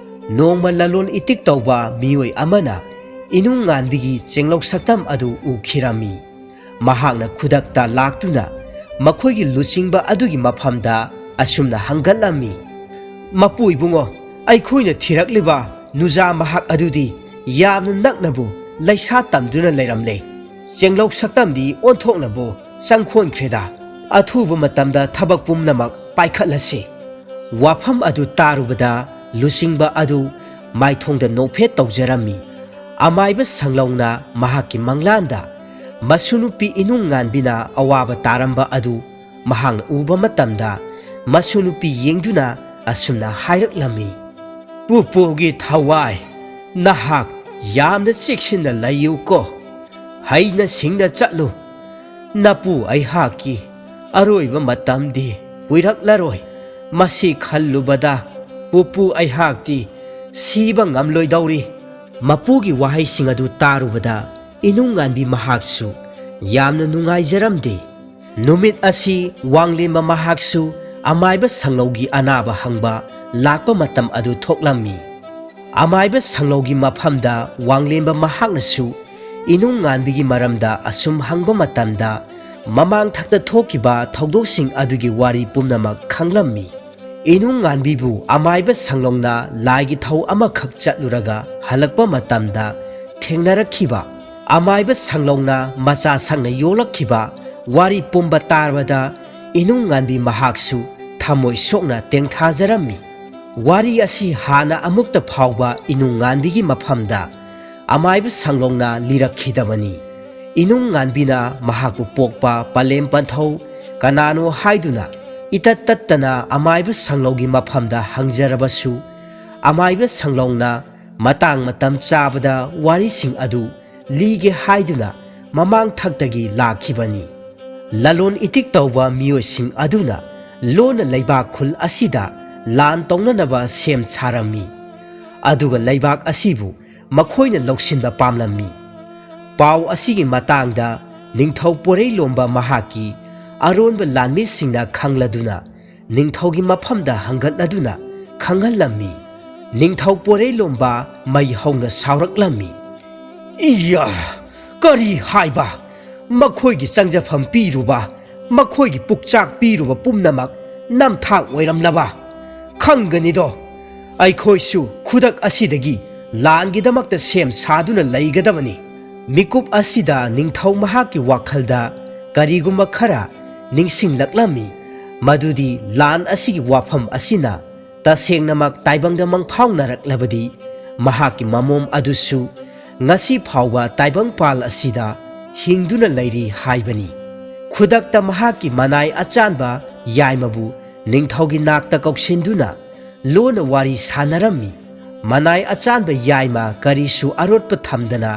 ꯅꯣꯡꯃ ꯂꯂꯣꯟ ꯏꯇꯤꯛ ꯇꯧꯕ ꯃꯤꯑꯣꯏ ꯑꯃꯅ ꯏꯅꯨꯡ ꯉꯥꯟꯕꯤꯒꯤ ꯆꯦꯡꯂꯧ ꯁꯛꯇꯝ ꯑꯗꯨ ꯎꯈꯤꯔꯝꯃꯤ꯫ ꯃꯍꯥꯛꯅ ꯈꯨꯗꯛꯇ ꯂꯥꯛꯇꯨꯅ ꯃꯈꯣꯏꯒꯤ ꯂꯨꯆꯤꯡꯕ ꯑꯗꯨꯒꯤ ꯃꯐꯝꯗ ꯑꯁꯨꯝꯅ ꯍꯪꯒꯠꯂꯝꯃꯤ, "ꯃꯄꯨ ꯏꯕꯨꯡꯉꯣ, ꯑꯩꯈꯣꯏꯅ ꯊꯤꯔꯛꯂꯤꯕ ꯅꯨꯖꯥ ꯃꯍꯥꯛ ꯑꯗꯨꯗꯤ ꯌꯥꯝꯅ ꯅꯛꯅꯕꯨ ꯂꯩꯁꯥ ꯇꯝꯗꯨꯅ ꯂꯩꯔꯝꯂꯦ꯫ ꯆꯦꯡꯂꯧ ꯁꯛꯇꯝꯗꯤ ꯑꯣꯟꯊꯣꯛꯅꯕꯨ ꯆꯪꯈꯣꯟꯈ꯭ꯔꯦꯗ꯫ ꯑꯊꯨꯕ ꯃꯇꯝꯗ ꯊꯕꯛ ꯄꯨꯝꯅꯃꯛ ꯄꯥꯏꯈꯠꯂꯁꯤ꯫" ꯋꯥꯐꯝ ꯑꯗꯨ ꯇꯥꯔꯨꯕꯗ ꯂꯨꯆꯤꯡꯕ ꯑꯗꯨ ꯃꯥꯏꯊꯣꯡꯗ ꯅꯣꯛꯐꯦꯠ ꯇꯧꯖꯔꯝꯃꯤ꯫ ꯑꯃꯥꯏꯕ ꯁꯪꯂꯧꯅ ꯃꯍꯥꯛꯀꯤ ꯃꯪꯂꯥꯟꯗ ꯃꯁꯨ ꯅꯨꯄꯤ ꯏꯅꯨꯡ ꯉꯥꯟꯕꯤꯅ ꯑꯋꯥꯕ ꯇꯥꯔꯝꯕ ꯑꯗꯨ ꯃꯍꯥꯛꯅ ꯎꯕ ꯃꯇꯝꯗ ꯃꯁꯨ ꯅꯨꯄꯤ ꯌꯦꯡꯗꯨꯅ ꯑꯁꯨꯝꯅ ꯍꯥꯏꯔꯛꯂꯝꯃꯤ, "ꯄꯨꯄꯨꯒꯤ ꯊꯋꯥꯏ, ꯅꯍꯥꯛ ꯌꯥꯝꯅ ꯆꯦꯛꯁꯤꯟꯅ ꯂꯩꯌꯨꯀꯣ꯫ ꯍꯩꯅ ꯁꯤꯡꯅ ꯆꯠꯂꯨ꯫ ꯅꯄꯨ ꯑꯩꯍꯥꯛꯀꯤ ꯑꯔꯣꯏꯕ ꯃꯇꯝꯗꯤ ꯀꯨꯏꯔꯛꯂꯔꯣꯏ꯫ ꯃꯁꯤ ꯈꯜꯂꯨꯕꯗ "ꯄꯨꯄꯨ, ꯑꯩꯍꯥꯛꯇꯤ ꯁꯤꯕ ꯉꯝꯂꯣꯏꯗꯧꯔꯤ"꯫ ꯃꯄꯨꯒꯤ ꯋꯥꯍꯩꯁꯤꯡ ꯑꯗꯨ ꯇꯥꯔꯨꯕꯗ ꯏꯅꯨꯡꯉꯥꯟꯕꯤ ꯃꯍꯥꯛꯁꯨ ꯌꯥꯝꯅ ꯅꯨꯡꯉꯥꯏꯖꯔꯝꯗꯦ꯫ ꯅꯨꯃꯤꯠ ꯑꯁꯤ ꯋꯥꯡꯂꯦꯝꯕ ꯃꯍꯥꯛꯁꯨ ꯑꯃꯥꯏꯕ ꯁꯪꯂꯧꯒꯤ ꯑꯅꯥꯕ ꯍꯪꯕ ꯂꯥꯛꯄ ꯃꯇꯝ ꯑꯗꯨ ꯊꯣꯛꯂꯝꯃꯤ꯫ ꯑꯃꯥꯏꯕ ꯁꯪꯂꯧꯒꯤ ꯃꯐꯝꯗ ꯋꯥꯡꯂꯦꯝꯕ ꯃꯍꯥꯛꯅꯁꯨ ꯏꯅꯨꯡꯉꯥꯟꯕꯤꯒꯤ ꯃꯔꯝꯗ ꯑꯁꯨꯝ ꯍꯪꯕ ꯃꯇꯝꯗ, ꯃꯃꯥꯡ ꯊꯛꯇ ꯊꯣꯛꯈꯤꯕ ꯊꯧꯗꯣꯛꯁꯤꯡ ꯑꯗꯨꯒꯤ ꯋꯥꯔꯤ ꯄꯨꯝꯅꯃꯛ ꯈꯪꯂꯝꯃꯤ꯫ ꯏꯅꯨꯡꯉꯥꯟꯕꯤꯕꯨ ꯑꯃꯥꯏꯕ ꯁꯪꯂꯧꯅ ꯂꯥꯏꯒꯤ ꯊꯧ ꯑꯃꯈꯛ ꯆꯠꯂꯨꯔꯒ ꯍꯜꯂꯛꯄ ꯃꯇꯝꯗ ꯊꯦꯡꯅꯔꯛꯈꯤꯕ, ꯑꯃꯥꯏꯕ ꯁꯪꯂꯧꯅ ꯃꯆꯥ ꯁꯪꯅ ꯌꯣꯛꯂꯛꯈꯤꯕ ꯋꯥꯔꯤ ꯄꯨꯝꯕ ꯇꯥꯔꯕꯗ ꯏꯅꯨꯡꯉꯥꯟꯕꯤ ꯃꯍꯥꯛꯁꯨ ꯊꯃꯣꯏ ꯁꯣꯛꯅ ꯇꯦꯡꯊꯥꯖꯔꯝꯃꯤ꯫ ꯋꯥꯔꯤ ꯑꯁꯤ ꯍꯥꯟꯅ ꯑꯃꯨꯛꯇ ꯐꯥꯎꯕ ꯏꯅꯨꯡꯉꯥꯟꯕꯤꯒꯤ ꯃꯐꯝꯗ ꯑꯃꯥꯏꯕ ꯁꯪꯂꯧꯅ ꯂꯤꯔꯛꯈꯤꯗꯕꯅꯤ꯫ ꯏꯅꯨꯡꯉꯥꯟꯕꯤꯅ ꯃꯍꯥꯛꯄꯨ ꯄꯣꯛꯄ ꯄꯂꯦꯝ ꯄꯟꯊꯧ ꯀꯅꯥꯅꯣ ꯍꯥꯏꯗꯨꯅ ꯏꯇꯠ ꯇꯠꯇꯅ ꯑꯃꯥꯏꯕ ꯁꯪꯂꯧꯒꯤ ꯃꯐꯝꯗ ꯍꯪꯖꯔꯕꯁꯨ, ꯑꯃꯥꯏꯕ ꯁꯪꯂꯧꯅ ꯃꯇꯥꯡ ꯃꯇꯝ ꯆꯥꯕꯗ ꯋꯥꯔꯤꯁꯤꯡ ꯑꯗꯨ ꯂꯤꯒꯦ ꯍꯥꯏꯗꯨꯅ ꯃꯃꯥꯡ ꯊꯛꯇꯒꯤ ꯂꯥꯛꯈꯤꯕꯅꯤ꯫ ꯂꯂꯣꯟ ꯏꯇꯤꯛ ꯇꯧꯕ ꯃꯤꯑꯣꯏꯁꯤꯡ ꯑꯗꯨꯅ ꯂꯣꯟꯅ ꯂꯩꯕꯥꯛ ꯈꯨꯜ ꯑꯁꯤꯗ ꯂꯥꯟ ꯇꯧꯅꯅꯕ ꯁꯦꯝ ꯁꯥꯔꯝꯃꯤ꯫ ꯑꯗꯨꯒ ꯂꯩꯕꯥꯛ ꯑꯁꯤꯕꯨ ꯃꯈꯣꯏꯅ ꯂꯧꯁꯤꯟꯕ ꯄꯥꯝꯂꯝꯃꯤ꯫ ꯄꯥꯎ ꯑꯁꯤꯒꯤ ꯃꯇꯥꯡꯗ ꯅꯤꯡꯊꯧ ꯄꯣꯔꯩꯂꯣꯝꯕ ꯃꯍꯥꯛꯀꯤ ꯑꯔꯣꯟꯕ ꯂꯥꯟꯃꯤꯁꯤꯡꯅ ꯈꯪꯂꯗꯨꯅ ꯅꯤꯡꯊꯧꯒꯤ ꯃꯐꯝꯗ ꯍꯪꯒꯠꯂꯗꯨꯅ ꯈꯪꯍꯜꯂꯝꯃꯤ꯫ ꯅꯤꯡꯊꯧ ꯄꯣꯔꯩꯂꯣꯝꯕ ꯃꯩ ꯍꯧꯅ ꯁꯥꯎꯔꯛꯂꯝꯃꯤ꯫ "ꯏꯌꯥ! ꯀꯔꯤ ꯍꯥꯏꯕ? ꯃꯈꯣꯏꯒꯤ ꯆꯪꯖꯐꯝ ꯄꯤꯔꯨꯕ, ꯃꯈꯣꯏꯒꯤ ꯄꯨꯛꯆꯥꯛ ꯄꯤꯔꯨꯕ ꯄꯨꯝꯅꯃꯛ ꯅꯝꯊꯥꯛ ꯑꯣꯏꯔꯝꯂꯕ? ꯈꯪꯒꯅꯤꯗꯣ, ꯑꯩꯈꯣꯏꯁꯨ ꯈꯨꯗꯛ ꯑꯁꯤꯗꯒꯤ ꯂꯥꯟꯒꯤꯗꯃꯛꯇ ꯁꯦꯝ ꯁꯥꯗꯨꯅ ꯂꯩꯒꯗꯕꯅꯤ"꯫ ꯃꯤꯀꯨꯞ ꯑꯁꯤꯗ ꯅꯤꯡꯊꯧ ꯃꯍꯥꯛꯀꯤ ꯋꯥꯈꯜꯗ ꯀꯔꯤꯒꯨꯝꯕ ꯈꯔ ꯅꯤꯡꯁꯤꯡꯂꯛꯂꯝꯃꯤ, ꯃꯗꯨꯗꯤ ꯂꯥꯟ ꯑꯁꯤꯒꯤ ꯋꯥꯐꯝ ꯑꯁꯤꯅ ꯇꯁꯦꯡꯅꯃꯛ ꯇꯥꯏꯕꯪꯗ ꯃꯪꯐꯥꯎꯅꯔꯛꯂꯕꯗꯤ ꯃꯍꯥꯛꯀꯤ ꯃꯃꯣꯝ ꯑꯗꯨꯁꯨ ꯉꯁꯤ ꯐꯥꯎꯕ ꯇꯥꯏꯕꯪꯄꯥꯜ ꯑꯁꯤꯗ ꯍꯤꯡꯗꯨꯅ ꯂꯩꯔꯤ ꯍꯥꯏꯕꯅꯤ꯫ ꯈꯨꯗꯛꯇ ꯃꯍꯥꯛꯀꯤ ꯃꯅꯥꯏ ꯑꯆꯥꯟꯕ ꯌꯥꯏꯃꯕꯨ ꯅꯤꯡꯊꯧꯒꯤ ꯅꯥꯛꯇ ꯀꯧꯁꯤꯟꯗꯨꯅ ꯂꯣꯟꯅ ꯋꯥꯔꯤ ꯁꯥꯟꯅꯔꯝꯃꯤ꯫ ꯃꯅꯥꯏ ꯑꯆꯥꯟꯕ ꯌꯥꯏꯃ ꯀꯔꯤꯁꯨ ꯑꯔꯣꯠꯄ ꯊꯝꯗꯅ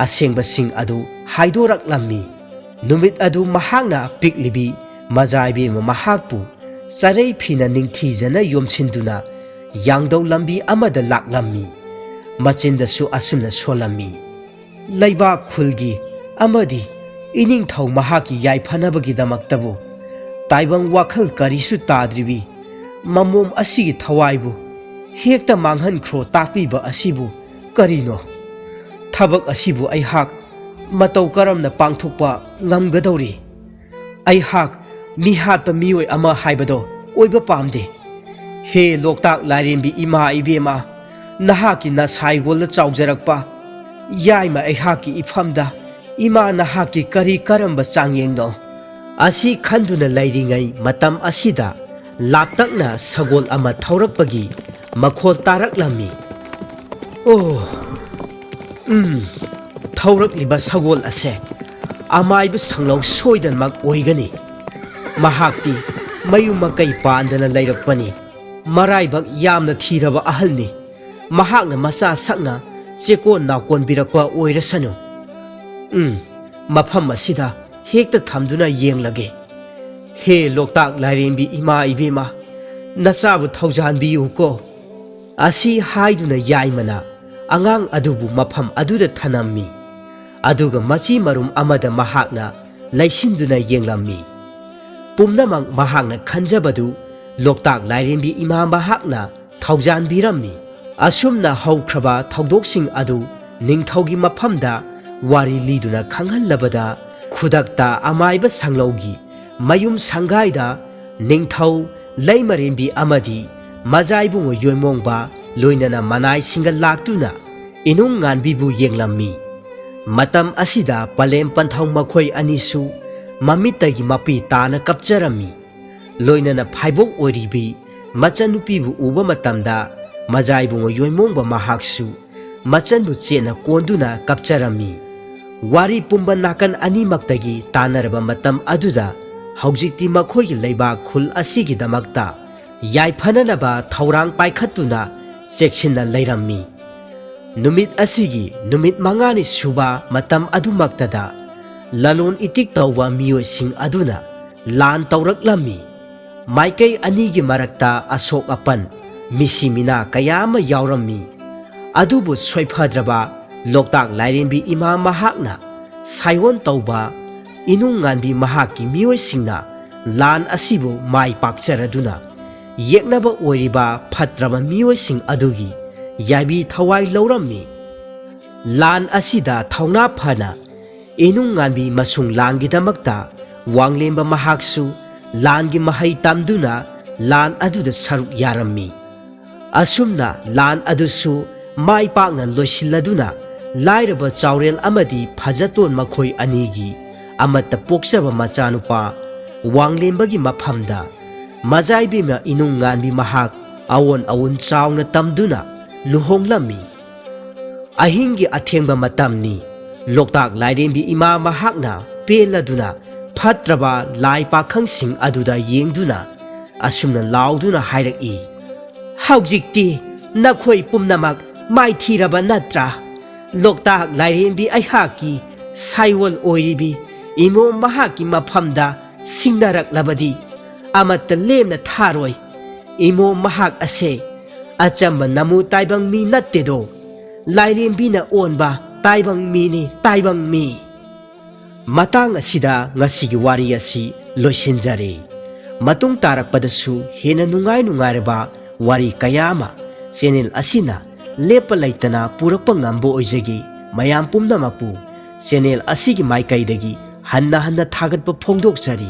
ꯑꯁꯦꯡꯕꯁꯤꯡ ꯑꯗꯨ ꯍꯥꯏꯗꯣꯔꯛꯂꯝꯃꯤ꯫ ꯅꯨꯃꯤꯠ ꯑꯗꯨ ꯃꯍꯥꯛꯅ ꯄꯤꯛꯂꯤꯕꯤ ꯃꯖꯥꯏꯕꯦꯝꯃ ꯃꯍꯥꯛꯄꯨ ꯆꯔꯩ ꯐꯤꯅ ꯅꯤꯡꯊꯤꯖꯅ ꯌꯣꯝꯁꯤꯟꯗꯨꯅ ꯌꯥꯡꯗꯧ ꯂꯝꯕꯤ ꯑꯃꯗ ꯂꯥꯛꯂꯝꯃꯤ꯫ ꯃꯆꯤꯟꯗꯁꯨ ꯑꯁꯨꯝꯅ ꯁꯣꯜꯂꯝꯃꯤ, "ꯂꯩꯕꯥꯛ ꯈꯨꯜꯒꯤ ꯑꯃꯗꯤ ꯏꯅꯤꯡꯊꯧ ꯃꯍꯥꯛꯀꯤ ꯌꯥꯏꯐꯅꯕꯒꯤꯗꯃꯛꯇꯕꯨ ꯇꯥꯏꯕꯪ ꯋꯥꯈꯜ ꯀꯔꯤꯁꯨ ꯇꯥꯗ꯭ꯔꯤꯕꯤ ꯃꯃꯣꯝ ꯑꯁꯤꯒꯤ ꯊꯋꯥꯏꯕꯨ ꯍꯦꯛꯇ ꯃꯥꯡꯍꯟꯈ꯭ꯔꯣ ꯇꯥꯛꯄꯤꯕ ꯑꯁꯤꯕꯨ ꯀꯔꯤꯅꯣ? ꯊꯕꯛ ꯑꯁꯤꯕꯨ ꯑꯩꯍꯥꯛ ꯃꯇꯧ ꯀꯔꯝꯅ ꯄꯥꯡꯊꯣꯛꯄ ꯉꯝꯒꯗꯧꯔꯤ? ꯑꯩꯍꯥꯛ ꯃꯤꯍꯥꯠꯄ ꯃꯤꯑꯣꯏ ꯑꯃ ꯍꯥꯏꯕꯗꯣ ꯑꯣꯏꯕ ꯄꯥꯝꯗꯦ꯫ ꯍꯦ ꯂꯣꯛꯇꯥꯛ ꯂꯥꯏꯔꯦꯝꯕꯤ ꯏꯃꯥ ꯏꯕꯦꯝꯃ, ꯅꯍꯥꯛꯀꯤ ꯅꯁꯥꯏꯒꯣꯜꯗ ꯆꯥꯎꯖꯔꯛꯄ ꯌꯥꯏꯃ ꯑꯩꯍꯥꯛꯀꯤ ꯏꯐꯝꯗ ꯏꯃꯥ ꯅꯍꯥꯛꯀꯤ ꯀꯔꯤ ꯀꯔꯝꯕ ꯆꯥꯡꯌꯦꯡꯅꯣ?" ꯑꯁꯤ ꯈꯟꯗꯨꯅ ꯂꯩꯔꯤꯉꯩ ꯃꯇꯝ ꯑꯁꯤꯗ ꯂꯥꯞꯇꯛꯅ ꯁꯒꯣꯜ ꯑꯃ ꯊꯧꯔꯛꯄꯒꯤ ꯃꯈꯣꯜ ꯇꯥꯔꯛꯂꯝꯃꯤ꯫ "ꯑꯣ, ꯎꯝ, ꯊꯧꯔꯛꯂꯤꯕ ꯁꯒꯣꯜ ꯑꯁꯦ ꯑꯃꯥꯏꯕ ꯁꯪꯂꯧ ꯁꯣꯏꯗꯅꯃꯛ ꯑꯣꯏꯒꯅꯤ꯫ ꯃꯍꯥꯛꯇꯤ ꯃꯌꯨꯝ ꯃꯀꯩ ꯄꯥꯟꯗꯅ ꯂꯩꯔꯛꯄꯅꯤ꯫ ꯃꯔꯥꯏꯕꯛ ꯌꯥꯝꯅ ꯊꯤꯔꯕ ꯑꯍꯜꯅꯤ꯫ ꯃꯍꯥꯛꯅ ꯃꯆꯥ ꯁꯛꯅ ꯆꯦꯀꯣꯟ ꯅꯥꯀꯣꯟꯕꯤꯔꯛꯄ ꯑꯣꯏꯔꯁꯅꯨ꯫ ꯎꯝ, ꯃꯐꯝ ꯑꯁꯤꯗ ꯍꯦꯛꯇ ꯊꯝꯗꯨꯅ ꯌꯦꯡꯂꯒꯦ꯫ ꯍꯦ ꯂꯣꯛꯇꯥꯛ ꯂꯥꯏꯔꯦꯝꯕꯤ ꯏꯃꯥ ꯏꯕꯦꯝꯃ, ꯅꯆꯥꯕꯨ ꯊꯧꯖꯥꯟꯕꯤꯌꯨꯀꯣ꯫" ꯑꯁꯤ ꯍꯥꯏꯗꯨꯅ ꯌꯥꯏꯃꯅ ꯑꯉꯥꯡ ꯑꯗꯨꯕꯨ ꯃꯐꯝ ꯑꯗꯨꯗ ꯊꯅꯝꯃꯤ꯫ ꯑꯗꯨꯒ ꯃꯆꯤ ꯃꯔꯨꯝ ꯑꯃꯗ ꯃꯍꯥꯛꯅ ꯂꯩꯁꯤꯟꯗꯨꯅ ꯌꯦꯡꯂꯝꯃꯤ꯫ ꯄꯨꯝꯅꯃꯛ ꯃꯍꯥꯛꯅ ꯈꯟꯖꯕꯗꯨ ꯂꯣꯛꯇꯥꯛ ꯂꯥꯏꯔꯦꯝꯕꯤ ꯏꯃꯥ ꯃꯍꯥꯛꯅ ꯊꯧꯖꯥꯟꯕꯤꯔꯝꯃꯤ꯫ ꯑꯁꯨꯝꯅ ꯍꯧꯈ꯭ꯔꯕ ꯊꯧꯗꯣꯛꯁꯤꯡ ꯑꯗꯨ ꯅꯤꯡꯊꯧꯒꯤ ꯃꯐꯝꯗ ꯋꯥꯔꯤ ꯂꯤꯗꯨꯅ ꯈꯪꯍꯜꯂꯕꯗ, ꯈꯨꯗꯛꯇ ꯑꯃꯥꯏꯕ ꯁꯪꯂꯧꯒꯤ ꯃꯌꯨꯝ ꯁꯪꯒꯥꯏꯗ ꯅꯤꯡꯊꯧ ꯂꯩꯃꯔꯦꯝꯕꯤ ꯑꯃꯗꯤ ꯃꯖꯥꯏꯕꯨꯡꯉꯣ ꯌꯣꯏꯃꯣꯡꯕ ꯂꯣꯏꯅꯅ ꯃꯅꯥꯏꯁꯤꯡꯒ ꯂꯥꯛꯇꯨꯅ ꯏꯅꯨꯡ ꯉꯥꯟꯕꯤꯕꯨ ꯌꯦꯡꯂꯝꯃꯤ꯫ ꯃꯇꯝ ꯑꯁꯤꯗ ꯄꯂꯦꯝ ꯄꯟꯊꯧ ꯃꯈꯣꯏ ꯑꯅꯤꯁꯨ ꯃꯃꯤꯠꯇꯒꯤ ꯃꯄꯤ ꯇꯥꯅ ꯀꯞꯆꯔꯝꯃꯤ꯫ ꯂꯣꯏꯅꯅ ꯐꯥꯏꯕꯣꯛ ꯑꯣꯏꯔꯤꯕꯤ ꯃꯆꯟꯅꯨꯄꯤꯕꯨ ꯎꯕ ꯃꯇꯝꯗ ꯃꯖꯥꯏꯕꯨꯡꯉꯣ ꯌꯣꯏꯃꯣꯡꯕ ꯃꯍꯥꯛꯁꯨ ꯃꯆꯟꯕꯨ ꯆꯦꯠꯅ ꯀꯣꯟꯗꯨꯅ ꯀꯞꯆꯔꯝꯃꯤ꯫ ꯋꯥꯔꯤ ꯄꯨꯝꯕ ꯅꯥꯀꯟ ꯑꯅꯤꯃꯛꯇꯒꯤ ꯇꯥꯟꯅꯔꯕ ꯃꯇꯝ ꯑꯗꯨꯗ ꯍꯧꯖꯤꯛꯇꯤ ꯃꯈꯣꯏꯒꯤ ꯂꯩꯕꯥꯛ ꯈꯨꯜ ꯑꯁꯤꯒꯤꯗꯃꯛꯇ ꯌꯥꯏꯐꯅꯅꯕ ꯊꯧꯔꯥꯡ ꯄꯥꯏꯈꯠꯇꯨꯅ ꯆꯦꯛꯁꯤꯟꯅ ꯂꯩꯔꯝꯃꯤ꯫ ꯅꯨꯃꯤꯠ ꯑꯁꯤꯒꯤ ꯅꯨꯃꯤꯠ ꯃꯉꯥꯅꯤ ꯁꯨꯕ ꯃꯇꯝ ꯑꯗꯨꯃꯛꯇꯗ ꯂꯂꯣꯟ ꯏꯇꯤꯛ ꯇꯧꯕ ꯃꯤꯑꯣꯏꯁꯤꯡ ꯑꯗꯨꯅ ꯂꯥꯟ ꯇꯧꯔꯛꯂꯝꯃꯤ꯫ ꯃꯥꯏꯀꯩ ꯑꯅꯤꯒꯤ ꯃꯔꯛꯇ ꯑꯁꯣꯛ ꯑꯄꯟ ꯃꯤꯁꯤ ꯃꯤꯅꯥ ꯀꯌꯥ ꯑꯃ ꯌꯥꯎꯔꯝꯃꯤ꯫ ꯑꯗꯨꯕꯨ ꯁꯣꯏꯐꯗ꯭ꯔꯕ ꯂꯣꯛꯇꯥꯛ ꯂꯥꯏꯔꯦꯝꯕꯤ ꯏꯃꯥ ꯃꯍꯥꯛꯅ ꯁꯥꯏꯑꯣꯟ ꯇꯧꯕ ꯏꯅꯨꯡ ꯉꯥꯟꯕꯤ ꯃꯍꯥꯛꯀꯤ ꯃꯤꯑꯣꯏꯁꯤꯡꯅ ꯂꯥꯟ ꯑꯁꯤꯕꯨ ꯃꯥꯏ ꯄꯥꯛꯆꯔꯗꯨꯅ ꯌꯦꯛꯅꯕ ꯑꯣꯏꯔꯤꯕ ꯐꯠꯇ꯭ꯔꯕ ꯃꯤꯑꯣꯏꯁꯤꯡ ꯑꯗꯨꯒꯤ ꯌꯥꯏꯕꯤ ꯊꯋꯥꯏ ꯂꯧꯔꯝꯃꯤ꯫ ꯂꯥꯟ ꯑꯁꯤꯗ ꯊꯧꯅꯥ ꯐꯅ ꯏꯅꯨꯡ ꯉꯥꯟꯕꯤ ꯃꯁꯨꯡ ꯂꯥꯟꯒꯤꯗꯃꯛꯇ ꯋꯥꯡꯂꯦꯝꯕ ꯃꯍꯥꯛꯁꯨ ꯂꯥꯟꯒꯤ ꯃꯍꯩ ꯇꯝꯗꯨꯅ ꯂꯥꯟ ꯑꯗꯨꯗ ꯁꯔꯨꯛ ꯌꯥꯔꯝꯃꯤ꯫ ꯑꯁꯨꯝꯅ ꯂꯥꯟ ꯑꯗꯨꯁꯨ ꯃꯥꯏ ꯄꯥꯛꯅ ꯂꯣꯏꯁꯤꯜꯂꯗꯨꯅ ꯂꯥꯏꯔꯕ ꯆꯥꯎꯔꯦꯜ ꯑꯃꯗꯤ ꯐꯖꯇꯣꯟ ꯃꯈꯣꯏ ꯑꯅꯤꯒꯤ ꯑꯃꯠꯇ ꯄꯣꯛꯆꯕ ꯃꯆꯥꯅꯨꯄꯥ ꯋꯥꯡꯂꯦꯝꯕꯒꯤ ꯃꯐꯝꯗ ꯃꯖꯥꯏꯕꯦꯝꯃ ꯏꯅꯨꯡ ꯉꯥꯟꯕꯤ ꯃꯍꯥꯛ ꯑꯑꯣꯟ ꯑꯑꯣꯟ ꯆꯥꯎꯅ ꯇꯝꯗꯨꯅ ꯂꯨꯍꯣꯡꯂꯝꯃꯤ꯫ ꯑꯍꯤꯡꯒꯤ ꯑꯊꯦꯡꯕ ꯃꯇꯝꯅꯤ꯫ ꯂꯣꯛꯇꯥꯛ ꯂꯥꯏꯔꯦꯝꯕꯤ ꯏꯃꯥ ꯃꯍꯥꯛꯅ ꯄꯦꯜꯂꯗꯨꯅ ꯐꯠꯇ꯭ꯔꯕ ꯂꯥꯏ ꯄꯥꯈꯪꯁꯤꯡ ꯑꯗꯨꯗ ꯌꯦꯡꯗꯨꯅ ꯑꯁꯨꯝꯅ ꯂꯥꯎꯗꯨꯅ ꯍꯥꯏꯔꯛꯏ, "ꯍꯧꯖꯤꯛꯇꯤ ꯅꯈꯣꯏ ꯄꯨꯝꯅꯃꯛ ꯃꯥꯏꯊꯤꯔꯕ ꯅꯠꯇ꯭ꯔꯥ? ꯂꯣꯛꯇꯥꯛ ꯂꯥꯏꯔꯦꯝꯕꯤ ꯑꯩꯍꯥꯛꯀꯤ ꯁꯥꯏꯑꯣꯜ ꯑꯣꯏꯔꯤꯕꯤ ꯏꯃꯣꯝ ꯃꯍꯥꯛꯀꯤ ꯃꯐꯝꯗ ꯁꯤꯡꯅꯔꯛꯂꯕꯗꯤ ꯑꯃꯠꯇ ꯂꯦꯝꯅ ꯊꯥꯔꯣꯏ꯫ ꯏꯃꯣꯝ ꯃꯍꯥꯛ ꯑꯁꯦ ꯑꯆꯝꯕ ꯅꯃꯨ ꯇꯥꯏꯕꯪ ꯃꯤ ꯅꯠꯇꯦꯗꯣ꯫ ꯂꯥꯏꯔꯦꯝꯕꯤꯅ ꯑꯣꯟꯕ ꯇꯥꯏꯕꯪ ꯃꯤꯅꯤ, ꯇꯥꯏꯕꯪ ꯃꯤ"꯫ ꯃꯇꯥꯡ ꯑꯁꯤꯗ ꯉꯁꯤꯒꯤ ꯋꯥꯔꯤ ꯑꯁꯤ ꯂꯣꯏꯁꯤꯟꯖꯔꯦ꯫ ꯃꯇꯨꯡ ꯇꯥꯔꯛꯄꯗꯁꯨ ꯍꯦꯟꯅ ꯅꯨꯡꯉꯥꯏ ꯅꯨꯡꯉꯥꯏꯔꯕ ꯋꯥꯔꯤ ꯀꯌꯥ ꯑꯃ ꯆꯦꯅꯦꯜ ꯑꯁꯤꯅ ꯂꯦꯞꯄ ꯂꯩꯇꯅ ꯄꯨꯔꯛꯄ ꯉꯝꯕ ꯑꯣꯏꯖꯒꯦ꯫ ꯃꯌꯥꯝ ꯄꯨꯝꯅꯃꯛꯄꯨ ꯆꯦꯅꯦꯜ ꯑꯁꯤꯒꯤ ꯃꯥꯏꯀꯩꯗꯒꯤ ꯍꯟꯅ ꯍꯟꯅ ꯊꯥꯒꯠꯄ ꯐꯣꯡꯗꯣꯛꯆꯔꯤ꯫